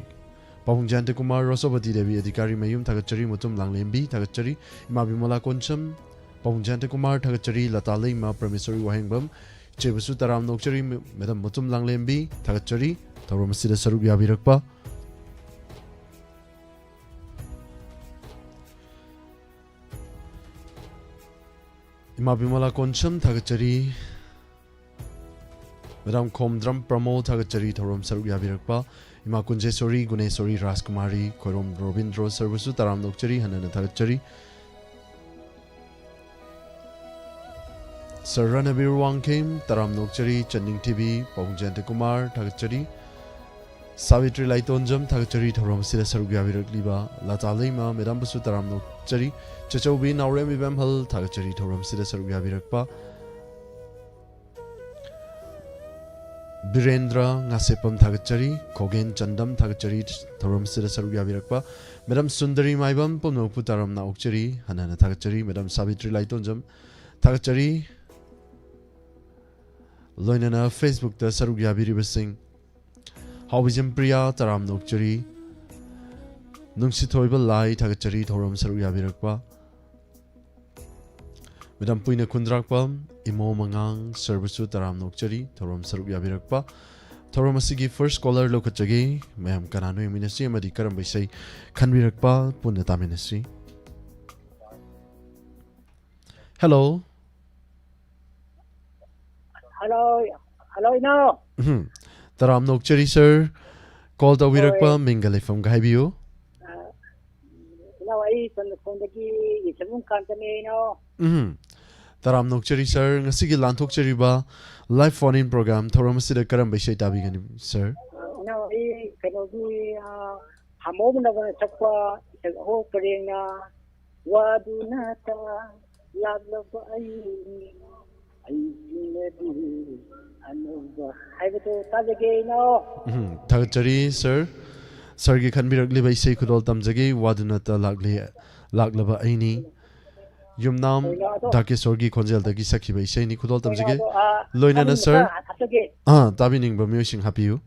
ꯄꯥꯕꯨꯡ ꯖꯌꯟꯇ ꯀꯨꯃꯥꯔ, ꯔꯣꯁꯣꯕꯇꯤ ꯗꯦꯕꯤ ꯑꯙꯤꯀꯥꯔꯤ ꯃꯌꯨꯝ ꯊꯥꯒꯠꯆꯔꯤ, ꯃꯨꯇꯨꯝ ꯂꯥꯡꯂꯦꯝꯕꯤ ꯊꯥꯒꯠꯆꯔꯤ, ꯏꯃꯥ ꯕꯤꯃꯂꯥ ꯀꯣꯟꯁꯝ, ꯄꯥꯕꯨꯡ ꯖꯌꯟꯇ ꯀꯨꯃꯥꯔ ꯊꯥꯒꯠꯆꯔꯤ, ꯂꯇꯥ ꯂꯩꯃ, ꯄ꯭ꯔꯃꯦꯁꯣꯔꯤ ꯋꯥꯍꯦꯡꯕꯝ, ꯏꯆꯦꯕꯨꯁꯨ ꯇꯔꯥꯝꯅ ꯑꯣꯛꯆꯔꯤ, ꯃꯦ-, ꯃꯦꯗꯥꯝ ꯃꯨꯇꯨꯝ ꯂꯥꯡꯂꯦꯝꯕꯤ ꯊꯥꯒꯠꯆꯔꯤ, ꯊꯧꯔꯝ ꯑꯁꯤꯗ ꯁꯔꯨꯛ ꯌꯥꯕꯤꯔꯛꯄ꯫ ꯏꯃꯥ ꯕꯤꯃꯂꯥ ꯀꯣꯟꯁꯝ ꯊꯥꯒꯠꯆꯔꯤ, ꯃꯦꯗꯥꯝ ꯈꯣꯝꯗ꯭ꯔꯝ ꯄ꯭ꯔꯃꯣ ꯊꯥꯒꯠꯆꯔꯤ, ꯊꯧꯔꯝ ꯁꯔꯨꯛ ꯌꯥꯕꯤꯔꯛꯄ꯫ ꯏꯃꯥ ꯀꯨꯟꯖꯦꯁꯣꯔꯤ, ꯒꯨꯅꯦꯁꯣꯔꯤ, ꯔꯥꯖꯀꯨꯃꯥꯔꯤ, ꯈꯣꯏꯔꯣꯝ ꯔꯣꯕꯤꯟꯗ꯭ꯔꯣ ꯁꯔꯕꯁꯨ ꯇꯔꯥꯝꯅ ꯑꯣꯛꯆꯔꯤ, ꯍꯟꯅ ꯍꯟꯅ ꯊꯥꯒꯠꯆꯔꯤ꯫ ꯁꯔ ꯔꯅꯕꯤꯔ ꯋꯥꯡꯈꯦꯝ ꯇꯔꯥꯝꯅ ꯑꯣꯛꯆꯔꯤ, ꯆꯟꯅꯤꯡꯊꯤꯕꯤ, ꯄꯥꯕꯨꯡ ꯖꯌꯟꯇ ꯀꯨꯃꯥꯔ ꯊꯥꯒꯠꯆꯔꯤ, ꯁꯥꯕꯤꯇ꯭ꯔꯤ ꯂꯥꯏꯇꯣꯟꯖꯝ ꯊꯥꯒꯠꯆꯔꯤ, ꯊꯧꯔꯝ ꯑꯁꯤꯗ ꯁꯔꯨꯛ ꯌꯥꯕꯤꯔꯛꯂꯤꯕ ꯂꯇꯥ ꯂꯩꯃ ꯃꯦꯗꯥꯝꯕꯨꯁꯨ ꯇꯔꯥꯝꯅ ꯑꯣꯛꯆꯔꯤ, ꯆꯦꯆꯧꯕꯤ ꯅꯥꯎꯔꯦꯝ ꯏꯕꯦꯝꯍꯜ ꯊꯥꯒꯠꯆꯔꯤ, ꯊꯧꯔꯝ ꯑꯁꯤꯗ ꯁꯔꯨꯛ ꯌꯥꯕꯤꯔꯛꯄ꯫ ꯕꯤꯔꯦꯟꯗ꯭ꯔ ꯉꯥꯁꯦꯞꯄꯝ ꯊꯥꯒꯠꯆꯔꯤ, ꯈꯣꯒꯦꯟ ꯆꯟꯗꯝ ꯊꯥꯒꯠꯆꯔꯤ, ꯊꯧꯔꯝ ꯑꯁꯤꯗ ꯁꯔꯨꯛ ꯌꯥꯕꯤꯔꯛꯄ꯫ ꯃꯦꯗꯥꯝ ꯁꯨꯟꯗꯔꯤ ꯃꯥꯏꯕꯝ ꯄꯨꯝꯅꯃꯛꯄꯨ ꯇꯔꯥꯝꯅ ꯑꯣꯛꯆꯔꯤ, ꯍꯟꯅ ꯍꯟꯅ ꯊꯥꯒꯠꯆꯔꯤ꯫ ꯃꯦꯗꯥꯝ ꯁꯥꯕꯤꯇ꯭ꯔꯤ ꯂꯥꯏꯇꯣꯟꯖꯝ ꯊꯥꯒꯠꯆꯔꯤ꯫ ꯂꯣꯏꯅꯅ Facebookꯇ ꯁꯔꯨꯛ ꯌꯥꯕꯤꯔꯤꯕꯁꯤꯡ, ꯍꯥꯎꯕꯤꯖꯝ ꯄ꯭ꯔꯤꯌꯥ ꯇꯔꯥꯝꯅ ꯑꯣꯛꯆꯔꯤ, ꯅꯨꯡꯁꯤꯊꯣꯏꯕ ꯂꯥꯏ ꯊꯥꯒꯠꯆꯔꯤ, ꯊꯧꯔꯝ ꯁꯔꯨꯛ ꯌꯥꯕꯤꯔꯛꯄ꯫ ꯃꯦꯗꯥꯝ ꯄꯨꯏꯅ ꯈꯨꯟꯗ꯭ꯔꯥꯛꯄꯝ, ꯏꯃꯣ ꯃꯉꯥꯡ ꯁꯔꯕꯁꯨ ꯇꯔꯥꯝꯅ ꯑꯣꯛꯆꯔꯤ, ꯊꯧꯔꯝ ꯁꯔꯨꯛ ꯌꯥꯕꯤꯔꯛꯄ꯫ ꯊꯧꯔꯝ ꯑꯁꯤꯒꯤ first caller ꯂꯧꯈꯠꯆꯒꯦ꯫ ꯃꯌꯥꯝ ꯀꯅꯥꯅꯣ ꯌꯦꯡꯃꯤꯟꯅꯁꯤ ꯑꯃꯗꯤ ꯀꯔꯝꯕ ꯏꯁꯩ ꯈꯟꯕꯤꯔꯛꯄ ꯄꯨꯟꯅ ꯇꯥꯃꯤꯟꯅꯁꯤ꯫ Hello꯫ Hello, hello, ꯏꯅꯥꯎ꯫ ꯎꯝ꯫ ꯇꯔꯥꯝꯅ ꯑꯣꯛꯆꯔꯤ, sir꯫ Call ꯇꯧꯕꯤꯔꯛꯄ ꯍꯣꯏ꯫ ꯃꯤꯡꯒ ꯂꯩꯐꯝꯒ ꯍꯥꯏꯕꯤꯌꯨ꯫ ꯑ, ꯏꯅꯥꯎ, ꯑꯩ ꯆꯟꯗꯈꯣꯡꯗꯒꯤ ꯏꯁꯩꯕꯨꯡ ꯀꯥꯟꯇꯅꯦ, ꯏꯅꯥꯎ꯫ ꯎꯝ꯫ ꯇꯔꯥꯝꯅ ꯑꯣꯛꯆꯔꯤ, ꯁꯥꯔ꯫ ꯉꯁꯤꯒꯤ ꯂꯥꯟꯊꯣꯛꯆꯔꯤꯕ live phone-in program ꯊꯧꯔꯝ ꯑꯁꯤꯗ ꯀꯔꯝꯕ ꯏꯁꯩ ꯇꯥꯕꯤꯒꯅꯤ, ꯁꯥꯔ? ꯑ, ꯏꯅꯥꯎ, ꯑꯩ ꯀꯩꯅꯣꯒꯤ, ꯑ, ꯍꯥꯃꯣꯝꯅꯕꯅ ꯁꯛꯄ ꯏꯁꯩ ꯑꯍꯣ ꯄꯔꯦꯡꯅ ꯋꯥꯗꯨꯅ ꯇ ꯂꯥꯛꯂꯕ ꯑꯩ ꯑꯩꯁꯤꯡꯅꯗꯤ ꯑꯅꯧꯕ ꯍꯥꯏꯕꯗꯣ ꯇꯥꯖꯒꯦ, ꯏꯅꯥꯎ꯫ ꯎꯝ, ꯊꯥꯒꯠꯆꯔꯤ, ꯁꯥꯔ꯫ ꯁꯥꯔꯒꯤ ꯈꯟꯕꯤꯔꯛꯂꯤꯕ ꯏꯁꯩ ꯈꯨꯗꯣꯜ ꯇꯝꯖꯒꯦ, ꯋꯥꯗꯨꯅꯇ ꯂꯥꯛꯂꯤ, ꯂꯥꯛꯂꯕ ꯑꯩꯅꯤ꯫ ꯌꯨꯝꯅꯥꯝ ꯀꯩꯅꯣ ꯑꯗꯣ, ꯙꯥꯀꯦꯁꯣꯔꯒꯤ ꯈꯣꯟꯖꯦꯜꯗꯒꯤ ꯁꯛꯈꯤꯕ ꯏꯁꯩꯅꯤ, ꯈꯨꯗꯣꯜ ꯀꯩꯅꯣ ꯇꯝꯖꯒꯦ꯫ ꯑꯗꯣ, ꯑ, ꯂꯣꯏꯅꯅ, ꯑꯃꯨꯛꯇ ꯁꯥꯔ, ꯍꯥꯞꯆꯒꯦ꯫ ꯑꯥ, ꯇꯥꯕꯤꯅꯤꯡꯕ ꯃꯤꯑꯣꯏꯁꯤꯡ ꯍꯥꯞꯄꯤꯌꯨ꯫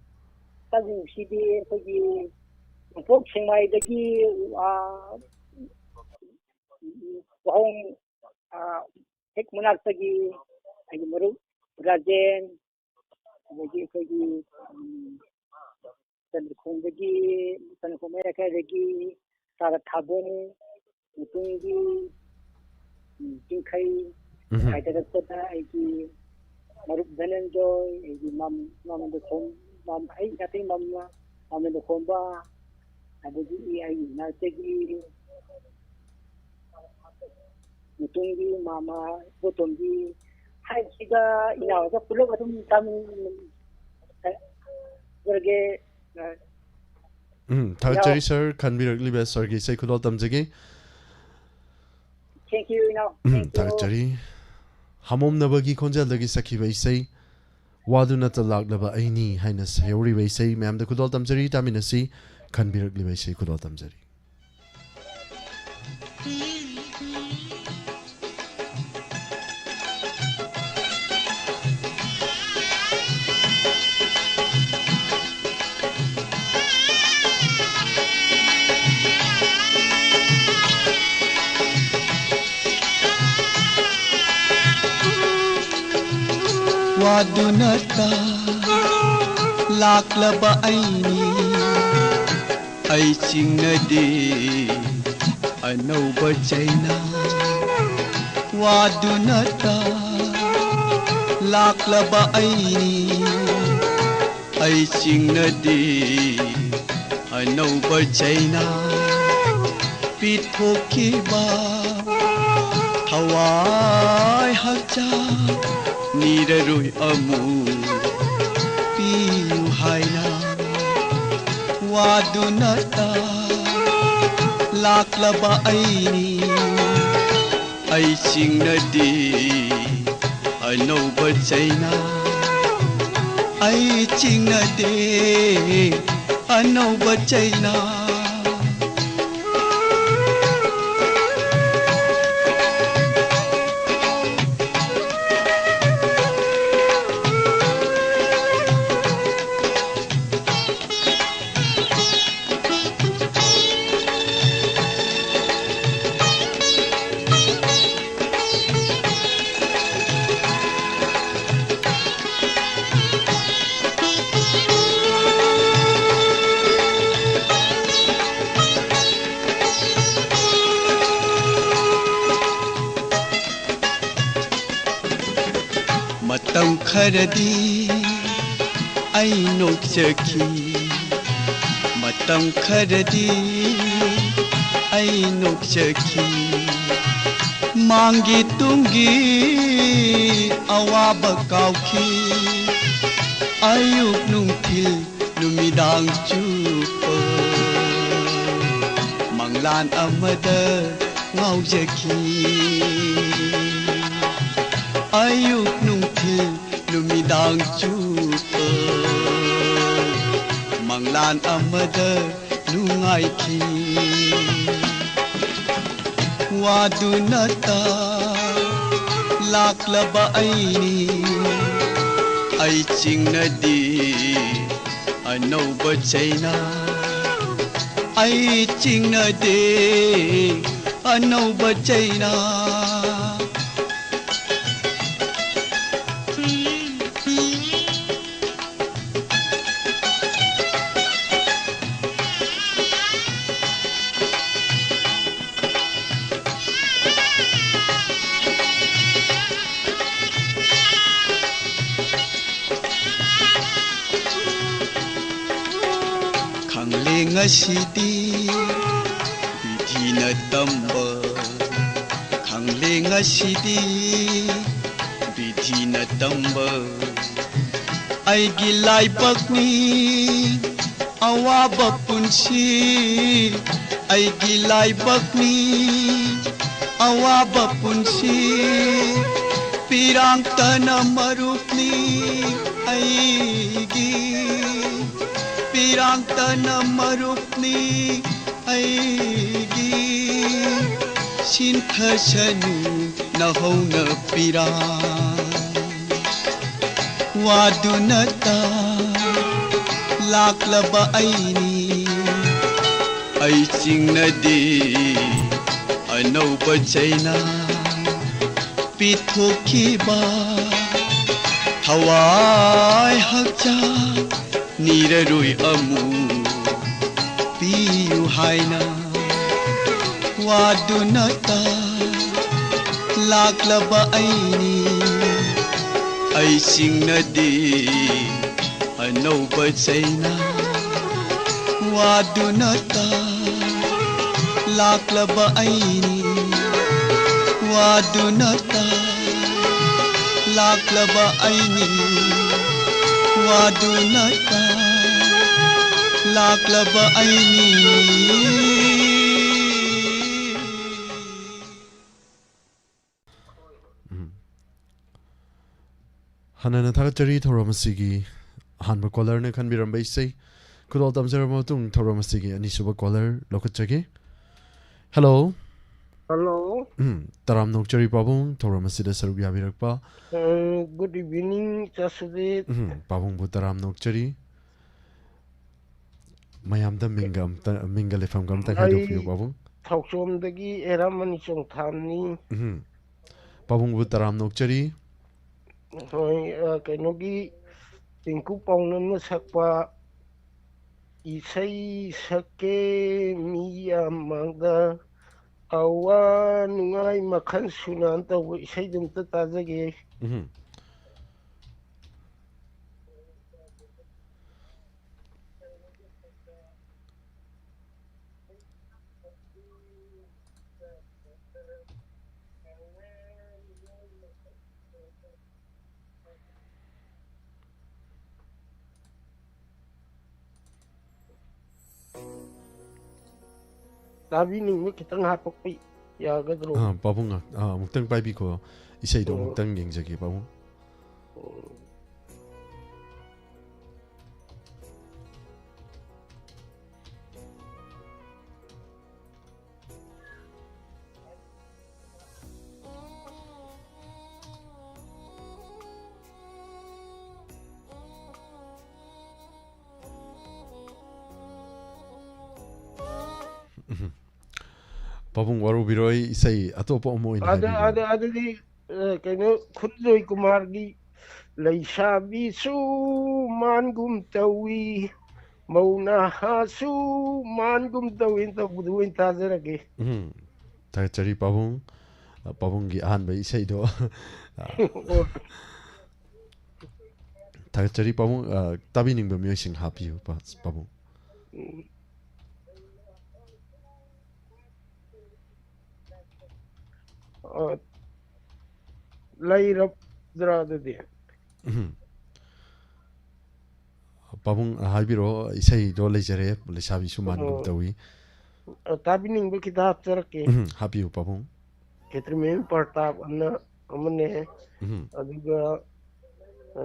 ꯇꯥꯖꯤꯡꯁꯤꯗꯤ ꯑꯩꯈꯣꯏꯒꯤ ꯅꯣꯡꯄꯣꯛ ꯁꯦꯛꯃꯥꯏꯗꯒꯤ, ꯑ, ꯋꯥꯍꯣꯡ, ꯑ, ꯍꯦꯛ ꯃꯅꯥꯛꯇꯒꯤ ꯑꯩꯒꯤ ꯃꯔꯨꯞ ꯔꯥꯖꯦꯟ, ꯑꯗꯒꯤ ꯑꯩꯈꯣꯏꯒꯤ, ꯎꯝ, ꯆꯟꯗ꯭ꯔꯈꯣꯡꯗꯒꯤ, ꯆꯟꯗ꯭ꯔꯈꯣꯡ ꯃꯌꯥꯏ ꯂꯩꯀꯥꯏꯗꯒꯤ ꯇꯥꯔ ꯊꯥꯕꯨꯡ, ꯃꯇꯨꯡꯒꯤ, ꯎꯝ, ꯆꯤꯡꯈꯩ ꯎꯝ꯫ ꯍꯥꯏꯊꯔꯛꯄꯗ ꯑꯩꯒꯤ ꯃꯔꯨꯞ ꯙꯅꯟꯖꯣꯏ, ꯑꯩꯒꯤ ꯃꯥꯝ-, ꯃꯥꯝꯗ ꯈꯣꯝ-, ꯃꯥꯝ-, ꯑꯩ ꯅꯥꯇꯩ ꯃꯥꯝ-, ꯃꯥꯝꯗ ꯈꯣꯝꯕ, ꯑꯗꯒꯤ ꯑꯩꯒꯤ ꯏꯅꯥꯛꯇꯒꯤ ꯃꯇꯨꯡꯒꯤ ꯃꯥꯃ ꯏꯕꯣꯇꯣꯝꯕꯤ ꯍꯥꯏꯕꯁꯤꯒ ꯏꯅꯥꯎꯒ ꯄꯨꯂꯞ ꯑꯗꯨꯝ ꯇꯥꯃꯤꯟꯅꯔꯒꯦ꯫ ꯎꯝ, ꯊꯥꯒꯠꯆꯔꯤ, ꯏꯅꯥꯎ꯫ ꯁꯥꯔ, ꯈꯟꯕꯤꯔꯛꯂꯤꯕ ꯁꯥꯔꯒꯤ ꯏꯁꯩ ꯈꯨꯗꯣꯜ ꯇꯝꯖꯒꯦ꯫ Thank you, ꯏꯅꯥꯎ꯫ ꯎꯝ, Thank you꯫ ꯊꯥꯒꯠꯆꯔꯤ꯫ ꯍꯥꯃꯣꯝꯅꯕꯒꯤ ꯈꯣꯟꯖꯦꯜꯗꯒꯤ ꯁꯛꯈꯤꯕ ꯏꯁꯩ ꯋꯥꯗꯨꯅꯇ ꯂꯥꯛꯂꯕ ꯑꯩꯅꯤ ꯍꯥꯏꯅ ꯁꯩꯍꯧꯔꯤꯕ ꯏꯁꯩ ꯃꯌꯥꯝꯗ ꯈꯨꯗꯣꯜ ꯇꯝꯖꯔꯤ, ꯇꯥꯃꯤꯟꯅꯁꯤ꯫ ꯈꯟꯕꯤꯔꯛꯂꯤꯕ ꯏꯁꯩ ꯈꯨꯗꯣꯜ ꯇꯝꯖꯔꯤ꯫ ꯋꯥꯗꯨꯅꯇ ꯂꯥꯛꯂꯕ ꯑꯩꯅꯤ, ꯑꯩ ꯆꯤꯡꯅꯗꯦ ꯑꯅꯧꯕ ꯆꯩꯅꯥ꯫ ꯋꯥꯗꯨꯅꯇ ꯂꯥꯛꯂꯕ ꯑꯩꯅꯤ, ꯑꯩ ꯆꯤꯡꯅꯗꯦ ꯑꯅꯧꯕ ꯆꯩꯅꯥ꯫ ꯄꯤꯊꯣꯛꯈꯤꯕ ꯊꯋꯥꯏ ꯍꯛꯆꯥꯡ ꯅꯤꯔꯔꯣꯏ ꯑꯃꯨꯛ ꯄꯤꯌꯨ ꯍꯥꯏꯅ ꯋꯥꯗꯨꯅꯇ ꯂꯥꯛꯂꯕ ꯑꯩꯅꯤ꯫ ꯑꯩ ꯆꯤꯡꯅꯗꯦ ꯑꯅꯧꯕ ꯆꯩꯅꯥ, ꯑꯩ ꯆꯤꯡꯅꯗꯦ ꯑꯅꯧꯕ ꯆꯩꯅꯥ꯫ ꯃꯇꯝ ꯈꯔꯗꯤ ꯑꯩ ꯅꯣꯛꯆꯈꯤ, ꯃꯇꯝ ꯈꯔꯗꯤ ꯑꯩ ꯅꯣꯛꯆꯈꯤ꯫ ꯃꯥꯡꯒꯤ ꯇꯨꯡꯒꯤ ꯑꯋꯥꯕ ꯀꯥꯎꯈꯤ꯫ ꯑꯌꯨꯛ ꯅꯨꯡꯊꯤꯜ ꯅꯨꯃꯤꯗꯥꯡ ꯆꯨꯞꯄ ꯃꯪꯂꯥꯟ ꯑꯃꯗ ꯉꯥꯎꯖꯈꯤ꯫ ꯑꯌꯨꯛ ꯅꯨꯡꯊꯤꯜ ꯅꯨꯃꯤꯗꯥꯡ ꯆꯨꯞꯄ ꯃꯪꯂꯥꯟ ꯑꯃꯗ ꯅꯨꯡꯉꯥꯏꯈꯤ꯫ ꯋꯥꯗꯨꯅꯇ ꯂꯥꯛꯂꯕ ꯑꯩꯅꯤ꯫ ꯑꯩ ꯆꯤꯡꯅꯗꯦ ꯑꯅꯧꯕ ꯆꯩꯅꯥ, ꯑꯩ ꯆꯤꯡꯅꯗꯦ ꯑꯅꯧꯕ ꯆꯩꯅꯥ꯫ ꯈꯪꯂꯦ ꯉꯁꯤꯗꯤ ꯕꯤꯙꯤꯅ ꯇꯝꯕ ꯈꯪꯂꯦ ꯉꯁꯤꯗꯤ ꯕꯤꯙꯤꯅ ꯇꯝꯕ ꯑꯩꯒꯤ ꯂꯥꯏꯕꯛꯅꯤ꯫ ꯑꯋꯥꯕ ꯄꯨꯟꯁꯤ ꯑꯩꯒꯤ ꯂꯥꯏꯕꯛꯅꯤ꯫ ꯑꯋꯥꯕ ꯄꯨꯟꯁꯤ ꯄꯤꯔꯥꯡꯇꯅ ꯃꯔꯨꯞꯅꯤ ꯑꯩꯒꯤ꯫ ꯄꯤꯔꯥꯡꯇꯅ ꯃꯔꯨꯞꯅꯤ ꯑꯩꯒꯤ꯫ ꯁꯤꯟꯊꯁꯅꯨ ꯅꯍꯧꯅ ꯄꯤꯔꯥꯡ꯫ ꯋꯥꯗꯨꯅꯇ ꯂꯥꯛꯂꯕ ꯑꯩꯅꯤ꯫ ꯑꯩ ꯆꯤꯡꯅꯗꯦ ꯑꯅꯧꯕ ꯆꯩꯅꯥ ꯄꯤꯊꯣꯛꯈꯤꯕ ꯊꯋꯥꯏ ꯍꯛꯆꯥꯡ ꯅꯤꯔꯔꯣꯏ ꯑꯃꯨꯛ ꯄꯤꯌꯨ ꯍꯥꯏꯅ꯫ ꯋꯥꯗꯨꯅꯇ ꯂꯥꯛꯂꯕ ꯑꯩꯅꯤ꯫ ꯑꯩ ꯆꯤꯡꯅꯗꯦ ꯑꯅꯧꯕ ꯆꯩꯅꯥ꯫ ꯋꯥꯗꯨꯅꯇ ꯂꯥꯛꯂꯕ ꯑꯩꯅꯤ꯫ ꯋꯥꯗꯨꯅꯇ ꯂꯥꯛꯂꯕ ꯑꯩꯅꯤ꯫ ꯋꯥꯗꯨꯅꯇ ꯂꯥꯛꯂꯕ ꯑꯩꯅꯤ꯫ ꯎꯝ꯫ ꯍꯥꯟꯅꯅ ꯊꯥꯒꯠꯆꯔꯤ ꯊꯧꯔꯝ ꯑꯁꯤꯒꯤ ꯑꯍꯥꯟꯕ ꯀꯣꯂꯔꯅ ꯈꯟꯕꯤꯔꯝꯕ ꯏꯁꯩ ꯈꯨꯗꯣꯜ ꯇꯝꯖꯔꯕ ꯃꯇꯨꯡ ꯊꯧꯔꯝ ꯑꯁꯤꯒꯤ ꯑꯅꯤꯁꯨꯕ ꯀꯣꯂꯔ ꯂꯧꯈꯠꯆꯒꯦ꯫ ꯍꯜꯂꯣ꯫ ꯍꯜꯂꯣ꯫ ꯎꯝ, ꯇꯔꯥꯝꯅ ꯑꯣꯛꯆꯔꯤ ꯄꯥꯕꯨꯡ, ꯊꯧꯔꯝ ꯑꯁꯤꯗ ꯁꯔꯨꯛ ꯌꯥꯕꯤꯔꯛꯄ꯫ ꯎꯝ, good evening, ꯆꯥꯁꯨꯗꯦꯕ꯫ ꯎꯝ, ꯄꯥꯕꯨꯡꯕꯨ ꯇꯔꯥꯝꯅ ꯑꯣꯛꯆꯔꯤ꯫ ꯃꯌꯥꯝꯗ ꯃꯤꯡꯒ ꯑꯝꯇ, ꯃꯤꯡꯒ ꯂꯩꯐꯝꯒ ꯑꯝꯇ ꯑꯩ ꯍꯥꯏꯗꯣꯛꯄꯤꯌꯨ, ꯄꯥꯕꯨꯡ꯫ ꯊꯧꯆꯣꯝꯗꯒꯤ ꯑꯦꯔꯥꯃꯅꯤ ꯆꯣꯡꯊꯥꯝꯅꯤ꯫ ꯎꯝ꯫ ꯄꯥꯕꯨꯡꯕꯨ ꯇꯔꯥꯝꯅ ꯑꯣꯛꯆꯔꯤ꯫ ꯍꯣꯏ, ꯑ, ꯀꯩꯅꯣꯒꯤ ꯇꯤꯡꯀꯨ ꯄꯥꯎꯅꯝꯅ ꯁꯛꯄ ꯏꯁꯩ ꯁꯛꯀꯦ ꯃꯤ ꯌꯥꯝ ꯃꯥꯡꯗ ꯑꯋꯥ ꯅꯨꯡꯉꯥꯏ ꯃꯈꯜ ꯁꯨꯅ ꯇꯧꯕ ꯏꯁꯩꯗꯨ ꯑꯝꯇ ꯇꯥꯖꯒꯦ꯫ ꯎꯝ꯫ ꯇꯥꯕꯤꯅꯤꯡꯕ ꯈꯤꯇꯪ ꯍꯥꯞꯄꯛꯄ ꯌꯥꯒꯗ꯭ꯔꯣ? ꯑꯥ, ꯄꯥꯕꯨꯡ ꯉꯥꯛ-, ꯑꯥ, ꯑꯃꯨꯛꯇꯪ ꯄꯥꯏꯕꯤꯈꯣ꯫ ꯏꯁꯩꯗꯣ ꯑꯣ꯫ ꯑꯃꯨꯛꯇꯪ ꯌꯦꯡꯖꯒꯦ, ꯄꯥꯕꯨꯡ꯫ ꯑꯣ꯫ ꯎꯝ꯫ ꯄꯥꯕꯨꯡ ꯋꯥꯔꯧꯕꯤꯔꯣꯏ, ꯏꯁꯩ ꯑꯇꯣꯞꯄ ꯑꯃ ꯑꯣꯏꯅ ꯑꯗ-, ꯍꯥꯏꯕꯤꯔꯣ꯫ ꯑꯗ-, ꯑꯗꯨꯗꯤ, ꯑ, ꯀꯩꯅꯣ, ꯈꯨꯟꯖꯣꯏ ꯀꯨꯃꯥꯔꯒꯤ "ꯂꯩꯁꯥꯕꯤꯁꯨ ꯃꯥꯟꯒꯨꯝ ꯇꯧꯏ, ꯃꯧ ꯅꯍꯥꯁꯨ ꯃꯥꯟꯒꯨꯝ ꯇꯧꯏ" ꯇꯧꯕꯗꯨ ꯑꯣꯏꯅ ꯇꯥꯖꯔꯒꯦ꯫ ꯎꯝ꯫ ꯊꯥꯒꯠꯆꯔꯤ ꯄꯥꯕꯨꯡ꯫ ꯑ, ꯄꯥꯕꯨꯡꯒꯤ ꯑꯍꯥꯟꯕ ꯏꯁꯩꯗꯣ꯫ ꯑ, ꯑꯣ꯫ ꯊꯥꯒꯠꯆꯔꯤ ꯄꯥꯕꯨꯡ꯫ ꯑ, ꯇꯥꯕꯤꯅꯤꯡꯕ ꯃꯤꯑꯣꯏꯁꯤꯡ ꯍꯥꯞꯄꯤꯌꯨ, ꯄꯥ-, ꯄꯥꯕꯨꯡ꯫ ꯎꯝ꯫ ꯑ, ꯂꯩꯔꯕ꯭ꯔꯥ ꯑꯗꯨꯗꯤ? ꯎꯝ꯫ ꯄꯥꯕꯨꯡ, ꯑ, ꯍꯥꯏꯕꯤꯔꯛꯑꯣ, ꯏꯁꯩꯗꯣ ꯂꯩꯖꯔꯦ, "ꯂꯩꯁꯥꯕꯤꯁꯨ ꯃꯥꯟꯒꯨꯝ ꯑꯣ꯫ ꯇꯧꯏ"꯫ ꯑ, ꯇꯥꯕꯤꯅꯤꯡꯕ ꯈꯤꯇ ꯍꯥꯞꯆꯔꯛꯀꯦ꯫ ꯎꯝ, ꯍꯥꯞꯄꯤꯌꯨ, ꯄꯥꯕꯨꯡ꯫ ꯈꯦꯇ꯭ꯔꯤꯃꯌꯨꯝ ꯄ꯭ꯔꯇꯥꯞ ꯑꯅ ꯑꯃꯅꯦ, ꯎꯝ꯫ ꯑꯗꯨꯒ, ꯑ,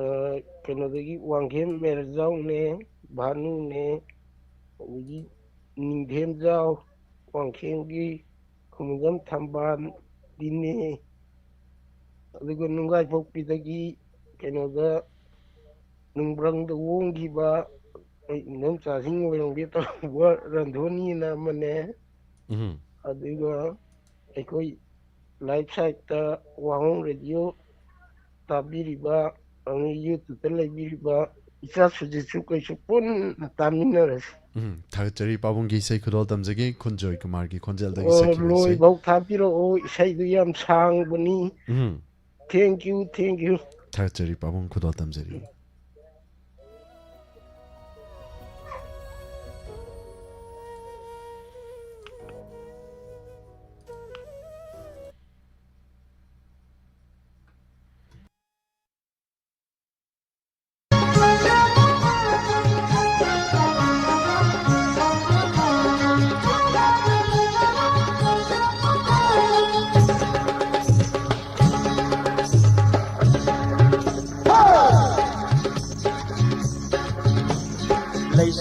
ꯀꯩꯅꯣꯗꯒꯤ ꯋꯥꯡꯈꯦꯝ ꯃꯦꯔꯖꯥꯎꯅꯦ, ꯚꯥꯅꯨꯅꯦ, ꯑꯗꯒꯤ ꯅꯤꯡꯊꯦꯝꯖꯥꯎ, ꯋꯥꯡꯈꯦꯝꯒꯤ ꯈꯨꯃꯟꯖꯝ ꯊꯝꯕꯥꯜꯗꯤꯅꯦ, ꯑꯗꯨꯒ ꯅꯨꯡꯒꯥꯏꯄꯣꯛꯄꯤꯗꯒꯤ ꯀꯩꯅꯣꯗ ꯅꯨꯡꯕ꯭ꯔꯪꯗ ꯑꯣꯡꯈꯤꯕ ꯑꯩ ꯏꯟꯗꯣꯝꯆꯥꯁꯤꯡ ꯑꯣꯏꯔꯝꯒꯦ ꯇꯧꯕ ꯔꯟꯙꯣꯅꯤꯅ ꯑꯃꯅꯦ꯫ ꯎꯝ꯫ ꯑꯗꯨꯒ ꯑꯩꯈꯣꯏ ꯂꯥꯏꯐ ꯁꯥꯏꯠꯇ ꯋꯥꯍꯣꯡ ꯔꯦꯗꯤꯑꯣ ꯇꯥꯕꯤꯔꯤꯕ, ꯑꯗꯒꯤ ꯌꯨꯇ꯭ꯌꯨꯕꯇ ꯂꯩꯕꯤꯔꯤꯕ ꯏꯆꯥꯁꯨꯁꯤꯁꯨ ꯀꯩꯁꯨ ꯄꯨꯟꯅ ꯇꯥꯃꯤꯟꯅꯔꯁꯤ꯫ ꯎꯝ, ꯊꯥꯒꯠꯆꯔꯤ ꯄꯥꯕꯨꯡꯒꯤ ꯏꯁꯩ ꯈꯨꯗꯣꯜ ꯇꯝꯖꯒꯦ, ꯈꯨꯟꯖꯣꯏ ꯀꯨꯃꯥꯔꯒꯤ ꯈꯣꯟꯖꯦꯜꯗꯒꯤ ꯑꯣ, ꯁꯛꯈꯤꯕ ꯏꯁꯩ꯫ ꯂꯣꯏꯐꯥꯎ ꯊꯥꯕꯤꯔꯛꯑꯣ, ꯏꯁꯩꯗꯨ ꯌꯥꯝ ꯁꯥꯡꯕꯅꯤ꯫ ꯎꯝ꯫ Thank you, thank you꯫ ꯊꯥꯒꯠꯆꯔꯤ ꯄꯥꯕꯨꯡ, ꯈꯨꯗꯣꯜ ꯇꯝꯖꯔꯤ꯫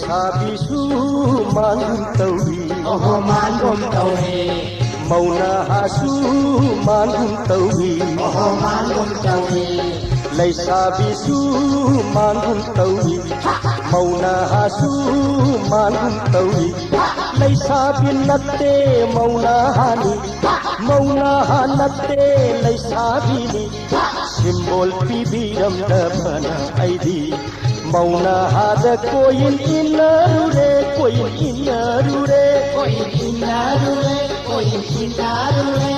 ꯁꯥꯕꯤꯁꯨ ꯃꯥꯡꯒꯨꯝ ꯇꯧꯏ꯫ ꯑꯣꯍꯣ, ꯃꯥꯡꯒꯨꯝ ꯇꯧꯏ꯫ ꯃꯧ ꯅꯍꯥꯁꯨ ꯃꯥꯡꯒꯨꯝ ꯇꯧꯏ꯫ ꯑꯣꯍꯣ, ꯃꯥꯡꯒꯨꯝ ꯇꯧꯏ꯫ ꯂꯩꯁꯥꯕꯤꯁꯨ ꯃꯥꯡꯒꯨꯝ ꯇꯧꯏ꯫ ꯃꯧ ꯅꯍꯥꯁꯨ ꯃꯥꯡꯒꯨꯝ ꯇꯧꯏ꯫ ꯂꯩꯁꯥꯕꯤ ꯅꯠꯇꯦ ꯃꯧ ꯅꯍꯥꯅꯤ꯫ ꯃꯧ ꯅꯍꯥ ꯅꯠꯇꯦ ꯂꯩꯁꯥꯕꯤꯅꯤ꯫ ꯁꯤꯝꯕꯣꯜ ꯄꯤꯕꯤꯔꯝꯗꯕꯅ ꯑꯩꯗꯤ ꯃꯧ ꯅꯍꯥꯗ ꯀꯣꯏꯏꯟ ꯏꯟꯅꯔꯨꯔꯦ, ꯀꯣꯏꯏꯟ ꯏꯟꯅꯔꯨꯔꯦ꯫ ꯀꯣꯏꯏꯟ ꯏꯟꯅꯔꯨꯔꯦ, ꯀꯣꯏꯏꯟ ꯏꯟꯅꯔꯨꯔꯦ꯫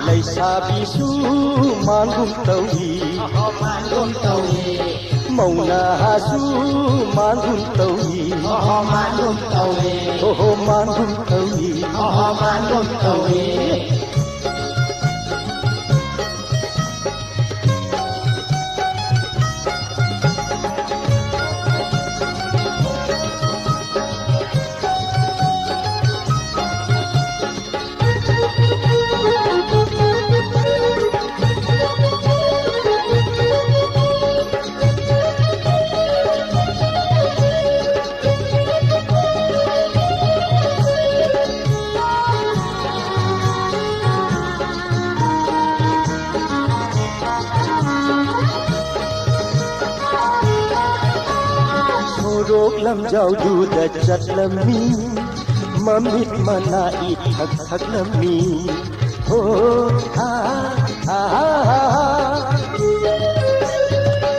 ꯂꯩꯁꯥꯕꯤꯁꯨ ꯃꯥꯡꯒꯨꯝ ꯇꯧꯏ꯫ ꯑꯣꯍꯣ, ꯃꯥꯡꯒꯨꯝ ꯇꯧꯏ꯫ ꯃꯧ ꯅꯍꯥꯁꯨ ꯃꯥꯡꯒꯨꯝ ꯇꯧꯏ꯫ ꯑꯣꯍꯣ, ꯃꯥꯡꯒꯨꯝ ꯇꯧꯏ꯫ ꯑꯣꯍꯣ, ꯃꯥꯡꯒꯨꯝ ꯇꯧꯏ꯫ ꯑꯣꯍꯣ, ꯃꯥꯡꯒꯨꯝ ꯇꯧꯏ꯫ ꯁꯣꯔꯣꯛ ꯂꯝꯖꯥꯎꯗꯨꯗ ꯆꯠꯂꯝꯃꯤ, ꯃꯃꯤꯠ ꯃꯅꯥ ꯏꯊꯛ ꯊꯛꯂꯝꯃꯤ꯫ ꯍꯣ, ꯑꯥ, ꯑꯥ, ꯑꯥ, ꯑꯥ꯫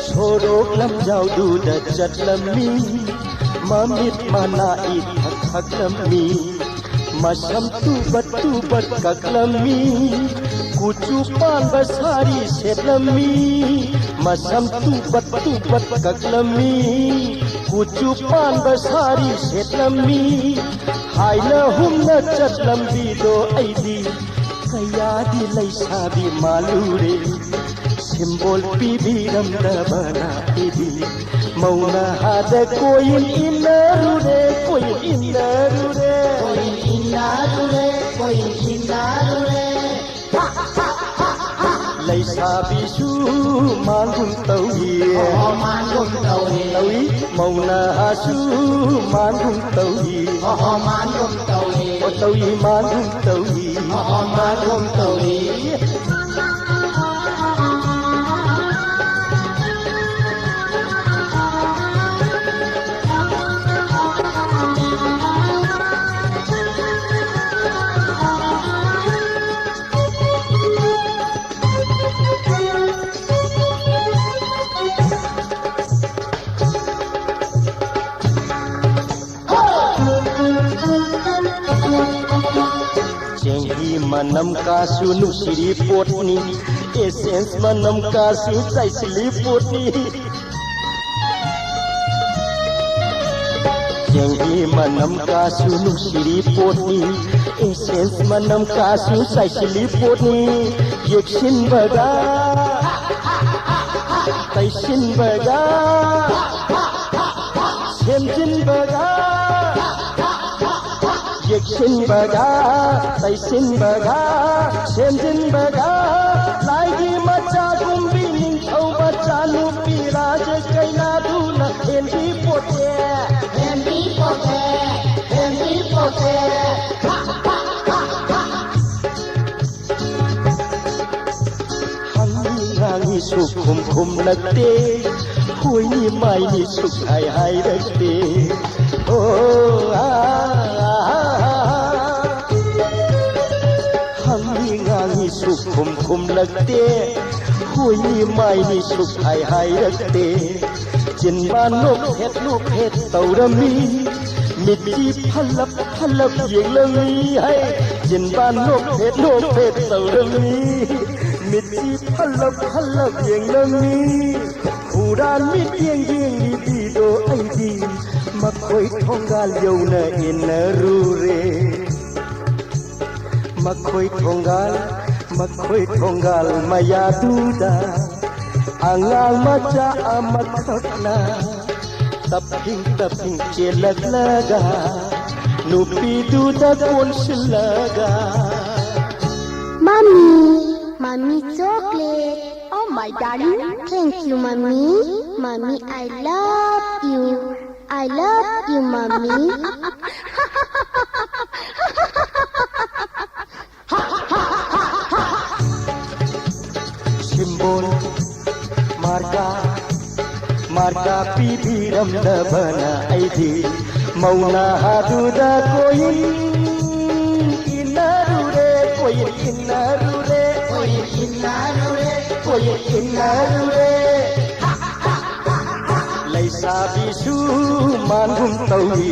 ꯁꯣꯔꯣꯛ ꯂꯝꯖꯥꯎꯗꯨꯗ ꯆꯠꯂꯝꯃꯤ, ꯃꯃꯤꯠ ꯃꯅꯥ ꯏꯊꯛ ꯊꯛꯂꯝꯃꯤ꯫ ꯃꯁꯝ ꯇꯨꯕꯠ ꯇꯨꯕꯠ ꯀꯛꯂꯝꯃꯤ, ꯀꯨꯆꯨ ꯄꯥꯟꯕ ꯁꯥꯔꯤ ꯁꯦꯠꯂꯝꯃꯤ꯫ ꯃꯁꯝ ꯇꯨꯕꯠ ꯇꯨꯕꯠ ꯀꯛꯂꯝꯃꯤ, ꯀꯨꯆꯨ ꯄꯥꯟꯕ ꯁꯥꯔꯤ ꯁꯦꯠꯂꯝꯃꯤ꯫ ꯍꯥꯏꯅ ꯍꯨꯝꯅ ꯆꯠꯂꯝꯕꯤꯗꯣ ꯑꯩꯗꯤ ꯀꯌꯥꯗꯤ ꯂꯩꯁꯥꯕꯤ ꯃꯥꯜꯂꯨꯔꯦ꯫ ꯁꯤꯝꯕꯣꯜ ꯄꯤꯕꯤꯔꯝꯗꯕꯅ ꯑꯩꯗꯤ ꯃꯧ ꯅꯍꯥꯗ ꯀꯣꯏꯏꯟ ꯏꯟꯅꯔꯨꯔꯦ, ꯀꯣꯏꯏꯟ ꯏꯟꯅꯔꯨꯔꯦ꯫ ꯀꯣꯏꯏꯟ ꯏꯟꯅꯔꯨꯔꯦ, ꯀꯣꯏꯏꯟ ꯏꯟꯅꯔꯨꯔꯦ꯫ ꯂꯩꯁꯥꯕꯤꯁꯨ ꯃꯥꯡꯒꯨꯝ ꯇꯧꯏ꯫ ꯃꯥꯡꯒꯨꯝ ꯇꯧꯏ꯫ ꯇꯧꯏ꯫ ꯃꯧ ꯅꯍꯥꯁꯨ ꯃꯥꯡꯒꯨꯝ ꯇꯧꯏ꯫ ꯃꯥꯡꯒꯨꯝ ꯇꯧꯏ꯫ ꯑꯣ ꯇꯧꯏ ꯃꯥꯡꯒꯨꯝ ꯇꯧꯏ꯫ ꯃꯥꯡꯒꯨꯝ ꯇꯧꯏ꯫ ꯆꯦꯡꯍꯤ ꯃꯅꯝ ꯀꯥꯁꯨ ꯅꯨꯡꯁꯤꯔꯤ ꯄꯣꯠꯅꯤ, ꯑꯦꯁꯦꯟꯁ ꯃꯅꯝ ꯀꯥꯁꯨ ꯆꯥꯏꯁꯤꯜꯂꯤ ꯄꯣꯠꯅꯤ꯫ ꯆꯦꯡꯍꯤ ꯃꯅꯝ ꯀꯥꯁꯨ ꯅꯨꯡꯁꯤꯔꯤ ꯄꯣꯠꯅꯤ, ꯑꯦꯁꯦꯟꯁ ꯃꯅꯝ ꯀꯥꯁꯨ ꯆꯥꯏꯁꯤꯜꯂꯤ ꯄꯣꯠꯅꯤ꯫ ꯌꯦꯛꯁꯤꯟꯕꯒ, ꯇꯩꯁꯤꯟꯕꯒ, ꯁꯦꯝꯖꯤꯟꯕꯒ, ꯌꯦꯛꯁꯤꯟꯕꯒ, ꯇꯩꯁꯤꯟꯕꯒ, ꯁꯦꯝꯖꯤꯟꯕꯒ, ꯂꯥꯏꯒꯤ ꯃꯆꯥ ꯀꯨꯝꯕꯤ ꯅꯤꯡꯊꯧ ꯃꯆꯥ ꯅꯨꯄꯤ ꯔꯥꯖ ꯀꯩꯅꯥꯗꯨꯅ ꯍꯦꯟꯕꯤ ꯄꯣꯠꯇꯦ꯫ ꯍꯦꯟꯕꯤ ꯄꯣꯠꯇꯦ, ꯍꯦꯟꯕꯤ ꯄꯣꯠꯇꯦ꯫ ꯍꯪꯉꯤ ꯉꯥꯡꯉꯤ ꯁꯨꯛꯈꯨꯝ ꯈꯨꯝꯂꯛꯇꯦ, ꯍꯣꯏꯅꯤ ꯃꯥꯏꯅꯤ ꯁꯨꯛꯍꯥꯏ ꯍꯥꯏꯔꯛꯇꯦ꯫ ꯑꯣ, ꯑꯥ, ꯑꯥ, ꯑꯥ, ꯑꯥ꯫ ꯍꯪꯉꯤ ꯉꯥꯡꯉꯤ ꯁꯨꯛꯈꯨꯝ ꯈꯨꯝꯂꯛꯇꯦ, ꯍꯣꯏꯅꯤ ꯃꯥꯏꯅꯤ ꯁꯨꯛꯍꯥꯏ ꯍꯥꯏꯔꯛꯇꯦ꯫ ꯆꯤꯟꯕꯥꯟ ꯅꯣꯛꯐꯦꯠ ꯅꯣꯛꯐꯦꯠ ꯇꯧꯔꯝꯃꯤ, ꯃꯤꯠꯇꯤ ꯐꯜꯂꯞ ꯐꯜꯂꯞ ꯌꯦꯡꯂꯝꯃꯤ꯫ ꯍꯩ, ꯆꯤꯟꯕꯥꯟ ꯅꯣꯛꯐꯦꯠ ꯅꯣꯛꯐꯦꯠ ꯇꯧꯔꯝꯃꯤ, ꯃꯤꯠꯇꯤ ꯐꯜꯂꯞ ꯐꯜꯂꯞ ꯌꯦꯡꯂꯝꯃꯤ꯫ ꯍꯨꯔꯥꯟ ꯃꯤꯠꯌꯦꯡ ꯌꯦꯡꯂꯤꯕꯤꯗꯣ ꯑꯩꯗꯤ ꯃꯈꯣꯏ ꯊꯣꯡꯒꯥꯜ ꯌꯧꯅ ꯏꯟꯅꯔꯨꯔꯦ꯫ ꯃꯈꯣꯏ ꯊꯣꯡꯒꯥꯜ, ꯃꯈꯣꯏ ꯊꯣꯡꯒꯥꯜ ꯃꯌꯥꯗꯨꯗ ꯑꯉꯥꯡ ꯃꯆꯥ ꯑꯃꯈꯛꯅ ꯇꯞꯐꯤꯡ ꯇꯞꯐꯤꯡ ꯆꯦꯜꯂꯛꯂꯒ ꯅꯨꯄꯤꯗꯨꯗ ꯀꯣꯟꯁꯤꯜꯂꯒ꯫ ꯃꯃꯤ, ꯃꯃꯤ chocolate. Bye, darling. Thank you, mommy. Mommy, I love you. I love you, mommy. Symbol ꯃꯥꯔꯀꯥ, ꯃꯥꯔꯀꯥ ꯄꯤꯕꯤꯔꯝꯂꯕꯅ ꯑꯩꯗꯤ ꯃꯧ ꯅꯍꯥꯗꯨꯗ ꯀꯣꯏ ꯏꯟꯅꯔꯨꯔꯦ, ꯀꯣꯏ ꯏꯟꯅꯔꯨꯔꯦ, ꯀꯣꯏ ꯏꯟꯅꯔꯨꯔꯦ, ꯀꯣꯏ ꯏꯟꯅꯔꯨꯔꯦ꯫ ꯂꯩꯁꯥꯕꯤꯁꯨ ꯃꯥꯟꯒꯨꯝ ꯇꯧꯏ,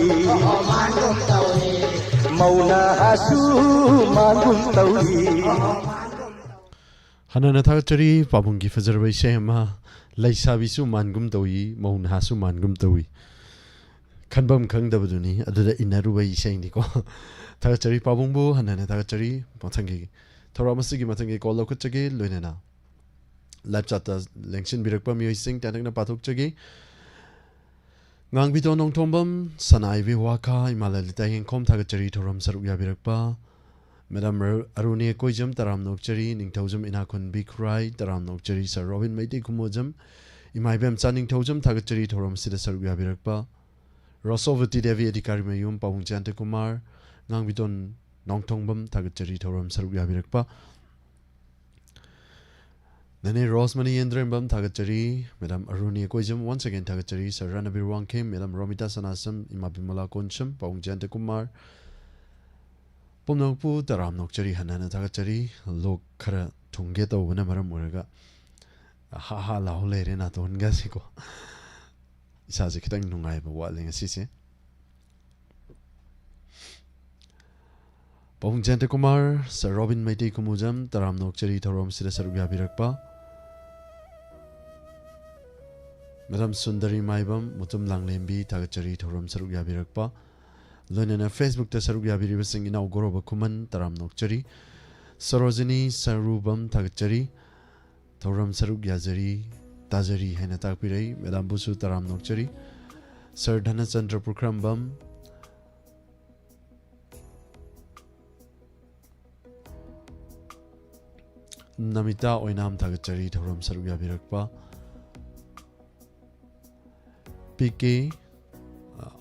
ꯃꯧ ꯅꯍꯥꯁꯨ ꯃꯥꯟꯒꯨꯝ ꯇꯧꯏ꯫ ꯍꯥꯟꯅꯅ ꯊꯥꯒꯠꯆꯔꯤ ꯄꯥꯕꯨꯡꯒꯤ ꯐꯖꯔꯕ ꯏꯁꯩ ꯑꯃ, ꯂꯩꯁꯥꯕꯤꯁꯨ ꯃꯥꯟꯒꯨꯝ ꯇꯧꯏ, ꯃꯧ ꯅꯍꯥꯁꯨ ꯃꯥꯟꯒꯨꯝ ꯇꯧꯏ꯫ ꯈꯟꯐꯝ ꯈꯪꯗꯕꯗꯨꯅꯤ ꯑꯗꯨꯗ ꯏꯟꯅꯔꯨꯕ ꯏꯁꯩꯅꯤꯀꯣ꯫ ꯊꯥꯒꯠꯆꯔꯤ ꯄꯥꯕꯨꯡꯕꯨ ꯍꯟꯅ ꯍꯟꯅ ꯊꯥꯒꯠꯆꯔꯤ꯫ ꯃꯊꯪꯒꯤ ꯊꯧꯔꯝ ꯑꯁꯤꯒꯤ ꯃꯊꯪꯒꯤ ꯀꯣꯜ ꯂꯧꯈꯠꯆꯒꯦ, ꯂꯣꯏꯅꯅ ꯂꯥꯏꯞ ꯆꯥꯠꯇ ꯂꯦꯡꯁꯤꯟꯕꯤꯔꯛꯄ ꯃꯤꯑꯣꯏꯁꯤꯡ ꯇꯦꯟꯇꯛꯅ ꯄꯥꯊꯣꯛꯆꯒꯦ꯫ ꯉꯥꯡꯕꯤꯗꯣ ꯅꯣꯡꯊꯣꯝꯕꯝ, ꯁꯅꯥꯏꯕꯤ ꯋꯥꯈꯥ, ꯏꯃꯥ ꯂꯂꯤꯇꯥ ꯌꯦꯡꯈꯣꯝ ꯊꯥꯒꯠꯆꯔꯤ ꯊꯧꯔꯝ ꯁꯔꯨꯛ ꯌꯥꯕꯤꯔꯛꯄ꯫ ꯃꯦꯗꯥꯝ ꯑꯔꯨ-, ꯑꯔꯨꯅꯤ ꯀꯣꯏꯖꯝ ꯇꯔꯥꯝꯅ ꯑꯣꯛꯆꯔꯤ, ꯅꯤꯡꯊꯧꯖꯝ ꯏꯅꯥꯈꯨꯟꯕꯤ ꯈꯨꯔꯥꯏ ꯇꯔꯥꯝꯅ ꯑꯣꯛꯆꯔꯤ, ꯁꯔ ꯔꯣꯕꯤꯟ ꯃꯩꯇꯩ ꯈꯨꯃꯣꯖꯝ, ꯏꯃꯥ ꯏꯕꯦꯝꯆꯥ ꯅꯤꯡꯊꯧꯖꯝ ꯊꯥꯒꯠꯆꯔꯤ ꯊꯧꯔꯝ ꯑꯁꯤꯗ ꯁꯔꯨꯛ ꯌꯥꯕꯤꯔꯛꯄ꯫ ꯔꯣꯁꯣꯕꯇꯤ ꯗꯦꯕꯤ ꯑꯙꯤꯀꯥꯔꯤ ꯃꯌꯨꯝ ꯄꯥꯕꯨꯡ ꯖꯌꯟꯇ ꯀꯨꯃꯥꯔ, ꯉꯥꯡꯕꯤꯗꯣꯟ ꯅꯣꯡꯊꯣꯡꯕꯝ ꯊꯥꯒꯠꯆꯔꯤ ꯊꯧꯔꯝ ꯁꯔꯨꯛ ꯌꯥꯕꯤꯔꯛꯄ꯫ ꯅꯦꯅꯦ ꯔꯣꯁꯃꯅꯤ ꯌꯦꯟꯗ꯭ꯔꯦꯝꯕꯝ ꯊꯥꯒꯠꯆꯔꯤ, ꯃꯦꯗꯥꯝ ꯑꯔꯨꯅꯤ ꯀꯣꯏꯖꯝ once again ꯊꯥꯒꯠꯆꯔꯤ, ꯁꯔ ꯔꯥꯅꯕꯤꯔ ꯋꯥꯡꯈꯦꯝ, ꯃꯦꯗꯥꯝ ꯔꯣꯃꯤꯇꯥ ꯁꯅꯥꯁꯝ, ꯏꯃꯥ ꯕꯤꯃꯂꯥ ꯀꯣꯟꯁꯝ, ꯄꯥꯕꯨꯡ ꯖꯌꯟꯇ ꯀꯨꯃꯥꯔ, ꯄꯨꯝꯅꯃꯛꯄꯨ ꯇꯔꯥꯝꯅ ꯑꯣꯛꯆꯔꯤ, ꯍꯟꯅ ꯍꯟꯅ ꯊꯥꯒꯠꯆꯔꯤ꯫ ꯂꯣꯛ ꯈꯔ ꯊꯨꯡꯒꯦ ꯇꯧꯕꯅ ꯃꯔꯝ ꯑꯣꯏꯔꯒ ꯍꯥ ꯍꯥ ꯂꯥꯎ ꯂꯩꯔꯦ ꯅꯥꯇꯣꯟꯒꯁꯤꯀꯣ꯫ ꯏꯁꯥꯁꯦ ꯈꯤꯇꯪ ꯅꯨꯡꯉꯥꯏꯕ ꯋꯥꯠꯂꯦ ꯉꯁꯤꯁꯦ꯫ ꯄꯥꯕꯨꯡ ꯖꯌꯟꯇ ꯀꯨꯃꯥꯔ, ꯁꯔ ꯔꯣꯕꯤꯟ ꯃꯩꯇꯩ ꯈꯨꯃꯨꯖꯝ, ꯇꯔꯥꯝꯅ ꯑꯣꯛꯆꯔꯤ ꯊꯧꯔꯝ ꯑꯁꯤꯗ ꯁꯔꯨꯛ ꯌꯥꯕꯤꯔꯛꯄ꯫ ꯃꯦꯗꯥꯝ ꯁꯨꯟꯗꯔꯤ ꯃꯥꯏꯕꯝ, ꯃꯨꯇꯨꯝ ꯂꯥꯡꯂꯦꯝꯕꯤ, ꯊꯥꯒꯠꯆꯔꯤ ꯊꯧꯔꯝ ꯁꯔꯨꯛ ꯌꯥꯕꯤꯔꯛꯄ꯫ ꯂꯣꯏꯅꯅ ꯐꯦꯁꯕꯨꯛꯇ ꯁꯔꯨꯛ ꯌꯥꯕꯤꯔꯤꯕꯁꯤꯡ ꯏꯅꯥꯎ ꯒꯣꯔꯣꯕ ꯈꯨꯃꯟ, ꯇꯔꯥꯝꯅ ꯑꯣꯛꯆꯔꯤ꯫ ꯁꯔꯣꯖꯤꯅꯤ ꯁꯔꯨꯕꯝ, ꯊꯥꯒꯠꯆꯔꯤ꯫ ꯊꯧꯔꯝ ꯁꯔꯨꯛ ꯌꯥꯖꯔꯤ, ꯇꯥꯖꯔꯤ ꯍꯥꯏꯅ ꯇꯥꯛꯄꯤꯔꯛꯏ꯫ ꯃꯦꯗꯥꯝꯕꯨꯁꯨ ꯇꯔꯥꯝꯅ ꯑꯣꯛꯆꯔꯤ꯫ ꯁꯔ ꯙꯅꯆꯟꯗ꯭ꯔ ꯄꯨꯈ꯭ꯔꯝꯕꯝ, ꯅꯃꯤꯇꯥ ꯑꯣꯏꯅꯥꯝ ꯊꯥꯒꯠꯆꯔꯤ ꯊꯧꯔꯝ ꯁꯔꯨꯛ ꯌꯥꯕꯤꯔꯛꯄ꯫ ꯄꯤ ꯀꯦ,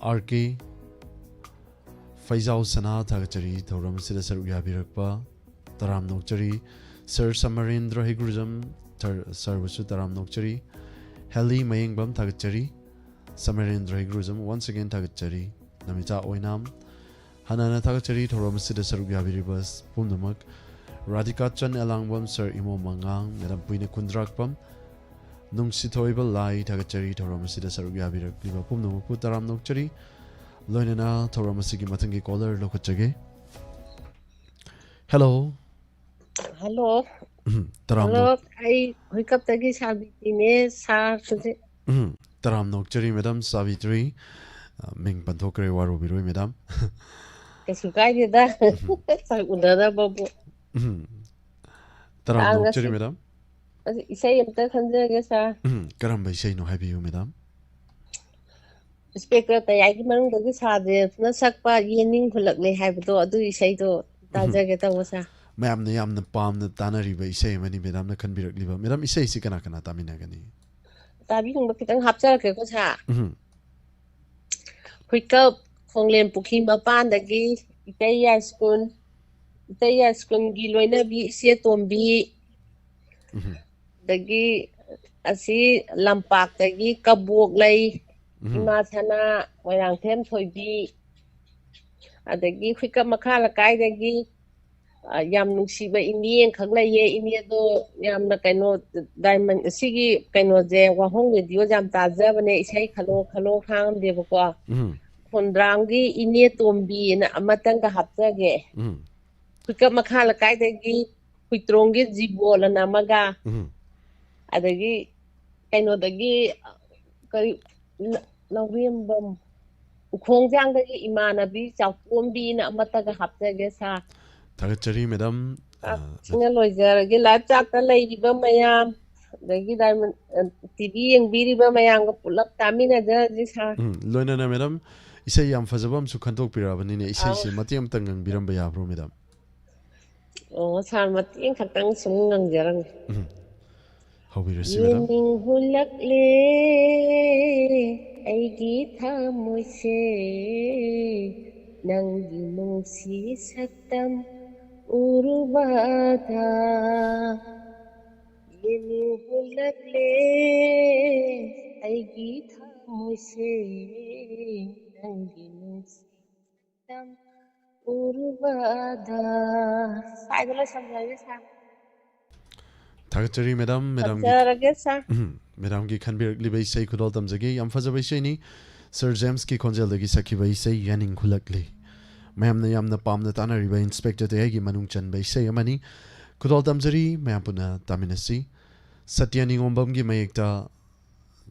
ꯑꯥꯔ ꯀꯦ, ꯐꯩꯖꯥꯎ ꯁꯅꯥ ꯊꯥꯒꯠꯆꯔꯤ ꯊꯧꯔꯝ ꯑꯁꯤꯗ ꯁꯔꯨꯛ ꯌꯥꯕꯤꯔꯛꯄ꯫ ꯇꯔꯥꯝꯅ ꯑꯣꯛꯆꯔꯤ꯫ ꯁꯔ ꯁꯃꯔꯦꯟꯗ꯭ꯔ ꯍꯩꯒ꯭ꯔꯨꯖꯝ, ꯁꯔ, ꯁꯔꯕꯨꯁꯨ ꯇꯔꯥꯝꯅ ꯑꯣꯛꯆꯔꯤ꯫ ꯍꯦꯂꯤ ꯃꯌꯦꯡꯕꯝ ꯊꯥꯒꯠꯆꯔꯤ꯫ ꯁꯃꯔꯦꯟꯗ꯭ꯔ ꯍꯩꯒ꯭ꯔꯨꯖꯝ once again ꯊꯥꯒꯠꯆꯔꯤ꯫ ꯅꯃꯤꯇꯥ ꯑꯣꯏꯅꯥꯝ, ꯍꯥꯟꯅꯅ ꯊꯥꯒꯠꯆꯔꯤ ꯊꯧꯔꯝ ꯑꯁꯤꯗ ꯁꯔꯨꯛ ꯌꯥꯕꯤꯔꯤꯕ ꯄꯨꯝꯅꯃꯛ꯫ ꯔꯥꯙꯤꯀꯥ ꯆꯟ ꯑꯦꯂꯥꯡꯕꯝ, ꯁꯔ ꯏꯃꯣ ꯃꯉꯥꯡ, ꯃꯦꯗꯥꯝ ꯄꯨꯏꯅ ꯀꯨꯟꯗ꯭ꯔꯥꯛꯄꯝ, ꯅꯨꯡꯁꯤꯊꯣꯏꯕ ꯂꯥꯏ ꯊꯥꯒꯠꯆꯔꯤ ꯊꯧꯔꯝ ꯑꯁꯤꯗ ꯁꯔꯨꯛ ꯌꯥꯕꯤꯔꯛꯂꯤꯕ ꯄꯨꯝꯅꯃꯛꯄꯨ ꯇꯔꯥꯝꯅ ꯑꯣꯛꯆꯔꯤ꯫ ꯂꯣꯏꯅꯅ ꯊꯧꯔꯝ ꯑꯁꯤꯒꯤ ꯃꯊꯪꯒꯤ ꯀꯣꯂꯔ ꯂꯧꯈꯠꯆꯒꯦ꯫ ꯍꯦꯜꯂꯣ꯫ ꯍꯜꯂꯣ꯫ ꯎꯝ, ꯇꯔꯥꯝꯅ ꯍꯜꯂꯣ, ꯑꯩ ꯍꯨꯏꯀꯞꯇꯒꯤ ꯁꯥꯕꯤꯇꯤꯅꯦ, ꯁꯥꯔ ꯍꯧꯖꯤꯛ꯫ ꯎꯝ, ꯇꯔꯥꯝꯅ ꯑꯣꯛꯆꯔꯤ ꯃꯦꯗꯥꯝ ꯁꯥꯕꯤꯇ꯭ꯔꯤ꯫ ꯑ, ꯃꯤꯡ ꯄꯟꯊꯣꯛꯈ꯭ꯔꯦ, ꯋꯥꯔꯧꯕꯤꯔꯣꯏ ꯃꯦꯗꯥꯝ꯫ ꯀꯩꯁꯨ ꯀꯥꯏꯗꯦꯗ꯫ ꯎꯝ꯫ ꯁꯛ ꯎꯅꯗꯕꯕꯨ꯫ ꯎꯝ꯫ ꯇꯔꯥꯝꯅ ꯇꯥꯡ ꯑꯣꯛꯆꯔꯤ ꯑꯁꯤ ꯃꯦꯗꯥꯝ꯫ ꯑꯗꯨ ꯏꯁꯩ ꯑꯝꯇ ꯈꯟꯖꯒꯦ ꯁꯥꯔ꯫ ꯎꯝ, ꯀꯔꯝꯕ ꯏꯁꯩꯅꯣ ꯍꯥꯏꯕꯤꯌꯨ ꯃꯦꯗꯥꯝ꯫ ꯏꯟꯁꯄꯦꯛꯇꯔ ꯇꯌꯥꯏꯒꯤ ꯃꯅꯨꯡꯗꯒꯤ ꯁꯥꯗ꯭ꯔꯦꯅ ꯁꯛꯄ ꯌꯦꯅꯤꯡ ꯍꯨꯜꯂꯛꯂꯦ ꯍꯥꯏꯕꯗꯣ, ꯑꯗꯨꯒꯤ ꯏꯁꯩꯗꯣ ꯎꯝ꯫ ꯇꯥꯖꯒꯦ ꯇꯧꯕ ꯁꯥꯔ꯫ ꯃꯌꯥꯝꯅ ꯌꯥꯝꯅ ꯄꯥꯝꯅ ꯇꯥꯅꯔꯤꯕ ꯏꯁꯩ ꯑꯃꯅꯤ ꯃꯦꯗꯥꯝꯅ ꯈꯟꯕꯤꯔꯛꯂꯤꯕ꯫ ꯃꯦꯗꯥꯝ, ꯏꯁꯩꯁꯤ ꯀꯅꯥ ꯀꯅꯥ ꯇꯥꯃꯤꯟꯅꯒꯅꯤ? ꯇꯥꯕꯤꯅꯤꯡꯕ ꯈꯤꯇꯪ ꯍꯥꯞꯆꯔꯛꯀꯦꯀꯣ ꯁꯥꯔ꯫ ꯎꯝ꯫ ꯍꯨꯏꯀꯞ ꯈꯣꯡꯂꯦꯟ ꯄꯨꯈ꯭ꯔꯤ ꯃꯄꯥꯟꯗꯒꯤ ꯏꯇꯩ ꯌꯥꯏꯁ꯭ꯀꯨꯜ, ꯏꯇꯩ ꯌꯥꯏꯁ꯭ꯀꯨꯜꯒꯤ ꯂꯣꯏꯅꯕꯤ ꯏꯆꯦ ꯇꯣꯝꯕꯤ, ꯎꯝ꯫ ꯑꯗꯒꯤ ꯑꯁꯤ ꯂꯝꯄꯥꯛꯇꯒꯤ ꯀꯕꯣꯛꯂꯩ, ꯎꯝ꯫ ꯏꯃꯥ ꯁꯅꯥ, ꯃꯣꯏꯔꯥꯡꯊꯦꯝ ꯊꯣꯏꯕꯤ, ꯑꯗꯒꯤ ꯍꯨꯏꯀꯞ ꯃꯈꯥ ꯂꯩꯀꯥꯏꯗꯒꯤ ꯑ, ꯌꯥꯝ ꯅꯨꯡꯁꯤꯕ ꯏꯅꯦ ꯑꯃꯈꯛ ꯂꯩꯌꯦ꯫ ꯏꯅꯦꯗꯣ ꯌꯥꯝꯅ ꯀꯩꯅꯣ, ꯗꯥꯏꯃꯟ, ꯁꯤꯒꯤ ꯀꯩꯅꯣꯁꯦ, ꯋꯥꯍꯣꯡ ꯔꯦꯗꯤꯑꯣꯁꯦ ꯌꯥꯝ ꯇꯥꯖꯕꯅꯦ, ꯏꯁꯩ ꯈꯜꯂꯣ ꯈꯜꯂꯣ ꯈꯥꯡꯉꯝꯗꯦꯕꯀꯣ꯫ ꯎꯝ꯫ ꯈꯣꯟꯗ꯭ꯔꯥꯝꯒꯤ ꯏꯅꯦ ꯇꯣꯝꯕꯤꯅ ꯑꯃꯇꯪꯒ ꯍꯥꯞꯆꯒꯦ꯫ ꯎꯝ꯫ ꯍꯨꯏꯀꯞ ꯃꯈꯥ ꯂꯩꯀꯥꯏꯗꯒꯤ ꯍꯨꯏꯇ꯭ꯔꯣꯡꯒꯤ ꯖꯤꯕꯣꯜ ꯑꯅ ꯑꯃꯒ, ꯎꯝ꯫ ꯑꯗꯒꯤ ꯀꯩꯅꯣꯗꯒꯤ, ꯀꯔꯤ, ꯂ-, ꯂꯧꯔꯦꯝꯕꯝ, ꯎꯈꯣꯡꯖꯥꯡꯗꯒꯤ ꯏꯃꯥꯟꯅꯕꯤ ꯆꯥꯎꯇꯣꯝꯕꯤꯅ ꯑꯃꯠꯇꯒ ꯍꯥꯞꯆꯒꯦ ꯁꯥꯔ꯫ ꯊꯥꯒꯠꯆꯔꯤ ꯃꯦꯗꯥꯝ꯫ ꯑ, ꯑ, ꯁꯤꯅ ꯂꯣꯏꯖꯔꯒꯦ꯫ ꯂꯥꯏꯚ ꯆꯥꯠꯇ ꯂꯩꯔꯤꯕ ꯃꯌꯥꯝ, ꯑꯗꯒꯤ ꯗꯥꯏꯃꯟ, ꯑ, ꯇꯤ ꯚꯤ ꯌꯦꯡꯕꯤꯔꯤꯕ ꯃꯌꯥꯝꯒ ꯄꯨꯂꯞ ꯇꯥꯃꯤꯟꯅꯖꯔꯁꯤ ꯁꯥꯔ꯫ ꯎꯝ, ꯂꯣꯏꯅꯅ ꯃꯦꯗꯥꯝ, ꯏꯁꯩ ꯌꯥꯝ ꯐꯖꯕ ꯑꯃꯁꯨ ꯈꯟꯗꯣꯛꯄꯤꯔꯛꯑꯕꯅꯤꯅꯦ꯫ ꯏꯁꯩꯁꯤ ꯑꯥ꯫ ꯃꯇꯦꯛ ꯑꯃꯇꯪ ꯉꯪꯕꯤꯔꯝꯕ ꯌꯥꯕ꯭ꯔꯣ ꯃꯦꯗꯥꯝ? ꯑꯣ, ꯁꯥꯔ, ꯃꯇꯦꯛ ꯈꯛꯇꯪ ꯁꯨꯝ ꯉꯪꯖꯔꯝꯒꯦ꯫ ꯎꯝ꯫ ꯍꯧꯕꯤꯔꯁꯤ, ꯃꯦꯗꯥꯝ꯫ ꯌꯦꯡꯅꯤꯡ ꯍꯨꯜꯂꯛꯂꯦ ꯑꯩꯒꯤ ꯊꯃꯣꯏꯁꯦ, ꯅꯪꯒꯤ ꯅꯨꯡꯁꯤ ꯁꯛꯇꯝ ꯎꯔꯨꯕꯗ꯫ ꯌꯦꯡꯅꯤꯡ ꯍꯨꯜꯂꯛꯂꯦ ꯑꯩꯒꯤ ꯊꯃꯣꯏꯁꯦ, ꯅꯪꯒꯤ ꯅꯨꯡꯁꯤ ꯎꯔꯨꯕꯗ꯫ ꯁ꯭ꯋꯥꯏꯗ ꯂꯣꯏꯁꯟꯖꯔꯒꯦ, ꯁꯥꯔ꯫ ꯊꯥꯒꯠꯆꯔꯤ, ꯃꯦꯗꯥꯝ꯫ ꯃꯦꯗꯥꯝꯒꯤ ꯊꯝꯖꯔꯒꯦ, ꯁꯥꯔ꯫ ꯎꯝ, ꯃꯦꯗꯥꯝꯒꯤ ꯈꯟꯕꯤꯔꯛꯂꯤꯕ ꯏꯁꯩ ꯈꯨꯗꯣꯜ ꯇꯝꯖꯒꯦ꯫ ꯌꯥꯝ ꯐꯖꯕ ꯏꯁꯩꯅꯤ꯫ ꯁꯔ ꯖꯦꯝꯁꯀꯤ ꯈꯣꯟꯖꯦꯜꯗꯒꯤ ꯁꯛꯈꯤꯕ ꯏꯁꯩ ꯌꯥꯅꯤꯡ ꯍꯨꯜꯂꯛꯂꯤ꯫ ꯃꯌꯥꯝꯅ ꯌꯥꯝꯅ ꯄꯥꯝꯅ ꯇꯥꯅꯔꯤꯕ ꯏꯟꯁꯄꯦꯛꯇꯔ ꯇꯌꯥꯏꯒꯤ ꯃꯅꯨꯡ ꯆꯟꯕ ꯏꯁꯩ ꯑꯃꯅꯤ꯫ ꯈꯨꯗꯣꯜ ꯇꯝꯖꯔꯤ, ꯃꯌꯥꯝ ꯄꯨꯟꯅ ꯇꯥꯃꯤꯟꯅꯁꯤ꯫ ꯁꯇ꯭ꯌ ꯅꯤꯉꯣꯝꯕꯝꯒꯤ ꯃꯌꯦꯛꯇ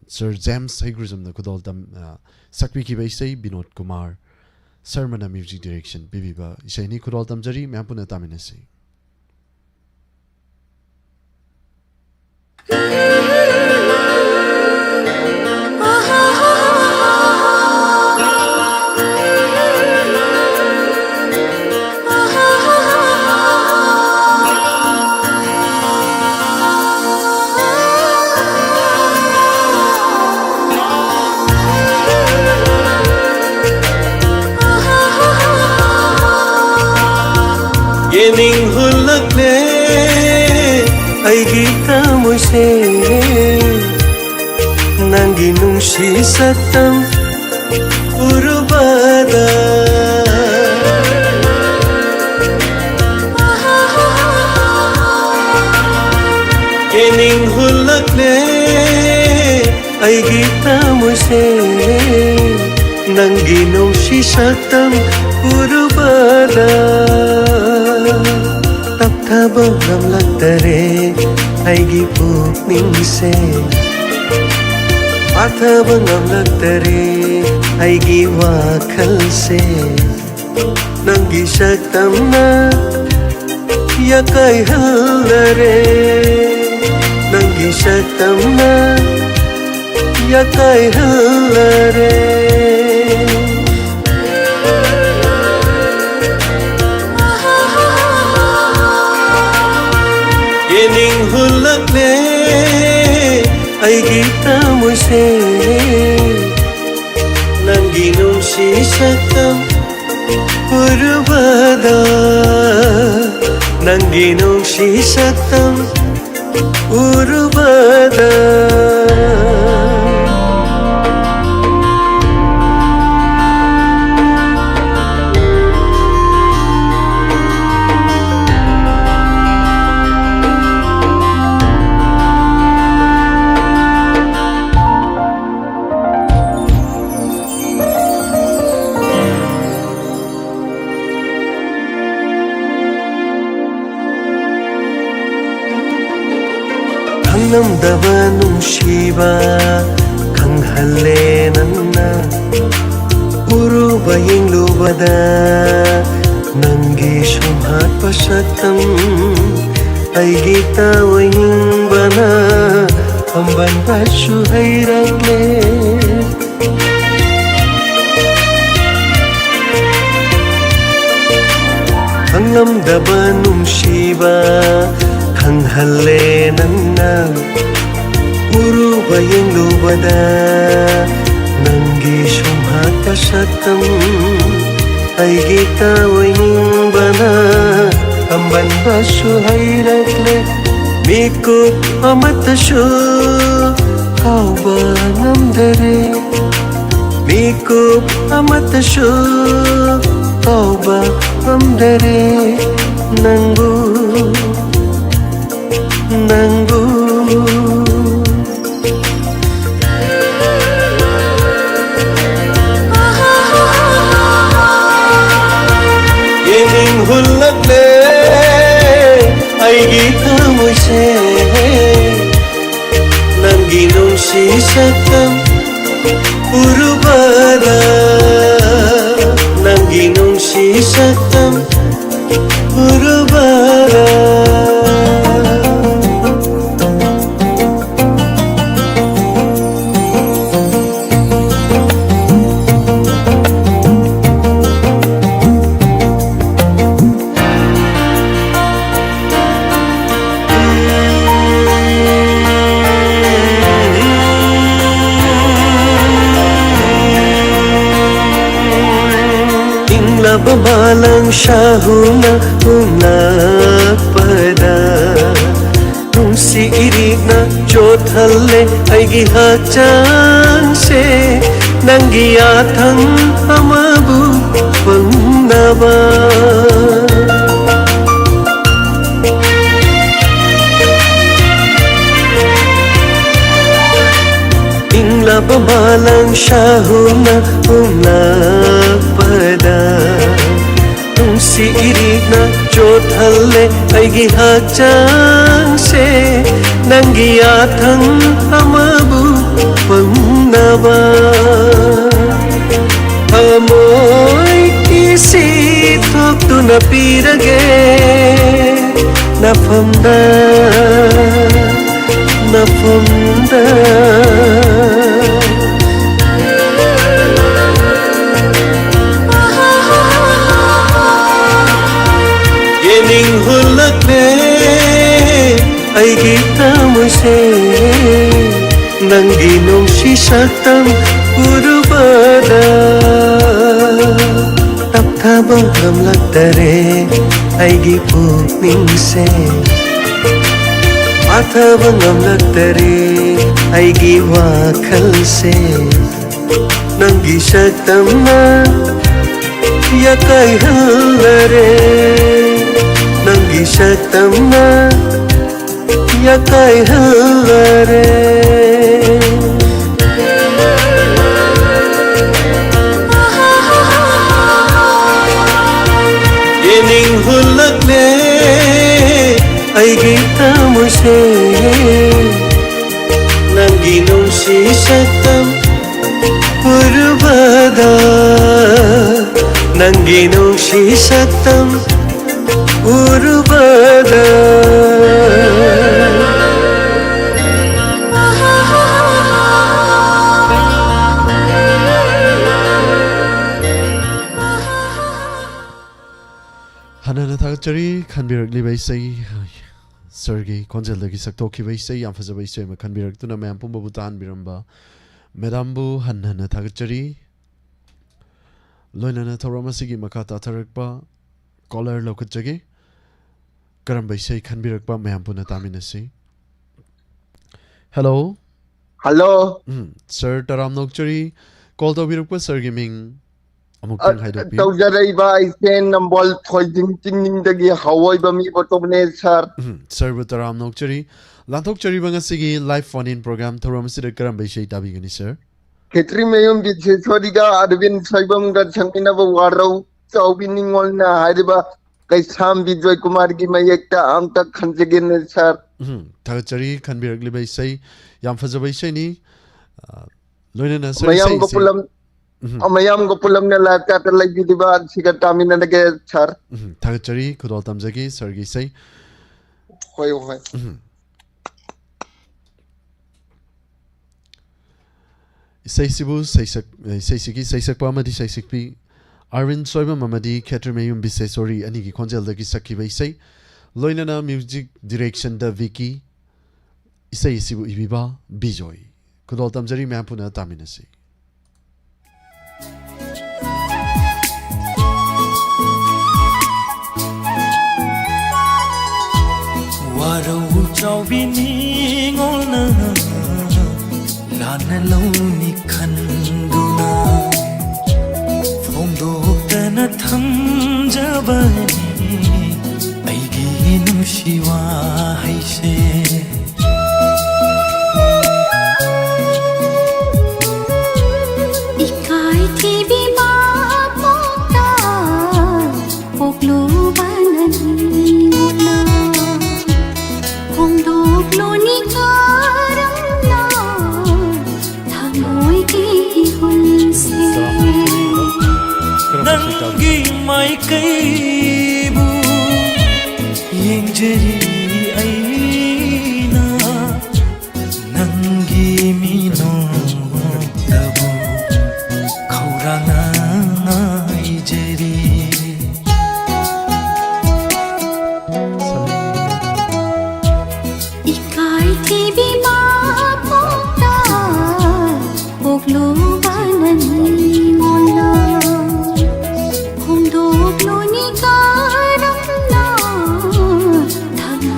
ꯁꯔ ꯖꯦꯝꯁ ꯍꯩꯒ꯭ꯔꯨꯖꯝꯅ ꯈꯨꯗꯣꯜ ꯇꯝ-, ꯑ, ꯁꯛꯄꯤꯈꯤꯕ ꯏꯁꯩ, ꯕꯤꯅꯣꯗ ꯀꯨꯃꯥꯔ ꯁꯔꯃꯅ ꯃ꯭ꯌꯨꯖꯤꯛ ꯗꯤꯔꯦꯛꯁꯟ ꯄꯤꯕꯤꯕ ꯏꯁꯩꯅꯤ꯫ ꯈꯨꯗꯣꯜ ꯇꯝꯖꯔꯤ, ꯃꯌꯥꯝ ꯄꯨꯟꯅ ꯇꯥꯃꯤꯟꯅꯁꯤ꯫ ꯌꯦꯡꯅꯤꯡ ꯍꯨꯜꯂꯛꯂꯦ ꯑꯩꯒꯤ ꯊꯃꯣꯏꯁꯦ, ꯅꯪꯒꯤ ꯅꯨꯡꯁꯤ ꯁꯛꯇꯝ ꯎꯔꯨꯕꯗ꯫ ꯌꯦꯡꯅꯤꯡ ꯍꯨꯜꯂꯛꯂꯦ ꯑꯩꯒꯤ ꯊꯃꯣꯏꯁꯦ, ꯅꯪꯒꯤ ꯅꯨꯡꯁꯤ ꯁꯛꯇꯝ ꯎꯔꯨꯕꯗ꯫ ꯇꯞꯊꯕ ꯉꯝꯂꯛꯇꯔꯦ ꯑꯩꯒꯤ ꯄꯨꯛꯅꯤꯡꯁꯦ, ꯐꯥꯊꯕ ꯉꯝꯂꯛꯇꯔꯦ ꯑꯩꯒꯤ ꯋꯥꯈꯜꯁꯦ꯫ ꯅꯪꯒꯤ ꯁꯛꯇꯝꯅ ꯌꯥꯀꯥꯏꯍꯜꯂꯔꯦ, ꯅꯪꯒꯤ ꯁꯛꯇꯝꯅ ꯌꯥꯀꯥꯏꯍꯜꯂꯔꯦ꯫ ꯅꯤꯡ ꯍꯨꯜꯂꯛꯂꯦ ꯑꯩꯒꯤ ꯊꯃꯣꯏꯁꯦ, ꯅꯪꯒꯤ ꯅꯨꯡꯁꯤ ꯁꯛꯇꯝ ꯎꯔꯨꯕꯗ, ꯅꯪꯒꯤ ꯅꯨꯡꯁꯤ ꯁꯛꯇꯝ ꯎꯔꯨꯕꯗ꯫ ꯈꯪꯂꯝꯗꯕ ꯅꯨꯡꯁꯤꯕ ꯈꯪꯍꯜꯂꯦ ꯅꯪꯅ꯫ ꯎꯔꯨꯕ ꯌꯦꯡꯂꯨꯕꯗ ꯅꯪꯒꯤ ꯁꯨꯝꯍꯠꯄ ꯁꯛꯇꯝ ꯑꯩꯒꯤ ꯇꯥꯕ ꯌꯦꯡꯕꯅ ꯑꯝꯕꯟꯕꯁꯨ ꯍꯩꯔꯛꯂꯦ꯫ ꯈꯪꯂꯝꯗꯕ ꯅꯨꯡꯁꯤꯕ ꯈꯪꯍꯜꯂꯦ ꯅꯪꯅ꯫ ꯎꯔꯨꯕ ꯌꯦꯡꯂꯨꯕꯗ ꯅꯪꯒꯤ ꯁꯨꯝꯍꯠꯄ ꯁꯛꯇꯝ ꯑꯩꯒꯤ ꯇꯥꯕ ꯌꯦꯡꯕꯅ ꯑꯝꯕꯟꯕꯁꯨ ꯍꯩꯔꯛꯂꯦ꯫ ꯃꯤꯀꯨꯞ ꯑꯃꯠꯇꯁꯨ ꯀꯥꯎꯕ ꯉꯝꯗꯔꯦ꯫ ꯃꯤꯀꯨꯞ ꯑꯃꯠꯇꯁꯨ ꯀꯥꯎꯕ ꯉꯝꯗꯔꯦ ꯅꯪꯕꯨ, ꯅꯪꯕꯨ꯫ ꯌꯦꯡꯅꯤꯡ ꯍꯨꯜꯂꯛꯂꯦ ꯑꯩꯒꯤ ꯊꯃꯣꯏꯁꯦ, ꯅꯪꯒꯤ ꯅꯨꯡꯁꯤ ꯁꯛꯇꯝ ꯎꯔꯨꯕꯗ, ꯅꯪꯒꯤ ꯅꯨꯡꯁꯤ ꯁꯛꯇꯝ ꯎꯔꯨꯕꯗ꯫ ꯍꯜꯂꯦ ꯑꯩꯒꯤ ꯍꯛꯆꯥꯡꯁꯦ, ꯅꯪꯒꯤ ꯌꯥꯊꯪ ꯑꯃꯕꯨ ꯐꯪꯅꯕ꯫ ꯏꯪꯂꯕ ꯃꯥꯂꯪ ꯁꯥꯍꯨꯅ ꯍꯨꯝꯂꯛꯄꯗ, ꯅꯨꯡꯁꯤ ꯏꯔꯤꯛꯅ ꯆꯣꯠꯍꯜꯂꯦ ꯑꯩꯒꯤ ꯍꯛꯆꯥꯡꯁꯦ, ꯅꯪꯒꯤ ꯌꯥꯊꯪ ꯑꯃꯕꯨ ꯐꯪꯅꯕ꯫ ꯊꯃꯣꯏ ꯏꯁꯤ ꯊꯣꯛꯇꯨꯅ ꯄꯤꯔꯒꯦ ꯅꯐꯝꯗ, ꯅꯐꯝꯗ꯫ ꯌꯦꯅꯤꯡ ꯍꯨꯜꯂꯛꯂꯦ ꯑꯩꯒꯤ ꯊꯃꯣꯏꯁꯦ, ꯅꯪꯒꯤ ꯅꯨꯡꯁꯤ ꯁꯛꯇꯝ ꯎꯔꯨꯕꯗ꯫ ꯇꯞꯊꯕ ꯉꯝꯂꯛꯇꯔꯦ ꯑꯩꯒꯤ ꯄꯨꯛꯅꯤꯡꯁꯦ, ꯄꯥꯊꯕ ꯉꯝꯂꯛꯇꯔꯦ ꯑꯩꯒꯤ ꯋꯥꯈꯜꯁꯦ꯫ ꯅꯪꯒꯤ ꯁꯛꯇꯝꯅ ꯌꯥꯀꯥꯏꯍꯜꯂꯔꯦ, ꯅꯪꯒꯤ ꯁꯛꯇꯝꯅ ꯌꯥꯀꯥꯏꯍꯜꯂꯔꯦ꯫ ꯌꯦꯅꯤꯡ ꯍꯨꯜꯂꯛꯂꯦ ꯑꯩꯒꯤ ꯊꯃꯣꯏꯁꯦ, ꯅꯪꯒꯤ ꯅꯨꯡꯁꯤ ꯁꯛꯇꯝ ꯎꯔꯨꯕꯗ, ꯅꯪꯒꯤ ꯅꯨꯡꯁꯤ ꯁꯛꯇꯝ ꯎꯔꯨꯕꯗ꯫ ꯍꯟꯅ ꯍꯟꯅ ꯊꯥꯒꯠꯆꯔꯤ ꯈꯟꯕꯤꯔꯛꯂꯤꯕ ꯏꯁꯩ, ꯁꯔꯒꯤ ꯈꯣꯟꯖꯦꯜꯗꯒꯤ ꯁꯛꯇꯣꯛꯈꯤꯕ ꯏꯁꯩ ꯌꯥꯝ ꯐꯖꯕ ꯏꯁꯩ ꯑꯃ ꯈꯟꯕꯤꯔꯛꯇꯨꯅ ꯃꯌꯥꯝ ꯄꯨꯝꯕꯕꯨ ꯇꯥꯍꯟꯕꯤꯔꯝꯕ ꯃꯦꯗꯥꯝꯕꯨ ꯍꯟꯅ ꯍꯟꯅ ꯊꯥꯒꯠꯆꯔꯤ꯫ ꯂꯣꯏꯅꯅ ꯊꯧꯔꯝ ꯑꯁꯤꯒꯤ ꯃꯈꯥ ꯇꯥꯊꯔꯛꯄ ꯀꯣꯂꯔ ꯂꯧꯈꯠꯆꯒꯦ꯫ ꯀꯔꯝꯕ ꯏꯁꯩ ꯈꯟꯕꯤꯔꯛꯄ ꯃꯌꯥꯝ ꯄꯨꯟꯅ ꯇꯥꯃꯤꯟꯅꯁꯤ꯫ ꯍꯜꯂꯣ꯫ ꯍꯜꯂꯣ꯫ ꯎꯝ, ꯁꯥꯔ, ꯇꯔꯥꯝꯅ ꯑꯣꯛꯆꯔꯤ꯫ ꯀꯣꯜ ꯇꯧꯕꯤꯔꯛꯄ ꯁꯥꯔꯒꯤ ꯃꯤꯡ ꯑꯃꯨꯛꯇꯪ ꯑ, ꯍꯥꯏꯗꯣꯛꯄꯤꯌꯨ꯫ ꯇꯧꯖꯔꯛꯏꯕ ꯑꯩꯁꯦ ꯅꯝꯕꯣꯜ ꯊꯣꯏꯗꯤꯡ ꯆꯤꯡꯅꯤꯡꯗꯒꯤ ꯍꯧꯑꯣꯏꯕ ꯃꯤꯕꯨ ꯇꯧꯕꯅꯦ, ꯁꯥꯔ꯫ ꯎꯝ, ꯁꯥꯔꯕꯨ ꯇꯔꯥꯝꯅ ꯑꯣꯛꯆꯔꯤ꯫ ꯂꯥꯟꯊꯣꯛꯆꯔꯤꯕ ꯉꯁꯤꯒꯤ live phone-in program ꯊꯧꯔꯝ ꯑꯁꯤꯗ ꯀꯔꯝꯕ ꯏꯁꯩ ꯇꯥꯕꯤꯒꯅꯤ, ꯁꯥꯔ? ꯈꯦꯇ꯭ꯔꯤꯃꯌꯨꯝ ꯕꯤꯁꯦꯁꯣꯔꯤꯒ ꯑꯔꯕꯤꯟ ꯁꯣꯏꯕꯝꯒ ꯁꯛꯃꯤꯟꯅꯕ ꯋꯥꯔꯧ ꯆꯥꯎꯕꯤ ꯅꯤꯉꯣꯜꯅ ꯍꯥꯏꯔꯤꯕ ꯀꯩꯁꯥꯝꯕꯤ ꯖꯣꯏꯀꯨꯃꯥꯔꯒꯤ ꯃꯌꯦꯛꯇ ꯑꯝꯇ ꯈꯟꯖꯒꯦꯅꯦ, ꯁꯥꯔ꯫ ꯎꯝ, ꯊꯥꯒꯠꯆꯔꯤ ꯈꯟꯕꯤꯔꯛꯂꯤꯕ ꯏꯁꯩ꯫ ꯌꯥꯝ ꯐꯖꯕ ꯏꯁꯩꯅꯤ꯫ ꯑ, ꯂꯣꯏꯅꯅ ꯁꯥꯔ, ꯃꯌꯥꯝꯒ ꯏꯁꯩꯁꯤ ꯄꯨꯂꯝ-, ꯎꯝ꯫ ꯃꯌꯥꯝꯒ ꯄꯨꯂꯝꯅ live chat-ꯇ ꯂꯩꯕꯤꯔꯤꯕ ꯑꯁꯤꯒ ꯇꯥꯃꯤꯟꯅꯔꯒꯦ, ꯁꯥꯔ꯫ ꯎꯝ, ꯊꯥꯒꯠꯆꯔꯤ, ꯈꯨꯗꯣꯜ ꯇꯝꯖꯒꯦ ꯁꯥꯔꯒꯤ ꯏꯁꯩ꯫ ꯍꯣꯏ, ꯍꯣꯏ꯫ ꯎꯝ꯫ ꯏꯁꯩꯁꯤꯕꯨ ꯁꯩꯁꯛ-, ꯏꯁꯩꯁꯤꯒꯤ ꯁꯩꯁꯛꯄ ꯑꯃꯗꯤ ꯁꯩꯁꯛꯄꯤ ꯑꯥꯔꯕꯤꯟ ꯁꯣꯏꯕꯝ ꯑꯃꯗꯤ ꯈꯦꯇ꯭ꯔꯤꯃꯌꯨꯝ ꯕꯤꯁꯦꯁꯣꯔꯤ ꯑꯅꯤꯒꯤ ꯈꯣꯟꯖꯦꯜꯗꯒꯤ ꯁꯛꯈꯤꯕ ꯏꯁꯩ, ꯂꯣꯏꯅꯅ music direction-ꯗ ꯚꯤꯀꯤ, ꯏꯁꯩ ꯑꯁꯤꯕꯨ ꯏꯕꯤꯕ ꯕꯤꯖꯣꯏ꯫ ꯈꯨꯗꯣꯜ ꯇꯝꯖꯔꯤ, ꯃꯌꯥꯝ ꯄꯨꯟꯅ ꯇꯥꯃꯤꯟꯅꯁꯤ꯫ ꯋꯥꯔꯧ ꯆꯥꯎꯕꯤ ꯅꯤꯉꯣꯜꯅ ꯂꯥꯟꯅ ꯂꯧꯅꯤ ꯈꯟꯗꯨꯅ ꯐꯣꯡꯗꯣꯛꯇꯅ ꯊꯝꯖꯕꯅꯤ ꯑꯩꯒꯤ ꯅꯨꯡꯁꯤ ꯋꯥꯍꯩꯁꯦ꯫ ꯏꯀꯥꯏ ꯊꯤꯕꯤ ꯃꯄꯣꯛꯇ ꯄꯣꯛꯂꯨꯕ ꯅꯪꯉꯣꯟꯗ ꯐꯣꯡꯗꯣꯛꯂꯨꯅꯤ ꯀꯔꯝꯅ ꯊꯃꯣꯏꯒꯤ ꯏꯍꯨꯜꯁꯦ꯫ ꯅꯪꯒꯤ ꯃꯥꯏꯀꯩꯕꯨ ꯌꯦꯡꯖꯔꯤ ꯑꯩꯅ, ꯅꯪꯒꯤ ꯃꯤꯅꯣꯛꯇꯕꯨ ꯈꯧꯔꯥꯡꯅ ꯉꯥꯏꯖꯔꯤ꯫ ꯏꯀꯥꯏ ꯊꯤꯕꯤ ꯃꯄꯣꯛꯇ ꯄꯣꯛꯂꯨꯕ ꯅꯪꯉꯣꯟꯗ ꯐꯣꯡꯗꯣꯛꯂꯨꯅꯤ ꯀꯔꯝꯅ ꯊꯃꯣꯏ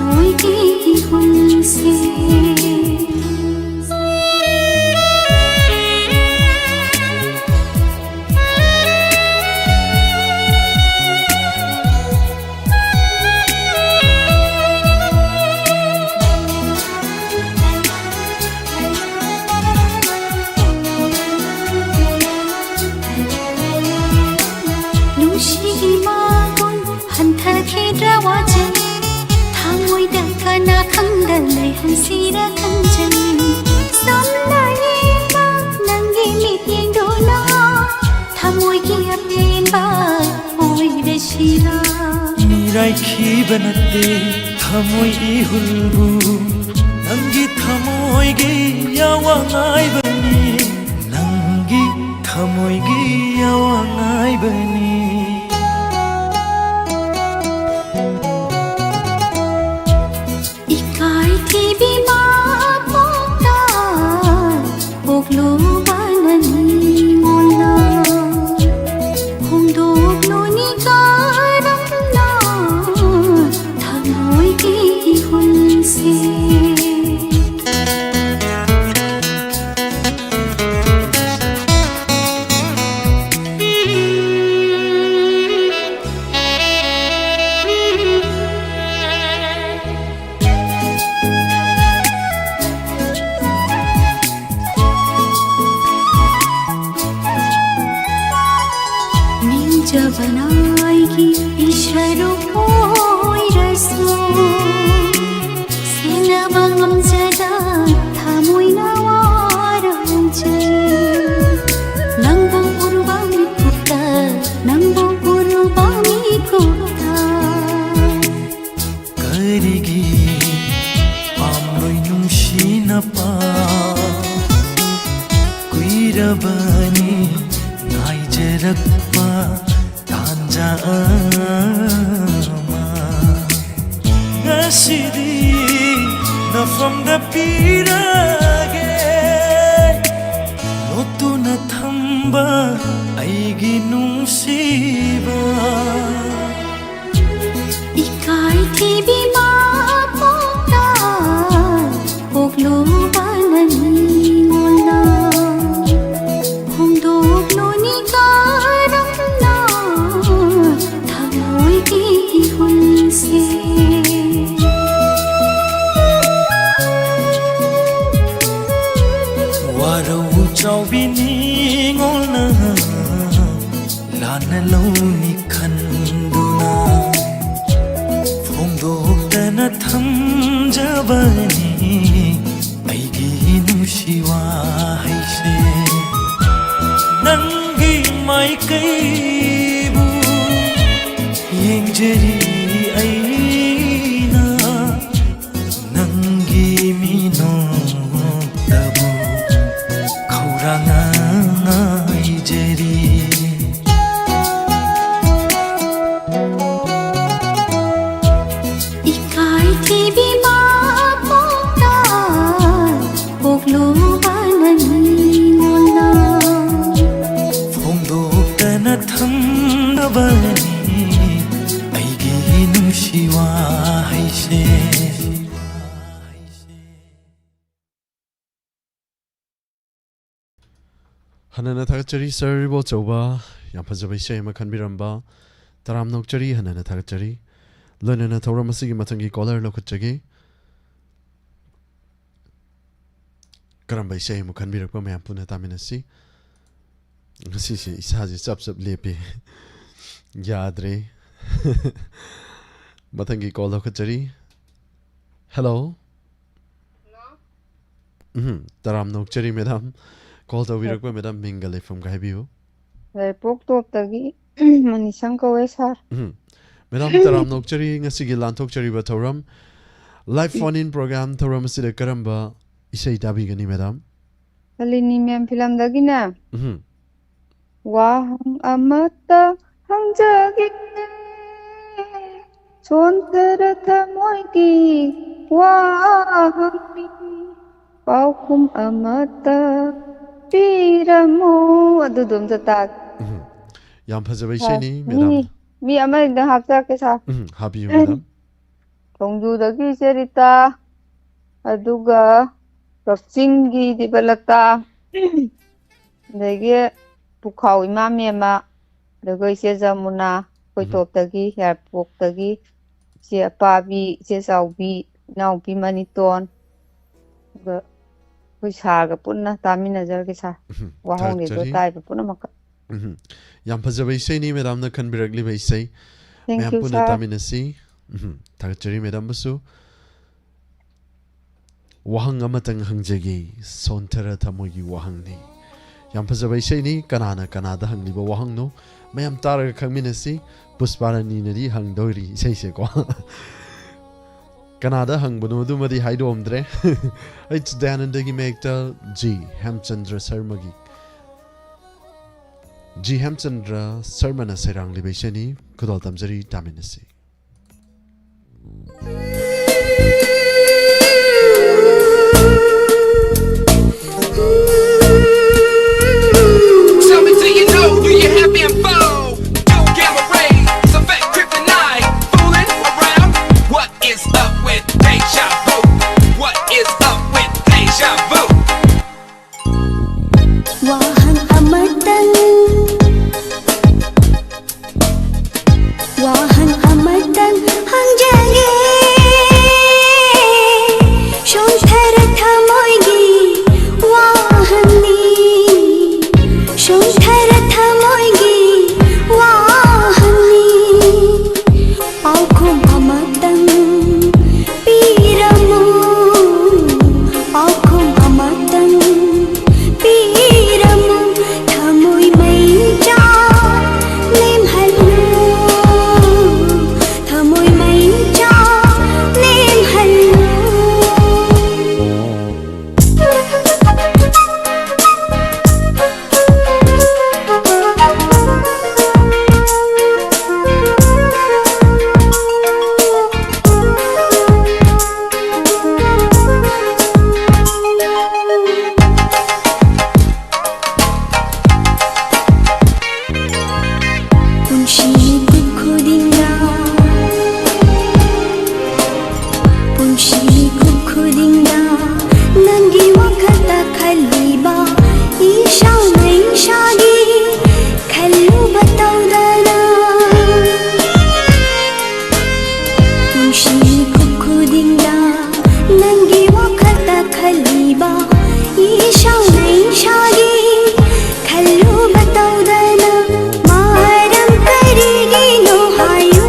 ꯋꯥꯖꯩ꯫ ꯊꯃꯣꯏꯗ ꯀꯅꯥ ꯈꯪꯗ ꯂꯩꯍꯟꯁꯤꯔ ꯈꯟꯖꯩ꯫ ꯁꯝꯅ ꯌꯦꯡꯕ ꯅꯪꯒꯤ ꯃꯤꯠꯌꯦꯡꯗꯨꯅ ꯊꯃꯣꯏꯒꯤ ꯑꯄꯦꯟꯕ ꯑꯣꯏꯔꯁꯤꯔ꯫ ꯃꯤꯔꯥꯏꯈꯤꯕ ꯅꯠꯇꯦ ꯊꯃꯣꯏ ꯏꯍꯨꯜꯕꯨ, ꯅꯪꯒꯤ ꯊꯃꯣꯏꯒꯤ ꯌꯥꯋꯥ ꯉꯥꯏꯕꯅꯤ, ꯅꯪꯒꯤ ꯊꯃꯣꯏꯒꯤ ꯌꯥꯋꯥ ꯉꯥꯏꯕꯅꯤ꯫ ꯏꯀꯥꯏ ꯊꯤꯕꯤ ꯃꯄꯣꯛꯇ ꯄꯣꯛꯂꯨꯕꯅ ꯅꯤꯉꯣꯜꯅ ꯍꯣꯡꯗꯣꯛꯂꯨꯅꯤ ꯀꯔꯝꯅ ꯊꯃꯣꯏꯒꯤ ꯏꯍꯨꯜꯁꯦ꯫ ꯅꯤꯡꯖꯕꯅ ꯑꯩꯒꯤ ꯏꯁꯔꯨ ꯑꯣꯏꯔꯁꯨ, ꯁꯦꯟꯅꯕ ꯉꯝꯖꯗ ꯊꯃꯣꯏꯅ ꯋꯥꯔꯧꯖꯩ꯫ ꯅꯪꯕꯨ ꯎꯔꯨꯕ ꯃꯤꯀꯨꯞꯇ, ꯅꯪꯕꯨ ꯎꯔꯨꯕ ꯃꯤꯀꯨꯞꯇ꯫ ꯀꯔꯤꯒꯤ ꯄꯥꯝꯂꯣꯏ ꯅꯨꯡꯁꯤꯅꯕ? ꯀꯨꯏꯔꯕꯅꯤ ꯉꯥꯏꯖꯔꯛꯄ ꯇꯥꯟꯖꯥ ꯑꯃ꯫ ꯉꯁꯤꯗꯤ ꯅꯐꯝꯗ ꯄꯤꯔꯒꯦ, ꯂꯣꯠꯇꯨꯅ ꯊꯝꯕ ꯑꯩꯒꯤ ꯅꯨꯡꯁꯤꯕ꯫ ꯏꯀꯥꯏ ꯊꯤꯕꯤ ꯃꯄꯣꯛꯇ ꯄꯣꯛꯂꯨꯕꯅ ꯅꯤꯉꯣꯜꯅ ꯍꯣꯡꯗꯣꯛꯂꯨꯅꯤ ꯀꯔꯝꯅ ꯊꯃꯣꯏꯒꯤ ꯏꯍꯨꯜꯁꯦ꯫ ꯋꯥꯔꯧ ꯆꯥꯎꯕꯤ ꯅꯤꯉꯣꯜꯅ ꯂꯥꯟꯅ ꯂꯧꯅꯤ ꯈꯟꯗꯨꯅ ꯊꯝꯖꯕꯅꯤ ꯑꯩꯒꯤ ꯅꯨꯡꯁꯤ ꯋꯥꯍꯩꯁꯦ꯫ ꯅꯪꯒꯤ ꯃꯥꯏꯀꯩꯕꯨ ꯌꯦꯡꯖꯔꯤ ꯑꯩꯅ, ꯅꯪꯒꯤ ꯃꯤꯅꯣꯛꯇꯕꯨ ꯈꯧꯔꯥꯡꯅ ꯉꯥꯏꯖꯔꯤ꯫ ꯏꯀꯥꯏ ꯊꯤꯕꯤ ꯃꯄꯣꯛꯇ ꯄꯣꯛꯂꯨꯕ ꯅꯪꯉꯣꯟꯗ ꯐꯣꯡꯗꯣꯛꯇꯅ ꯊꯝꯂꯕꯅꯤ ꯑꯩꯒꯤ ꯅꯨꯡꯁꯤ ꯋꯥꯍꯩꯁꯦ꯫ ꯍꯟꯅꯅ ꯊꯥꯒꯠꯆꯔꯤ ꯁꯥꯔ ꯏꯕꯣꯆꯧꯕ, ꯌꯥꯝ ꯐꯖꯕ ꯏꯁꯩ ꯑꯃ ꯈꯟꯕꯤꯔꯝꯕ꯫ ꯇꯔꯥꯝꯅ ꯑꯣꯛꯆꯔꯤ, ꯍꯟꯅꯅ ꯊꯥꯒꯠꯆꯔꯤ꯫ ꯂꯣꯏꯅꯅ ꯊꯧꯔꯝ ꯑꯁꯤꯒꯤ ꯃꯊꯪꯒꯤ ꯀꯣꯂꯔ ꯂꯧꯈꯠꯆꯒꯦ꯫ ꯀꯔꯝꯕ ꯏꯁꯩ ꯑꯃ ꯈꯟꯕꯤꯔꯛꯄ, ꯃꯌꯥꯝ ꯄꯨꯟꯅ ꯇꯥꯃꯤꯟꯅꯁꯤ꯫ ꯉꯁꯤꯁꯦ ꯏꯁꯥꯁꯦ ꯆꯞ ꯆꯞ ꯂꯦꯞꯄꯦ, ꯌꯥꯗ꯭ꯔꯦ꯫ ꯃꯊꯪꯒꯤ ꯀꯣꯜ ꯂꯧꯈꯠꯆꯔꯤ꯫ ꯍꯦꯜꯂꯣ꯫ ꯎꯝ, ꯇꯔꯥꯝꯅ ꯑꯣꯛꯆꯔꯤ ꯃꯦꯗꯥꯝ꯫ ꯀꯣꯜ ꯇꯧꯕꯤꯔꯛꯄ ꯃꯦꯗꯥꯝ, ꯃꯤꯡꯒ ꯂꯩꯐꯝꯒ ꯍꯥꯏꯕꯤꯌꯨ꯫ ꯌꯥꯏꯔꯤꯄꯣꯛ ꯇꯣꯞꯇꯒꯤ ꯃꯅꯤꯁꯪ ꯀꯧꯋꯦ ꯁꯥꯔ꯫ ꯎꯝ, ꯃꯦꯗꯥꯝ, ꯇꯔꯥꯝꯅ ꯑꯣꯛꯆꯔꯤ꯫ ꯉꯁꯤꯒꯤ ꯂꯥꯟꯊꯣꯛꯆꯔꯤꯕ ꯊꯧꯔꯝ, ꯂꯥꯏꯚ ꯐꯣꯟ ꯏꯟ ꯄ꯭ꯔꯣꯒ꯭ꯔꯥꯝ ꯊꯧꯔꯝ ꯑꯁꯤꯗ ꯀꯔꯝꯕ ꯏꯁꯩ ꯇꯥꯕꯤꯒꯅꯤ ꯃꯦꯗꯥꯝ? ꯀꯂꯤꯅꯤ ꯃꯦꯝ ꯐꯤꯂꯝꯗꯒꯤꯅꯦ꯫ ꯎꯝ꯫ ꯋꯥꯍꯪ ꯑꯃꯠꯇ ꯍꯪꯖꯒꯦ, ꯁꯣꯟꯊꯔ ꯊꯃꯣꯏꯒꯤ ꯋꯥꯍꯪꯅꯤ, ꯄꯥꯎꯈꯨꯝ ꯑꯃꯠꯇ ꯄꯤꯔꯝꯃꯨ꯫ ꯑꯗꯨꯗꯣ ꯑꯝꯇ ꯇꯥꯒꯦ꯫ ꯎꯝ꯫ ꯌꯥꯝ ꯐꯖꯕ ꯁꯥꯔ, ꯏꯁꯩꯅꯤ, ꯃꯤ, ꯃꯦꯗꯥꯝ꯫ ꯃꯤ ꯑꯃ ꯑꯅꯤꯗꯪ ꯍꯥꯞꯆꯔꯛꯀꯦ, ꯁꯥꯔ꯫ ꯎꯝ, ꯍꯥꯞꯄꯤꯌꯨ, ꯃꯦꯗꯥꯝ꯫ ꯊꯣꯡꯖꯨꯗꯒꯤ ꯏꯆꯦ ꯔꯤꯇꯥ, ꯑꯗꯨꯒ ꯀꯛꯆꯤꯡꯒꯤ ꯗꯤꯕꯂꯇꯥ, ꯑꯗꯒꯤ ꯄꯨꯈꯥꯎ ꯏꯃꯥ ꯃꯦꯝꯃ, ꯑꯗꯨꯒ ꯏꯆꯦ ꯖꯃꯨꯅꯥ, ꯎꯝ꯫ ꯀꯣꯏꯇꯣꯞꯇꯒꯤ, ꯌꯥꯏꯔꯤꯄꯣꯛꯇꯒꯤ, ꯏꯆꯦ ꯑꯄꯥꯕꯤ, ꯏꯆꯦ ꯆꯥꯎꯕꯤ, ꯏꯅꯥꯎꯄꯤ ꯃꯅꯤꯇꯣꯟ, ꯑꯗꯨꯒ ꯑꯩꯈꯣꯏ ꯁꯥꯔꯒ ꯄꯨꯟꯅ ꯇꯥꯃꯤꯟꯅꯖꯔꯒꯦ ꯁꯥꯔ꯫ ꯎꯝ, ꯋꯥꯍꯣꯡꯒꯤꯗꯣ ꯊꯥꯒꯠꯆꯔꯤ꯫ ꯇꯥꯔꯤꯕ ꯄꯨꯝꯅꯃꯛꯀ꯫ ꯎꯝ, ꯌꯥꯝ ꯐꯖꯕ ꯏꯁꯩꯅꯤ ꯃꯦꯗꯥꯝꯅ ꯈꯟꯕꯤꯔꯛꯂꯤꯕ ꯏꯁꯩ꯫ Thank ꯃꯌꯥꯝ you, ꯄꯨꯟꯅ sir꯫ ꯇꯥꯃꯤꯟꯅꯁꯤ꯫ ꯎꯝ, ꯊꯥꯒꯠꯆꯔꯤ ꯃꯦꯗꯥꯝꯕꯨꯁꯨ꯫ ꯋꯥꯍꯪ ꯑꯃꯇꯪ ꯍꯪꯖꯒꯦ, ꯁꯣꯟꯊꯔ ꯊꯃꯣꯏꯒꯤ ꯋꯥꯍꯪꯅꯤ꯫ ꯌꯥꯝ ꯐꯖꯕ ꯏꯁꯩꯅꯤ꯫ ꯀꯅꯥꯅ ꯀꯅꯥꯗ ꯍꯪꯂꯤꯕ ꯋꯥꯍꯪꯅꯣ? ꯃꯌꯥꯝ ꯇꯥꯔꯒ ꯈꯪꯃꯤꯟꯅꯁꯤ꯫ ꯄꯨꯁꯄꯥꯔꯥꯅꯤꯅꯗꯤ ꯍꯪꯗꯧꯔꯤ ꯏꯁꯩꯁꯦꯀꯣ꯫ ꯀꯅꯥꯗ ꯍꯪꯕꯅꯣ ꯑꯗꯨꯃꯗꯤ ꯍꯥꯏꯗꯣꯛꯑꯝꯗ꯭ꯔꯦ꯫ ꯑꯩꯆ ꯗꯌꯥꯅꯟꯗꯒꯤ ꯃꯌꯦꯛꯇ ꯖꯤ ꯍꯦꯝꯆꯟꯗ꯭ꯔ ꯁꯔꯃꯒꯤ, ꯖꯤ ꯍꯦꯝꯆꯟꯗ꯭ꯔ ꯁꯔꯃꯅ ꯁꯩꯔꯥꯡꯂꯤꯕ ꯏꯁꯩꯅꯤ꯫ ꯈꯨꯗꯣꯜ ꯇꯝꯖꯔꯤ, ꯇꯥꯃꯤꯟꯅꯁꯤ꯫ Tell me, do you know, do you have info? Don't gamma rays, affect kryptonite. Fooling around? What is up with deja vu? What is up with deja vu? ꯋꯥꯍꯪ ꯑꯃꯇꯪ, ꯋꯥꯍꯪ ꯑꯃꯇꯪ ꯍꯪꯖꯒꯦ꯫ ꯁꯣꯟꯊꯔ ꯊꯃꯣꯏꯒꯤ ꯋꯥꯍꯪꯅꯤ, ꯁꯣꯟꯊꯔ ꯊꯃꯣꯏꯒꯤ ꯋꯥꯍꯪꯅꯤ꯫ ꯄꯥꯎꯈꯨꯝ ꯑꯃꯇꯪ ꯄꯤꯔꯝꯃꯨ, ꯄꯥꯎꯈꯨꯝ ꯑꯃꯇꯪ ꯄꯤꯔꯝꯃꯨ꯫ ꯊꯃꯣꯏ ꯃꯩꯆꯥꯛ ꯂꯦꯝꯍꯜꯂꯨ, ꯊꯃꯣꯏ ꯃꯩꯆꯥꯛ ꯂꯦꯝꯍꯜꯂꯨ꯫ ꯄꯨꯟꯁꯤ ꯃꯤꯀꯨꯞ ꯈꯨꯗꯤꯡꯗ, ꯄꯨꯟꯁꯤ ꯃꯤꯀꯨꯞ ꯈꯨꯗꯤꯡꯗ ꯅꯪꯒꯤ ꯋꯥꯈꯜꯗ ꯈꯜꯂꯤꯕ ꯏꯁꯥꯅ ꯏꯁꯥꯒꯤ ꯈꯜꯂꯨꯕ ꯇꯧꯗꯅ, ꯄꯨꯟꯁꯤ ꯃꯤꯀꯨꯞ ꯈꯨꯗꯤꯡꯗ ꯅꯪꯒꯤ ꯋꯥꯈꯜꯗ ꯈꯜꯂꯤꯕ ꯏꯁꯥꯅ ꯏꯁꯥꯒꯤ ꯈꯜꯂꯨꯕ ꯇꯧꯗꯅ ꯃꯔꯝ ꯀꯔꯤꯒꯤꯅꯣ ꯍꯥꯏꯌꯨ?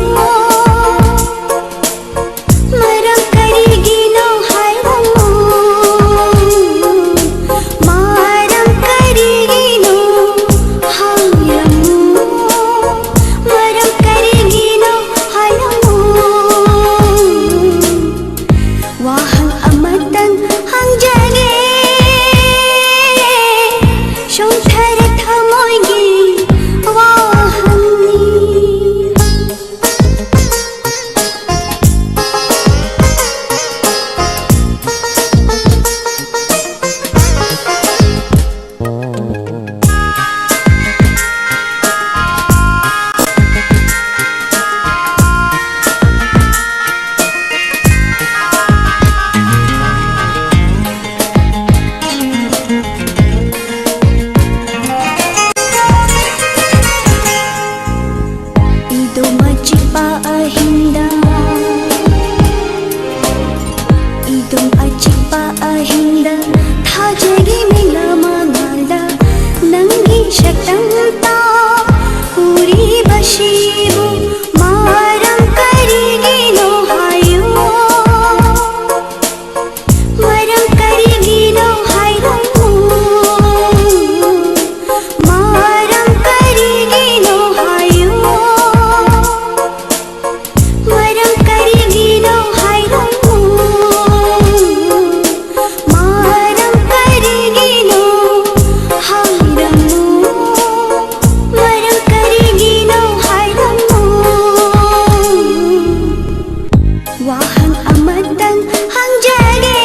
ꯋꯥꯍꯪ ꯑꯃꯇꯪ ꯍꯪꯖꯒꯦ,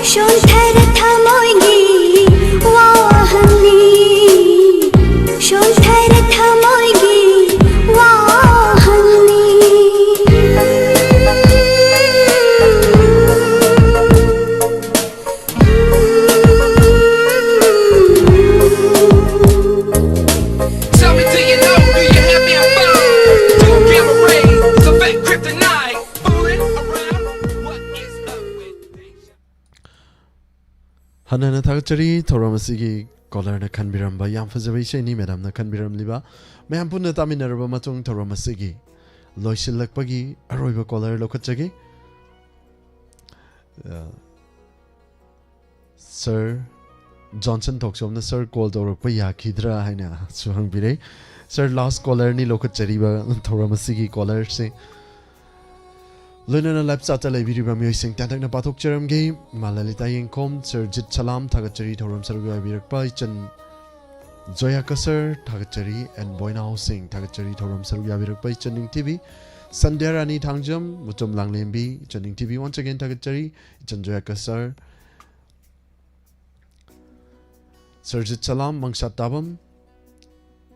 ꯁꯣꯟꯊꯔ ꯊꯃꯣꯏꯒꯤ ꯋꯥꯍꯪꯅꯤ, ꯁꯣꯟꯊꯔ ꯊꯃꯣꯏꯒꯤ ꯋꯥꯍꯪꯅꯤ꯫ Tell me, do you know, do you have me on fire? Don't give a ring, it's a fake kryptonite. Fooling around, what is up with Deja? ꯍꯟꯅ ꯍꯟꯅ ꯊꯥꯒꯠꯆꯔꯤ ꯊꯧꯔꯝ ꯑꯁꯤꯒꯤ ꯀꯣꯂꯔꯅ ꯈꯟꯕꯤꯔꯝꯕ ꯌꯥꯝ ꯐꯖꯕ ꯏꯁꯩꯅꯤ꯫ ꯃꯦꯗꯥꯝꯅ ꯈꯟꯕꯤꯔꯝꯂꯤꯕ ꯃꯌꯥꯝ ꯄꯨꯟꯅ ꯇꯥꯃꯤꯟꯅꯔꯕ ꯃꯇꯨꯡ ꯊꯧꯔꯝ ꯑꯁꯤꯒꯤ ꯂꯣꯏꯁꯤꯜꯂꯛꯄꯒꯤ ꯑꯔꯣꯏꯕ ꯀꯣꯂꯔ ꯂꯧꯈꯠꯆꯒꯦ꯫ ꯑ, ꯁꯥꯔ ꯖꯣꯟꯁꯟ ꯊꯣꯛꯆꯣꯝꯅ ꯁꯥꯔ ꯀꯣꯜ ꯇꯧꯔꯛꯄ ꯌꯥꯈꯤꯗ꯭ꯔꯥ ꯍꯥꯏꯅꯁꯨ ꯍꯪꯕꯤꯔꯦ꯫ ꯁꯥꯔ, ꯂꯥꯁ ꯀꯣꯂꯔꯅꯤ ꯂꯧꯈꯠꯆꯔꯤꯕ ꯊꯧꯔꯝ ꯑꯁꯤꯒꯤ ꯀꯣꯂꯔꯁꯦ꯫ ꯂꯣꯏꯅꯅ ꯂꯥꯏꯞ ꯆꯥꯠꯇ ꯂꯩꯕꯤꯔꯤꯕ ꯃꯤꯑꯣꯏꯁꯤꯡ ꯇꯦꯟꯇꯛꯅ ꯄꯥꯊꯣꯛꯆꯔꯝꯒꯦ꯫ ꯏꯃꯥ ꯂꯂꯤꯇꯥ ꯌꯦꯡꯈꯣꯝ, ꯁꯥꯔ ꯖꯤꯠ ꯁꯂꯥꯝ ꯊꯥꯒꯠꯆꯔꯤ ꯊꯧꯔꯝ ꯁꯔꯨꯛ ꯌꯥꯕꯤꯔꯛꯄ꯫ ꯏꯆꯟ ꯖꯣꯌꯥ ꯀꯁꯔ ꯊꯥꯒꯠꯆꯔꯤ, ꯑꯦꯟ ꯕꯣꯏꯅꯥꯎ ꯁꯤꯡ ꯊꯥꯒꯠꯆꯔꯤ ꯊꯧꯔꯝ ꯁꯔꯨꯛ ꯌꯥꯕꯤꯔꯛꯄ꯫ ꯏꯆꯟ ꯅꯤꯡꯊꯤꯕꯤ, ꯁꯟꯙ꯭ꯌꯥ ꯔꯥꯅꯤ ꯊꯥꯡꯖꯝ, ꯃꯨꯇꯨꯝ ꯂꯥꯡꯂꯦꯝꯕꯤ, ꯏꯆꯟ ꯅꯤꯡꯊꯤꯕꯤ once again ꯊꯥꯒꯠꯆꯔꯤ꯫ ꯏꯆꯟ ꯖꯣꯌꯥ ꯀꯁꯔ, ꯁꯔꯖꯤꯠ ꯁꯂꯥꯝ, ꯃꯪꯁꯥ ꯇꯥꯕꯝ,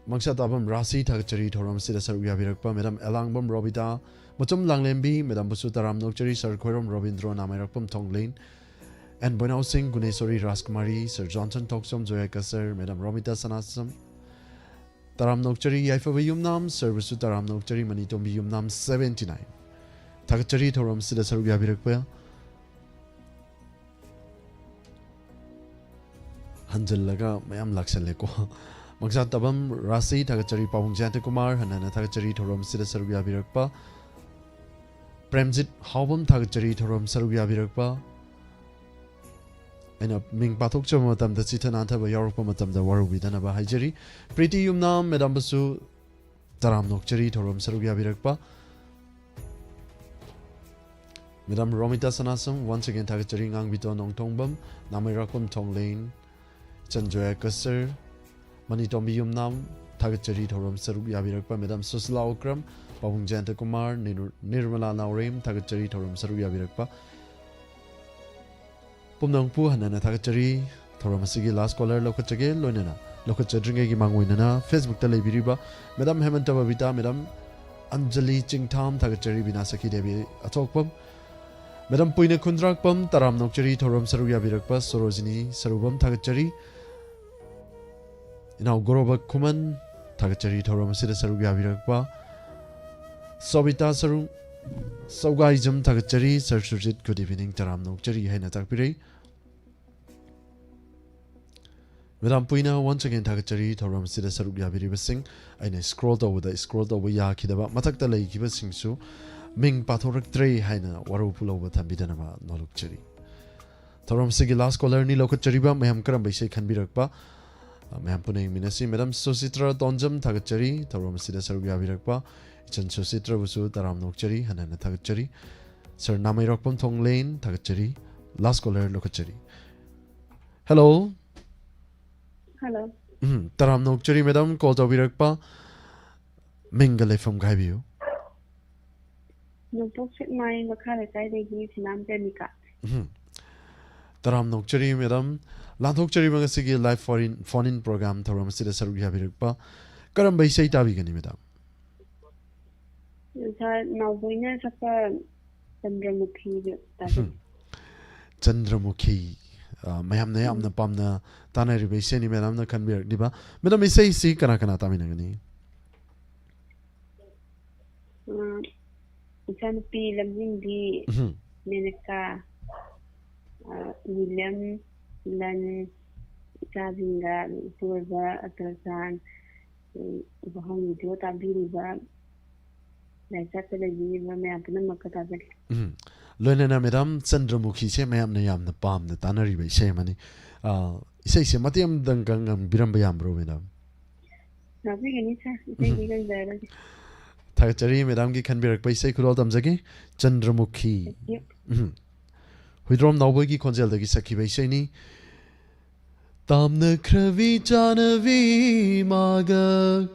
ꯃꯪꯁꯥ ꯇꯥꯕꯝ ꯔꯥꯁꯤ ꯊꯥꯒꯠꯆꯔꯤ ꯊꯧꯔꯝ ꯑꯁꯤꯗ ꯁꯔꯨꯛ ꯌꯥꯕꯤꯔꯛꯄ꯫ ꯃꯦꯗꯥꯝ ꯑꯦꯂꯥꯡꯕꯝ ꯔꯣꯕꯤꯇꯥ, ꯃꯆꯨꯝ ꯂꯥꯡꯂꯦꯝꯕꯤ, ꯃꯦꯗꯥꯝꯕꯨꯁꯨ ꯇꯔꯥꯝꯅ ꯑꯣꯛꯆꯔꯤ꯫ ꯁꯥꯔ ꯈꯣꯏꯔꯣꯝ ꯔꯣꯕꯤꯟꯗ꯭ꯔꯣ ꯅꯥꯃꯩꯔꯛꯄꯝ ꯊꯣꯡꯂꯦꯟ, ꯑꯦꯟ ꯕꯣꯏꯅꯥꯎ ꯁꯤꯡ, ꯒꯨꯅꯦꯁꯣꯔꯤ ꯔꯥꯖꯀꯨꯃꯥꯔꯤ, ꯁꯥꯔ ꯖꯣꯟꯁꯟ ꯊꯣꯛꯆꯣꯝ, ꯖꯣꯌꯥ ꯀꯁꯔ, ꯃꯦꯗꯥꯝ ꯔꯣꯃꯤꯇꯥ ꯁꯅꯥꯁꯝ, ꯇꯔꯥꯝꯅ ꯑꯣꯛꯆꯔꯤ꯫ ꯌꯥꯏꯐꯕ ꯌꯨꯝꯅꯥꯝ, ꯁꯥꯔꯕꯨꯁꯨ ꯇꯔꯥꯝꯅ ꯑꯣꯛꯆꯔꯤ꯫ ꯃꯅꯤꯇꯣꯝꯕꯤ ꯌꯨꯝꯅꯥꯝ seventy nine ꯊꯥꯒꯠꯆꯔꯤ ꯊꯧꯔꯝ ꯑꯁꯤꯗ ꯁꯔꯨꯛ ꯌꯥꯕꯤꯔꯛꯄ꯫ ꯍꯟꯖꯤꯜꯂꯒ ꯃꯌꯥꯝ ꯂꯥꯛꯁꯜꯂꯦꯀꯣ꯫ ꯃꯪꯁꯥ ꯇꯥꯕꯝ ꯔꯥꯁꯤ ꯊꯥꯒꯠꯆꯔꯤ꯫ ꯄꯥꯕꯨꯡ ꯖꯌꯟꯇ ꯀꯨꯃꯥꯔ ꯍꯟꯅ ꯍꯟꯅ ꯊꯥꯒꯠꯆꯔꯤ ꯊꯧꯔꯝ ꯑꯁꯤꯗ ꯁꯔꯨꯛ ꯌꯥꯕꯤꯔꯛꯄ꯫ ꯄ꯭ꯔꯦꯝꯖꯤꯠ ꯍꯥꯎꯕꯝ ꯊꯥꯒꯠꯆꯔꯤ ꯊꯧꯔꯝ ꯁꯔꯨꯛ ꯌꯥꯕꯤꯔꯛꯄ꯫ ꯑꯩꯅ ꯃꯤꯡ ꯄꯥꯊꯣꯛꯆꯕ ꯃꯇꯝꯗ ꯆꯤꯊ ꯅꯥꯟꯊꯕ ꯌꯥꯎꯔꯛꯄ ꯃꯇꯝꯗ ꯋꯥꯔꯧꯕꯤꯗꯅꯕ ꯍꯥꯏꯖꯔꯤ꯫ ꯄ꯭ꯔꯤꯇꯤ ꯌꯨꯝꯅꯥꯝ ꯃꯦꯗꯥꯝꯕꯨꯁꯨ ꯇꯔꯥꯝꯅ ꯑꯣꯛꯆꯔꯤ ꯊꯧꯔꯝ ꯁꯔꯨꯛ ꯌꯥꯕꯤꯔꯛꯄ꯫ ꯃꯦꯗꯥꯝ ꯔꯣꯃꯤꯇꯥ ꯁꯅꯥꯁꯝ once again ꯊꯥꯒꯠꯆꯔꯤ꯫ ꯉꯥꯡꯕꯤꯇꯣꯟ ꯅꯣꯡꯊꯣꯡꯕꯝ, ꯅꯥꯃꯩꯔꯥꯛꯄꯝ ꯊꯣꯡꯂꯦꯟ, ꯏꯆꯟ ꯖꯣꯌꯥ ꯀꯁꯔ, ꯃꯅꯤꯇꯣꯝꯕꯤ ꯌꯨꯝꯅꯥꯝ ꯊꯥꯒꯠꯆꯔꯤ ꯊꯧꯔꯝ ꯁꯔꯨꯛ ꯌꯥꯕꯤꯔꯛꯄ꯫ ꯃꯦꯗꯥꯝ ꯁꯨꯁꯤꯂꯥ ꯑꯣꯀ꯭ꯔꯝ, ꯄꯥꯕꯨꯡ ꯖꯌꯟꯇ ꯀꯨꯃꯥꯔ, ꯅꯤꯔꯨ-, ꯅꯤꯔꯃꯂꯥ ꯅꯥꯎꯔꯦꯝ, ꯊꯥꯒꯠꯆꯔꯤ ꯊꯧꯔꯝ ꯁꯔꯨꯛ ꯌꯥꯕꯤꯔꯛꯄ꯫ ꯄꯨꯝꯅꯃꯛꯄꯨ ꯍꯟꯅ ꯍꯟꯅ ꯊꯥꯒꯠꯆꯔꯤ꯫ ꯊꯧꯔꯝ ꯑꯁꯤꯒꯤ last caller ꯂꯧꯈꯠꯆꯒꯦ, ꯂꯣꯏꯅꯅ ꯂꯧꯈꯠꯆꯗ꯭ꯔꯤꯉꯩꯒꯤ ꯃꯥꯡꯑꯣꯏꯅꯅ Facebook ꯇ ꯂꯩꯕꯤꯔꯤꯕ Madam ꯍꯦꯃꯟꯇ ꯕꯕꯤꯇꯥ, Madam ꯑꯟꯖꯂꯤ ꯆꯤꯡꯊꯥꯝ, ꯊꯥꯒꯠꯆꯔꯤ ꯕꯤꯅꯥ ꯁꯈꯤ ꯗꯦꯕꯤ ꯑꯊꯣꯛꯄꯝ, Madam ꯄꯨꯏꯅ ꯈꯨꯟꯗ꯭ꯔꯥꯛꯄꯝ, ꯇꯔꯥꯝꯅ ꯑꯣꯛꯆꯔꯤ ꯊꯧꯔꯝ ꯁꯔꯨꯛ ꯌꯥꯕꯤꯔꯛꯄ ꯁꯣꯔꯣꯖꯤꯅꯤ ꯁꯔꯨꯕꯝ, ꯊꯥꯒꯠꯆꯔꯤ꯫ ꯏꯅꯥꯎ ꯒꯣꯔꯣꯕ ꯈꯨꯃꯟ, ꯊꯥꯒꯠꯆꯔꯤ ꯊꯧꯔꯝ ꯑꯁꯤꯗ ꯁꯔꯨꯛ ꯌꯥꯕꯤꯔꯛꯄ꯫ ꯁꯣꯕꯤꯇꯥ ꯁꯔꯨ, ꯁꯧꯒꯥꯏꯖꯝ, ꯊꯥꯒꯠꯆꯔꯤ꯫ Sir ꯁꯨꯔꯖꯤꯠ, good evening, ꯇꯔꯥꯝꯅ ꯑꯣꯛꯆꯔꯤ ꯍꯥꯏꯅ ꯇꯥꯛꯄꯤꯔꯛꯏ꯫ Madam ꯄꯨꯏꯅ once again ꯊꯥꯒꯠꯆꯔꯤ ꯊꯧꯔꯝ ꯑꯁꯤꯗ ꯁꯔꯨꯛ ꯌꯥꯕꯤꯔꯤꯕꯁꯤꯡ꯫ ꯑꯩꯅ scroll ꯇꯧꯕꯗ scroll ꯇꯧꯕ ꯌꯥꯈꯤꯗꯕ, ꯃꯊꯛꯇ ꯂꯩꯈꯤꯕꯁꯤꯡꯁꯨ ꯃꯤꯡ ꯄꯥꯊꯣꯔꯛꯇ꯭ꯔꯦ ꯍꯥꯏꯅ ꯋꯥꯔꯧ ꯄꯨꯛꯂꯧꯕ ꯊꯝꯕꯤꯗꯅꯕ ꯅꯣꯂꯨꯛꯆꯔꯤ꯫ ꯊꯧꯔꯝ ꯑꯁꯤꯒꯤ last caller ꯅꯤ ꯂꯧꯈꯠꯆꯔꯤꯕ꯫ ꯃꯌꯥꯝ ꯀꯔꯝꯕ ꯏꯁꯩ ꯈꯟꯕꯤꯔꯛꯄ? ꯑ, ꯃꯌꯥꯝ ꯄꯨꯟꯅ ꯌꯦꯡꯃꯤꯟꯅꯁꯤ꯫ Madam ꯁꯨꯁꯤꯇ꯭ꯔ ꯇꯣꯟꯖꯝ, ꯊꯥꯒꯠꯆꯔꯤ ꯊꯧꯔꯝ ꯑꯁꯤꯗ ꯁꯔꯨꯛ ꯌꯥꯕꯤꯔꯛꯄ꯫ ꯏꯆꯟ ꯁꯨꯁꯤꯇ꯭ꯔꯕꯨꯁꯨ ꯇꯔꯥꯝꯅ ꯑꯣꯛꯆꯔꯤ, ꯍꯟꯅ ꯍꯟꯅ ꯊꯥꯒꯠꯆꯔꯤ꯫ Sir ꯅꯥꯃꯩꯔꯣꯛꯄꯝ ꯊꯣꯡꯂꯦꯟ, ꯊꯥꯒꯠꯆꯔꯤ꯫ Last caller ꯂꯧꯈꯠꯆꯔꯤ꯫ Hello꯫ Hello꯫ ꯎꯝ, ꯇꯔꯥꯝꯅ ꯑꯣꯛꯆꯔꯤ madam, call ꯇꯧꯕꯤꯔꯛꯄ꯫ ꯃꯤꯡꯒ ꯂꯩꯐꯝꯒ ꯍꯥꯏꯕꯤꯌꯨ꯫ ꯅꯣꯡꯄꯣꯛ ꯁꯦꯛꯃꯥꯏ ꯃꯈꯥ ꯂꯩꯀꯥꯏꯗꯒꯤ ꯁꯤꯅꯥꯝ ꯄ꯭ꯔꯦꯃꯤꯀꯥ꯫ ꯎꯝ꯫ ꯇꯔꯥꯝꯅ ꯑꯣꯛꯆꯔꯤ madam꯫ ꯂꯥꯟꯊꯣꯛꯆꯔꯤꯕ ꯉꯁꯤꯒꯤ live phone in, phone in program ꯊꯧꯔꯝ ꯑꯁꯤꯗ ꯁꯔꯨꯛ ꯌꯥꯕꯤꯔꯛꯄ꯫ ꯀꯔꯝꯕ ꯏꯁꯩ ꯇꯥꯕꯤꯒꯅꯤ madam? ꯉꯁꯥꯏ ꯅꯥꯎꯕꯣꯏꯅ ꯁꯛꯄ ꯆꯟꯗ꯭ꯔꯃꯨꯈꯤꯗꯨ ꯇꯥꯖꯩ꯫ ꯎꯝ꯫ ꯆꯟꯗ꯭ꯔꯃꯨꯈꯤ, ꯑ, ꯃꯌꯥꯝꯅ ꯌꯥꯝꯅ ꯎꯝ꯫ ꯄꯥꯝꯅ ꯇꯥꯅꯔꯤꯕ ꯏꯁꯩꯅꯤ, madamꯅ ꯈꯟꯕꯤꯔꯛꯂꯤꯕ꯫ Madam, ꯏꯁꯩꯁꯤ ꯀꯅꯥ ꯀꯅꯥ ꯇꯥꯃꯤꯟꯅꯒꯅꯤ? ꯑ, ꯏꯆꯥꯅꯨꯄꯤ ꯂꯝꯖꯤꯡꯕꯤ, ꯎꯝ꯫ ꯃꯦꯅꯀꯥ, ꯑ, ꯅꯤꯂꯝ, ꯂꯟ, ꯏꯆꯥꯁꯤꯡꯒ ꯏꯄꯨꯔꯣꯏꯕ ꯑꯇꯔꯆꯥꯟ, ꯎꯝ, ꯋꯥꯍꯪ video ꯇꯥꯕꯤꯔꯤꯕ ꯂꯥꯏꯆꯠꯇ ꯂꯩꯕꯤꯔꯤꯕ ꯃꯌꯥꯝ ꯄꯨꯝꯅꯃꯛꯀ ꯇꯥꯖꯒꯦ꯫ ꯎꯝ꯫ ꯂꯣꯏꯅꯅ madam, ꯆꯟꯗ꯭ꯔꯃꯨꯈꯤꯁꯦ ꯃꯌꯥꯝꯅ ꯌꯥꯝꯅ ꯄꯥꯝꯅ ꯇꯥꯅꯔꯤꯕ ꯏꯁꯩ ꯑꯃꯅꯤ꯫ ꯑ, ꯏꯁꯩꯁꯦ ꯃꯇꯦꯛ ꯑꯃꯇꯪꯒ ꯉꯪꯕꯤꯔꯝꯕ ꯌꯥꯕ꯭ꯔꯣ madam? ꯉꯥꯛꯄꯤꯒꯅꯤ sir, ꯏꯁꯩꯗꯤ ꯎꯝ꯫ ꯉꯪꯖꯔꯒꯦ꯫ ꯊꯥꯒꯠꯆꯔꯤ madamꯒꯤ ꯈꯟꯕꯤꯔꯛꯄ ꯏꯁꯩ ꯈꯨꯗꯣꯜ ꯇꯝꯖꯒꯦ, ꯆꯟꯗ꯭ꯔꯃꯨꯈꯤ꯫ Thank you꯫ ꯎꯝ꯫ ꯍꯨꯏꯗ꯭ꯔꯣꯝ ꯅꯥꯎꯕꯣꯏꯒꯤ ꯈꯣꯟꯖꯦꯜꯗꯒꯤ ꯁꯛꯈꯤꯕ ꯏꯁꯩꯅꯤ꯫ ꯇꯥꯝꯅꯈ꯭ꯔꯕꯤ ꯆꯥꯅꯕꯤ ꯃꯥꯒ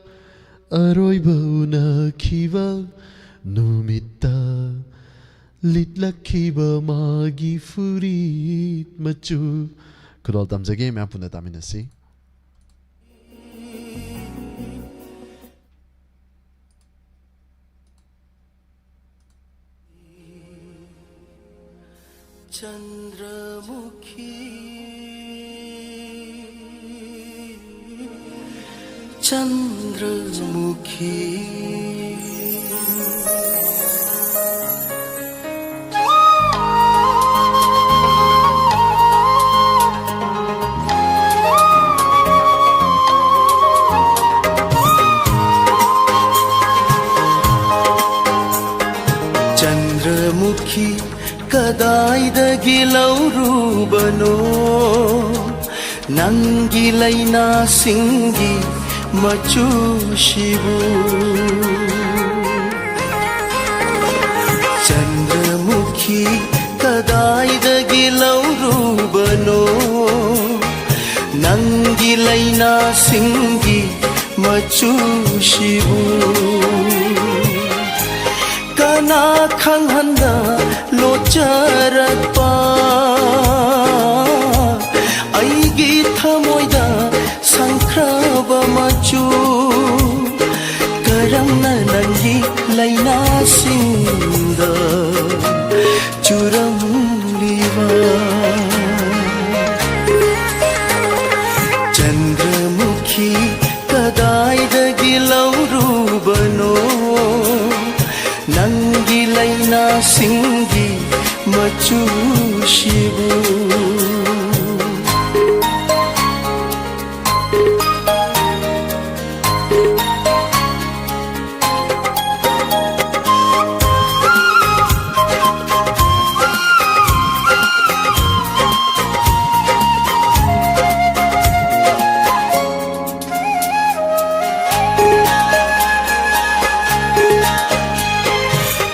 ꯑꯔꯣꯏꯕ ꯎꯅꯈꯤꯕ ꯅꯨꯃꯤꯠꯇ ꯂꯤꯠꯂꯛꯈꯤꯕ ꯃꯥꯒꯤ ꯐꯨꯔꯤꯠ ꯃꯆꯨ꯫ ꯈꯨꯗꯣꯜ ꯇꯝꯖꯒꯦ, ꯃꯌꯥꯝ ꯄꯨꯟꯅ ꯇꯥꯃꯤꯟꯅꯁꯤ꯫ चंद्रमुखी, चंद्रमुखी। ꯆꯟꯗ꯭ꯔꯃꯨꯈꯤ, ꯀꯗꯥꯏꯗꯒꯤ ꯂꯧꯔꯨꯕꯅꯣ ꯅꯪꯒꯤ ꯂꯩꯅꯥꯁꯤꯡꯒꯤ ꯃꯆꯨꯁꯤꯕꯨ? ꯆꯟꯗ꯭ꯔꯃꯨꯈꯤ, ꯀꯗꯥꯏꯗꯒꯤ ꯂꯧꯔꯨꯕꯅꯣ ꯅꯪꯒꯤ ꯂꯩꯅꯥꯁꯤꯡꯒꯤ ꯃꯆꯨꯁꯤꯕꯨ? ꯀꯅꯥ ꯈꯪꯍꯟꯗ ꯂꯣꯠꯆꯔꯛꯄ ꯑꯩꯒꯤ ꯊꯃꯣꯏꯗ ꯁꯪꯈ꯭ꯔꯕ ꯃꯆꯨ? ꯀꯔꯝꯅ ꯅꯪꯒꯤ ꯂꯩꯅꯥꯁꯤꯡꯗ ꯆꯨꯔꯝꯂꯤꯕ? ꯆꯟꯗ꯭ꯔꯃꯨꯈꯤ, ꯀꯗꯥꯏꯗꯒꯤ ꯂꯧꯔꯨꯕꯅꯣ ꯅꯪꯒꯤ ꯂꯩꯅꯥꯁꯤꯡꯒꯤ ꯃꯆꯨꯁꯤꯕꯨ?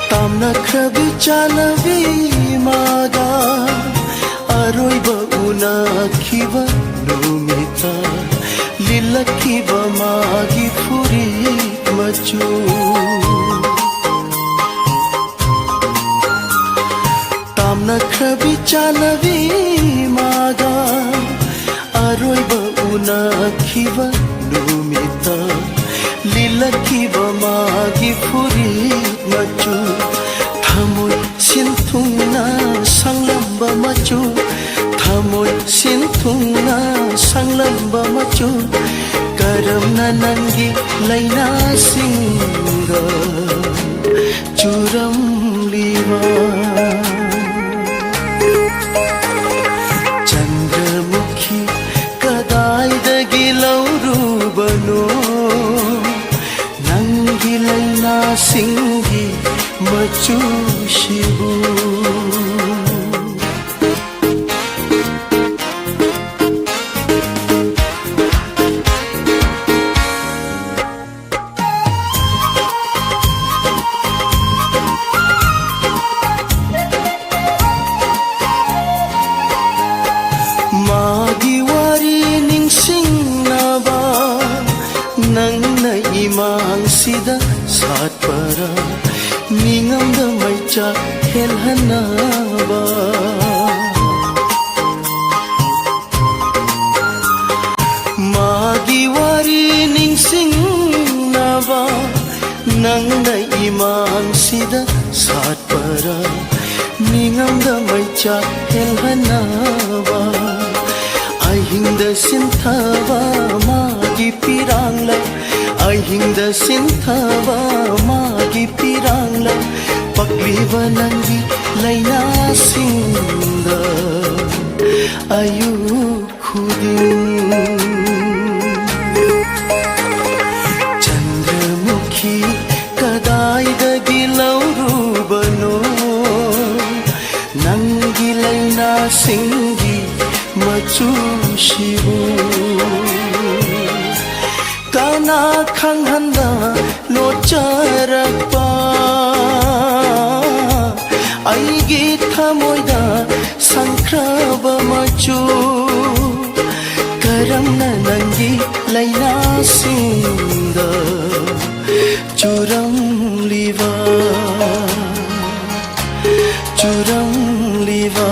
ꯇꯥꯝꯅꯈ꯭ꯔꯕꯤ ꯆꯥꯟꯅꯕꯤ ꯃꯥꯒ ꯑꯔꯣꯏꯕ ꯎꯅꯈꯤꯕ ꯅꯨꯃꯤꯠꯇ ꯂꯛꯈꯤꯕ ꯃꯥꯒꯤ ꯐꯨꯔꯤꯠ ꯃꯆꯨ꯫ ꯇꯥꯝꯅꯈ꯭ꯔꯕꯤ ꯆꯥꯟꯅꯕꯤ ꯃꯥꯒ ꯑꯔꯣꯏꯕ ꯎꯅꯈꯤꯕ ꯅꯨꯃꯤꯠꯇ ꯂꯤꯠꯂꯛꯈꯤꯕ ꯃꯥꯒꯤ ꯐꯨꯔꯤꯠ ꯃꯆꯨ꯫ ꯊꯃꯣꯏ ꯁꯤꯟꯊꯨꯡꯅ ꯁꯪꯂꯝꯕ ꯃꯆꯨ, ꯊꯃꯣꯏ ꯁꯤꯟꯊꯨꯡꯅ ꯁꯪꯂꯝꯕ ꯃꯆꯨ꯫ ꯀꯔꯝꯅ ꯅꯪꯒꯤ ꯂꯩꯅꯥꯁꯤꯡꯒ ꯆꯨꯔꯝꯂꯤꯕ? ꯆꯟꯗ꯭ꯔꯃꯨꯈꯤ, ꯀꯗꯥꯏꯗꯒꯤ ꯂꯧꯔꯨꯕꯅꯣ ꯅꯪꯒꯤ ꯂꯩꯅꯥꯁꯤꯡꯒꯤ ꯃꯆꯨꯁꯤꯕꯨ? ꯃꯥꯒꯤ ꯋꯥꯔꯤ ꯅꯤꯡꯁꯤꯡꯅꯕ ꯅꯪꯅ ꯏꯃꯥꯡꯁꯤꯗ ꯁꯥꯠꯄꯔꯥ, ꯃꯤꯉꯝꯗ ꯃꯩꯆꯥꯛ ꯍꯦꯜꯍꯟꯅꯕ꯫ ꯃꯥꯒꯤ ꯋꯥꯔꯤ ꯅꯤꯡꯁꯤꯡꯅꯕ ꯅꯪꯅ ꯏꯃꯥꯡꯁꯤꯗ ꯁꯥꯠꯄꯔꯥ, ꯃꯤꯉꯝꯗ ꯃꯩꯆꯥꯛ ꯍꯦꯜꯍꯟꯅꯕ? ꯑꯍꯤꯡꯗ ꯁꯤꯟꯊꯕ ꯃꯥꯒꯤ ꯄꯤꯔꯥꯡꯂ, ꯑꯍꯤꯡꯗ ꯁꯤꯟꯊꯕ ꯃꯥꯒꯤ ꯄꯤꯔꯥꯡꯂ, ꯄꯛꯂꯤꯕ ꯅꯪꯒꯤ ꯂꯩꯅꯥꯁꯤꯡꯗ ꯑꯌꯨꯛ ꯈꯨꯗꯤꯡ꯫ ꯆꯟꯗ꯭ꯔꯃꯨꯈꯤ, ꯀꯗꯥꯏꯗꯒꯤ ꯂꯧꯔꯨꯕꯅꯣ ꯅꯪꯒꯤ ꯂꯩꯅꯥꯁꯤꯡꯒꯤ ꯃꯆꯨꯁꯤꯕꯨ? ꯀꯅꯥ ꯈꯪꯍꯟꯗ ꯂꯣꯠꯆꯔꯛꯄ ꯑꯩꯒꯤ ꯊꯃꯣꯏꯗ ꯁꯪꯈ꯭ꯔꯕ ꯃꯆꯨ? ꯀꯔꯝꯅ ꯅꯪꯒꯤ ꯂꯥꯏꯅꯥꯁꯤꯡꯗ ꯆꯨꯔꯝꯂꯤꯕ, ꯆꯨꯔꯝꯂꯤꯕ?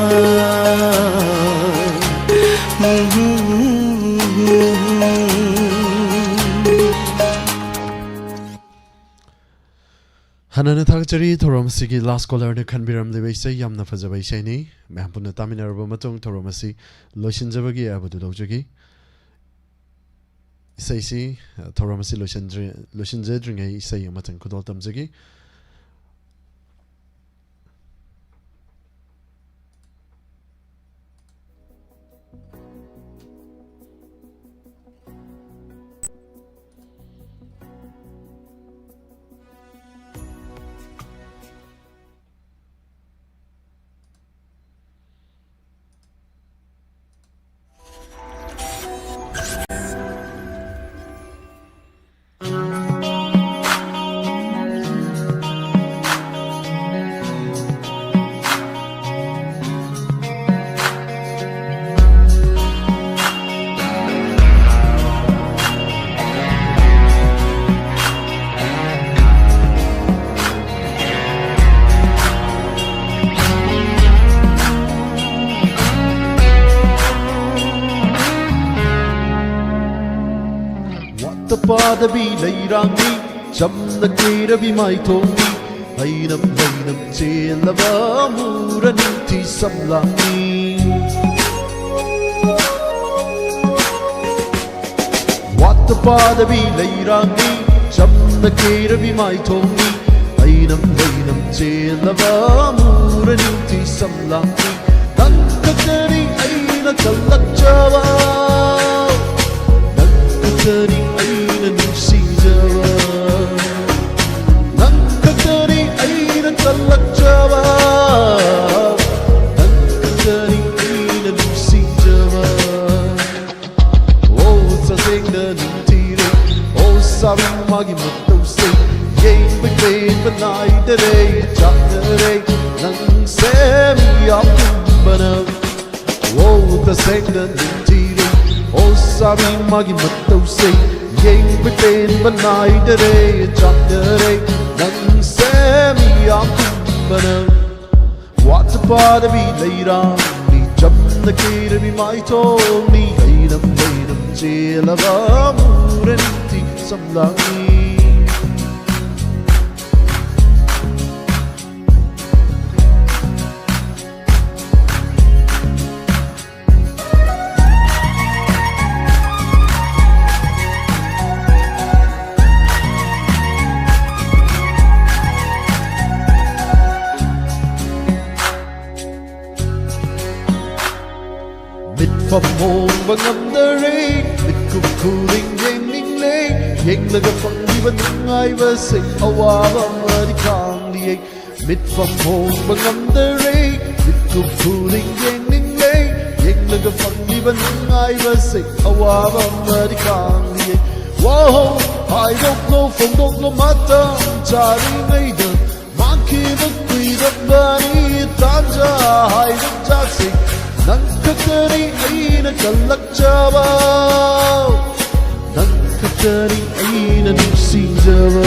ꯍꯥꯟꯅꯅ ꯊꯥꯒꯠꯆꯔꯤ, ꯊꯧꯔꯝ ꯑꯁꯤꯒꯤ last caller ꯅ ꯈꯟꯕꯤꯔꯝꯂꯤꯕ ꯏꯁꯩ, ꯌꯥꯝꯅ ꯐꯖꯕ ꯏꯁꯩꯅꯤ꯫ ꯃꯌꯥꯝ ꯄꯨꯟꯅ ꯇꯥꯃꯤꯟꯅꯔꯕ ꯃꯇꯨꯡ ꯊꯧꯔꯝ ꯑꯁꯤ ꯂꯣꯏꯁꯤꯟꯖꯕꯒꯤ ꯑꯌꯥꯕꯗꯨ ꯂꯧꯖꯒꯦ꯫ ꯏꯁꯩꯁꯤ, ꯑ, ꯊꯧꯔꯝ ꯑꯁꯤ ꯂꯣꯏꯁꯤꯟꯗ꯭ꯔꯤ-, ꯂꯣꯏꯁꯤꯟꯖꯗ꯭ꯔꯤꯉꯩ ꯏꯁꯩ ꯑꯃꯇꯪ ꯈꯨꯗꯣꯜ ꯇꯝꯖꯒꯦ꯫ ꯋꯥꯠꯇ ꯄꯥꯗꯕꯤ ꯂꯩꯔꯥꯡꯅꯤ, ꯆꯝꯅ ꯀꯦꯔꯕꯤ ꯃꯥꯏꯊꯣꯡꯅꯤ, ꯂꯩꯅꯝ ꯂꯩꯅꯝ ꯆꯦꯜꯂꯕ ꯃꯨꯔ ꯅꯤꯡꯊꯤ ꯁꯝꯂꯥꯡꯅꯤ꯫ ꯋꯥꯠꯇ ꯄꯥꯗꯕꯤ ꯂꯩꯔꯥꯡꯅꯤ, ꯆꯝꯅ ꯀꯦꯔꯕꯤ ꯃꯥꯏꯊꯣꯡꯅꯤ, ꯂꯩꯅꯝ ꯂꯩꯅꯝ ꯆꯦꯜꯂꯕ ꯃꯨꯔ ꯅꯤꯡꯊꯤ ꯁꯝꯂꯥꯡꯅꯤ꯫ ꯅꯪ ꯈꯛꯇꯅꯤ ꯑꯩꯅ ꯀꯜꯂꯛꯆꯕ, ꯅꯪ ꯈꯛꯇꯅꯤ ꯑꯩꯅ ꯅꯨꯡꯁꯤꯖꯕ, ꯅꯪ ꯈꯛꯇꯅꯤ ꯑꯩꯅ ꯀꯜꯂꯛꯆꯕ, ꯅꯪ ꯈꯛꯇꯅꯤ ꯑꯩꯅ ꯅꯨꯡꯁꯤꯖꯕ꯫ ꯑꯣ, ꯆꯥꯁꯦꯡꯅ ꯅꯤꯡꯊꯤꯔꯦ, ꯑꯣ, ꯁꯥꯕꯤ ꯃꯥꯒꯤ ꯃꯇꯧꯁꯦ ꯌꯦꯡꯕ ꯄꯦꯟꯕ ꯅꯥꯏꯗꯔꯦ, ꯆꯥꯛꯅꯔꯦ ꯅꯪꯁꯦ ꯃꯤ ꯌꯥꯝꯕꯅ꯫ ꯑꯣ, ꯇꯁꯦꯡꯅ ꯅꯤꯡꯊꯤꯔꯦ, ꯑꯣ, ꯆꯥꯕꯤ ꯃꯥꯒꯤ ꯃꯇꯧꯁꯦ ꯌꯦꯡꯕ ꯄꯦꯟꯕ ꯅꯥꯏꯗꯔꯦ, ꯆꯥꯛꯅꯔꯦ ꯅꯪꯁꯦ ꯃꯤ ꯌꯥꯝ ꯄꯨꯝꯕꯅ꯫ ꯋꯥꯠꯇ ꯄꯥꯗꯕꯤ ꯂꯩꯔꯥꯡꯅꯤ, ꯆꯝꯅ ꯀꯦꯔꯕꯤ ꯃꯥꯏꯊꯣꯡꯅꯤ, ꯍꯩꯅꯝ ꯂꯩꯅꯝ ꯆꯦꯜꯂꯕ ꯃꯨꯔꯟꯊꯤ ꯁꯝꯂꯥꯡꯅꯤ꯫ ꯃꯤꯠꯐꯝ ꯍꯣꯡꯕ ꯉꯝꯗꯔꯦ, ꯃꯤꯠꯀꯨꯞ ꯈꯨꯗꯤꯡ ꯌꯦꯡꯅꯤꯡꯂꯦ, ꯌꯦꯡꯂꯒ ꯐꯪꯂꯤꯕ ꯅꯨꯡꯉꯥꯏꯕꯁꯦ ꯑꯋꯥꯕ ꯑꯃꯗꯤ ꯈꯥꯡꯂꯤꯌꯦ꯫ ꯃꯤꯠꯐꯝ ꯍꯣꯡꯕ ꯉꯝꯗꯔꯦ, ꯃꯤꯠꯀꯨꯞ ꯈꯨꯗꯤꯡ ꯌꯦꯡꯅꯤꯡꯂꯦ, ꯌꯦꯡꯂꯒ ꯐꯪꯂꯤꯕ ꯅꯨꯡꯉꯥꯏꯕꯁꯦ ꯑꯋꯥꯕ ꯑꯃꯗꯤ ꯈꯥꯡꯂꯤꯌꯦ꯫ ꯋꯥꯍꯧ ꯍꯥꯏꯗꯣꯛꯂꯣ, ꯐꯣꯡꯗꯣꯛꯂꯣ, ꯃꯇꯝ ꯆꯥꯔꯤꯉꯩꯗ꯫ ꯃꯥꯡꯈꯤꯕ ꯀꯨꯏꯔꯕꯅꯤ ꯇꯥꯟꯖꯥ ꯍꯥꯏꯕ ꯆꯥꯛꯁꯤ꯫ ꯅꯪ ꯈꯛꯇꯅꯤ ꯑꯩꯅ ꯀꯜꯂꯛꯆꯕ, ꯅꯪ ꯈꯛꯇꯅꯤ ꯑꯩꯅ ꯅꯨꯡꯁꯤꯖꯕ,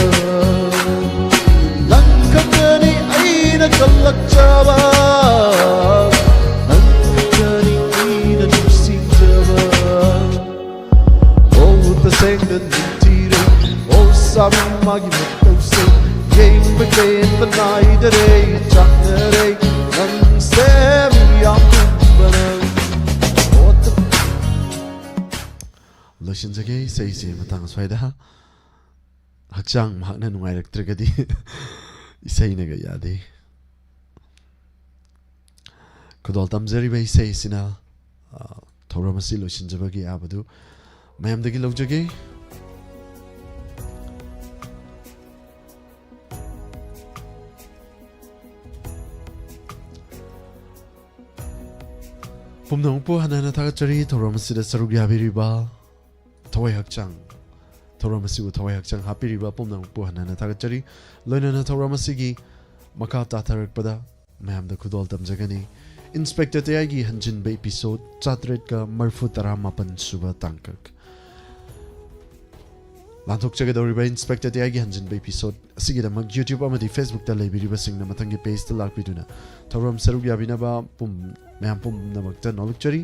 ꯅꯪ ꯈꯛꯇꯅꯤ ꯑꯩꯅ ꯀꯜꯂꯛꯆꯕ, ꯅꯪ ꯈꯛꯇꯅꯤ ꯑꯩꯅ ꯅꯨꯡꯁꯤꯖꯕ꯫ ꯑꯣ ꯇꯁꯦꯡꯅ ꯅꯨꯡꯊꯤꯔꯦ, ꯑꯣ ꯁꯥꯕꯤ ꯃꯥꯒꯤ ꯃꯇꯧꯁꯦ ꯌꯦꯡꯕ ꯄꯦꯟꯕ ꯅꯥꯏꯗꯔꯦ, ꯆꯥꯛꯅꯔꯦ ꯅꯪꯁꯦ ꯃꯤ ꯌꯥꯝ ꯄꯨꯝꯕꯅ꯫ ꯑꯣ ꯇ- ꯂꯣꯏꯁꯤꯟꯖꯒꯦ ꯏꯁꯩꯁꯦ ꯃꯇꯥꯡ ꯑꯁ꯭ꯋꯥꯏꯗ꯫ ꯍꯛꯆꯥꯡ ꯃꯍꯥꯛꯅ ꯅꯨꯡꯉꯥꯏꯔꯛꯇ꯭ꯔꯒꯗꯤ ꯏꯁꯩꯅꯒ ꯌꯥꯗꯦ꯫ ꯈꯨꯗꯣꯜ ꯇꯝꯖꯔꯤꯕ ꯏꯁꯩ ꯑꯁꯤꯅ, ꯑ, ꯊꯧꯔꯝ ꯑꯁꯤ ꯂꯣꯏꯁꯤꯟꯖꯕꯒꯤ ꯑꯌꯥꯕꯗꯨ ꯃꯌꯥꯝꯗꯒꯤ ꯂꯧꯖꯒꯦ꯫ ꯄꯨꯝꯅꯃꯛꯄꯨ ꯍꯟꯅ ꯍꯟꯅ ꯊꯥꯒꯠꯆꯔꯤ꯫ ꯊꯧꯔꯝ ꯑꯁꯤꯗ ꯁꯔꯨꯛ ꯌꯥꯕꯤꯔꯤꯕ ꯊꯋꯥꯏ ꯍꯛꯆꯥꯡ, ꯊꯧꯔꯝ ꯑꯁꯤꯕꯨ ꯊꯋꯥꯏ ꯍꯛꯆꯥꯡ ꯍꯥꯞꯄꯤꯔꯤꯕ ꯄꯨꯝꯅꯃꯛꯄꯨ ꯍꯟꯅ ꯍꯟꯅ ꯊꯥꯒꯠꯆꯔꯤ꯫ ꯂꯣꯏꯅꯅ ꯊꯧꯔꯝ ꯑꯁꯤꯒꯤ ꯃꯈꯥ ꯇꯥꯊꯔꯛꯄꯗ ꯃꯌꯥꯝꯗ ꯈꯨꯗꯣꯜ ꯇꯝꯖꯒꯅꯤ꯫ ꯏꯟꯁꯄꯦꯛꯇꯔ ꯇꯌꯥꯏꯒꯤ ꯍꯟꯖꯤꯟꯕ ꯏꯄꯤꯁꯣꯗ ꯆꯥꯇꯔꯦꯠꯀ ꯃꯔꯤꯐꯨ ꯇꯔꯥ ꯃꯥꯄꯟ ꯁꯨꯕ ꯇꯥꯡꯀꯛ꯫ ꯂꯥꯟꯊꯣꯛꯆꯒꯗꯧꯔꯤꯕ ꯏꯟꯁꯄꯦꯛꯇꯔ ꯇꯌꯥꯏꯒꯤ ꯍꯟꯖꯤꯟꯕ ꯏꯄꯤꯁꯣꯗ ꯑꯁꯤꯒꯤꯗꯃꯛ YouTube ꯑꯃꯗꯤ Facebook ꯇ ꯂꯩꯕꯤꯔꯤꯕꯁꯤꯡꯅ ꯃꯊꯪꯒꯤ page ꯇ ꯂꯥꯛꯄꯤꯗꯨꯅ ꯊꯧꯔꯝ ꯁꯔꯨꯛ ꯌꯥꯕꯤꯅꯕ ꯄꯨꯝ-, ꯃꯌꯥꯝ ꯄꯨꯝꯅꯃꯛꯇ ꯅꯣꯜꯂꯨꯛꯆꯔꯤ꯫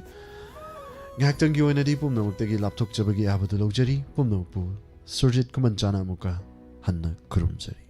ꯉꯥꯏꯍꯥꯛꯇꯪꯒꯤ ꯑꯣꯏꯅꯗꯤ ꯄꯨꯝꯅꯃꯛꯇꯒꯤ ꯂꯥꯞꯊꯣꯛꯆꯕꯒꯤ ꯑꯌꯥꯕꯗꯨ ꯂꯧꯖꯔꯤ꯫ ꯄꯨꯝꯅꯃꯛꯄꯨ ꯁꯨꯔꯖꯤꯠ ꯈꯨꯃꯟ ꯆꯥꯅ ꯑꯃꯨꯛꯀ ꯍꯟꯅ ꯈꯨꯔꯨꯝꯖꯔꯤ꯫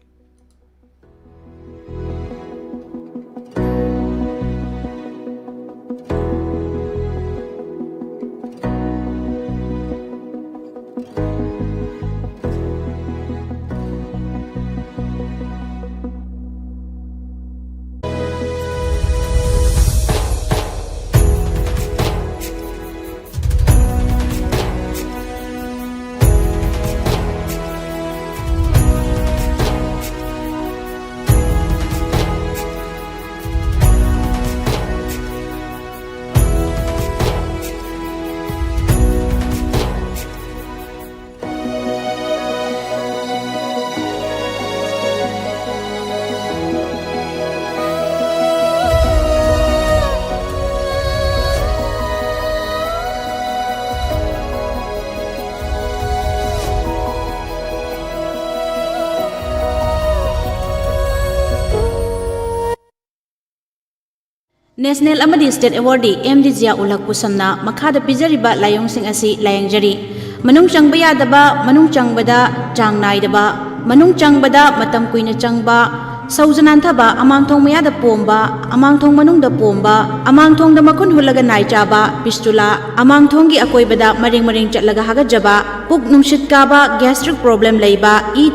National ꯑꯃꯗꯤ state awardee ꯑꯦꯝ ꯗꯤ ꯖꯤꯌꯥ ꯎꯜ ꯍꯛꯄꯨ ꯁꯝꯅ ꯃꯈꯥꯗ ꯄꯤꯖꯔꯤꯕ ꯂꯥꯏꯑꯣꯡꯁꯤꯡ ꯑꯁꯤ ꯂꯥꯌꯦꯡꯖꯔꯤ꯫ ꯃꯅꯨꯡ ꯆꯪꯕ ꯌꯥꯗꯕ, ꯃꯅꯨꯡ ꯆꯪꯕꯗ ꯆꯥꯡ ꯅꯥꯏꯗꯕ, ꯃꯅꯨꯡ ꯆꯪꯕꯗ ꯃꯇꯝ ꯀꯨꯏꯅ ꯆꯪꯕ, ꯁꯧꯖ ꯅꯥꯟꯊꯕ, ꯑꯃꯥꯡꯊꯣꯡ ꯃꯌꯥꯗ ꯄꯣꯝꯕ, ꯑꯃꯥꯡꯊꯣꯡ ꯃꯅꯨꯡꯗ ꯄꯣꯝꯕ, ꯑꯃꯥꯡꯊꯣꯡꯗ ꯃꯈꯨꯟ ꯍꯨꯠꯂꯒ ꯅꯥꯏ ꯆꯥꯕ, fistula, ꯑꯃꯥꯡꯊꯣꯡꯒꯤ ꯑꯀꯣꯏꯕꯗ ꯃꯔꯦꯡ ꯃꯔꯦꯡ ꯆꯠꯂꯒ ꯍꯥꯒꯠꯆꯕ, ꯄꯨꯛ ꯅꯨꯡꯁꯤꯠ ꯀꯥꯕ, gastric problem ꯂꯩꯕ, ꯏ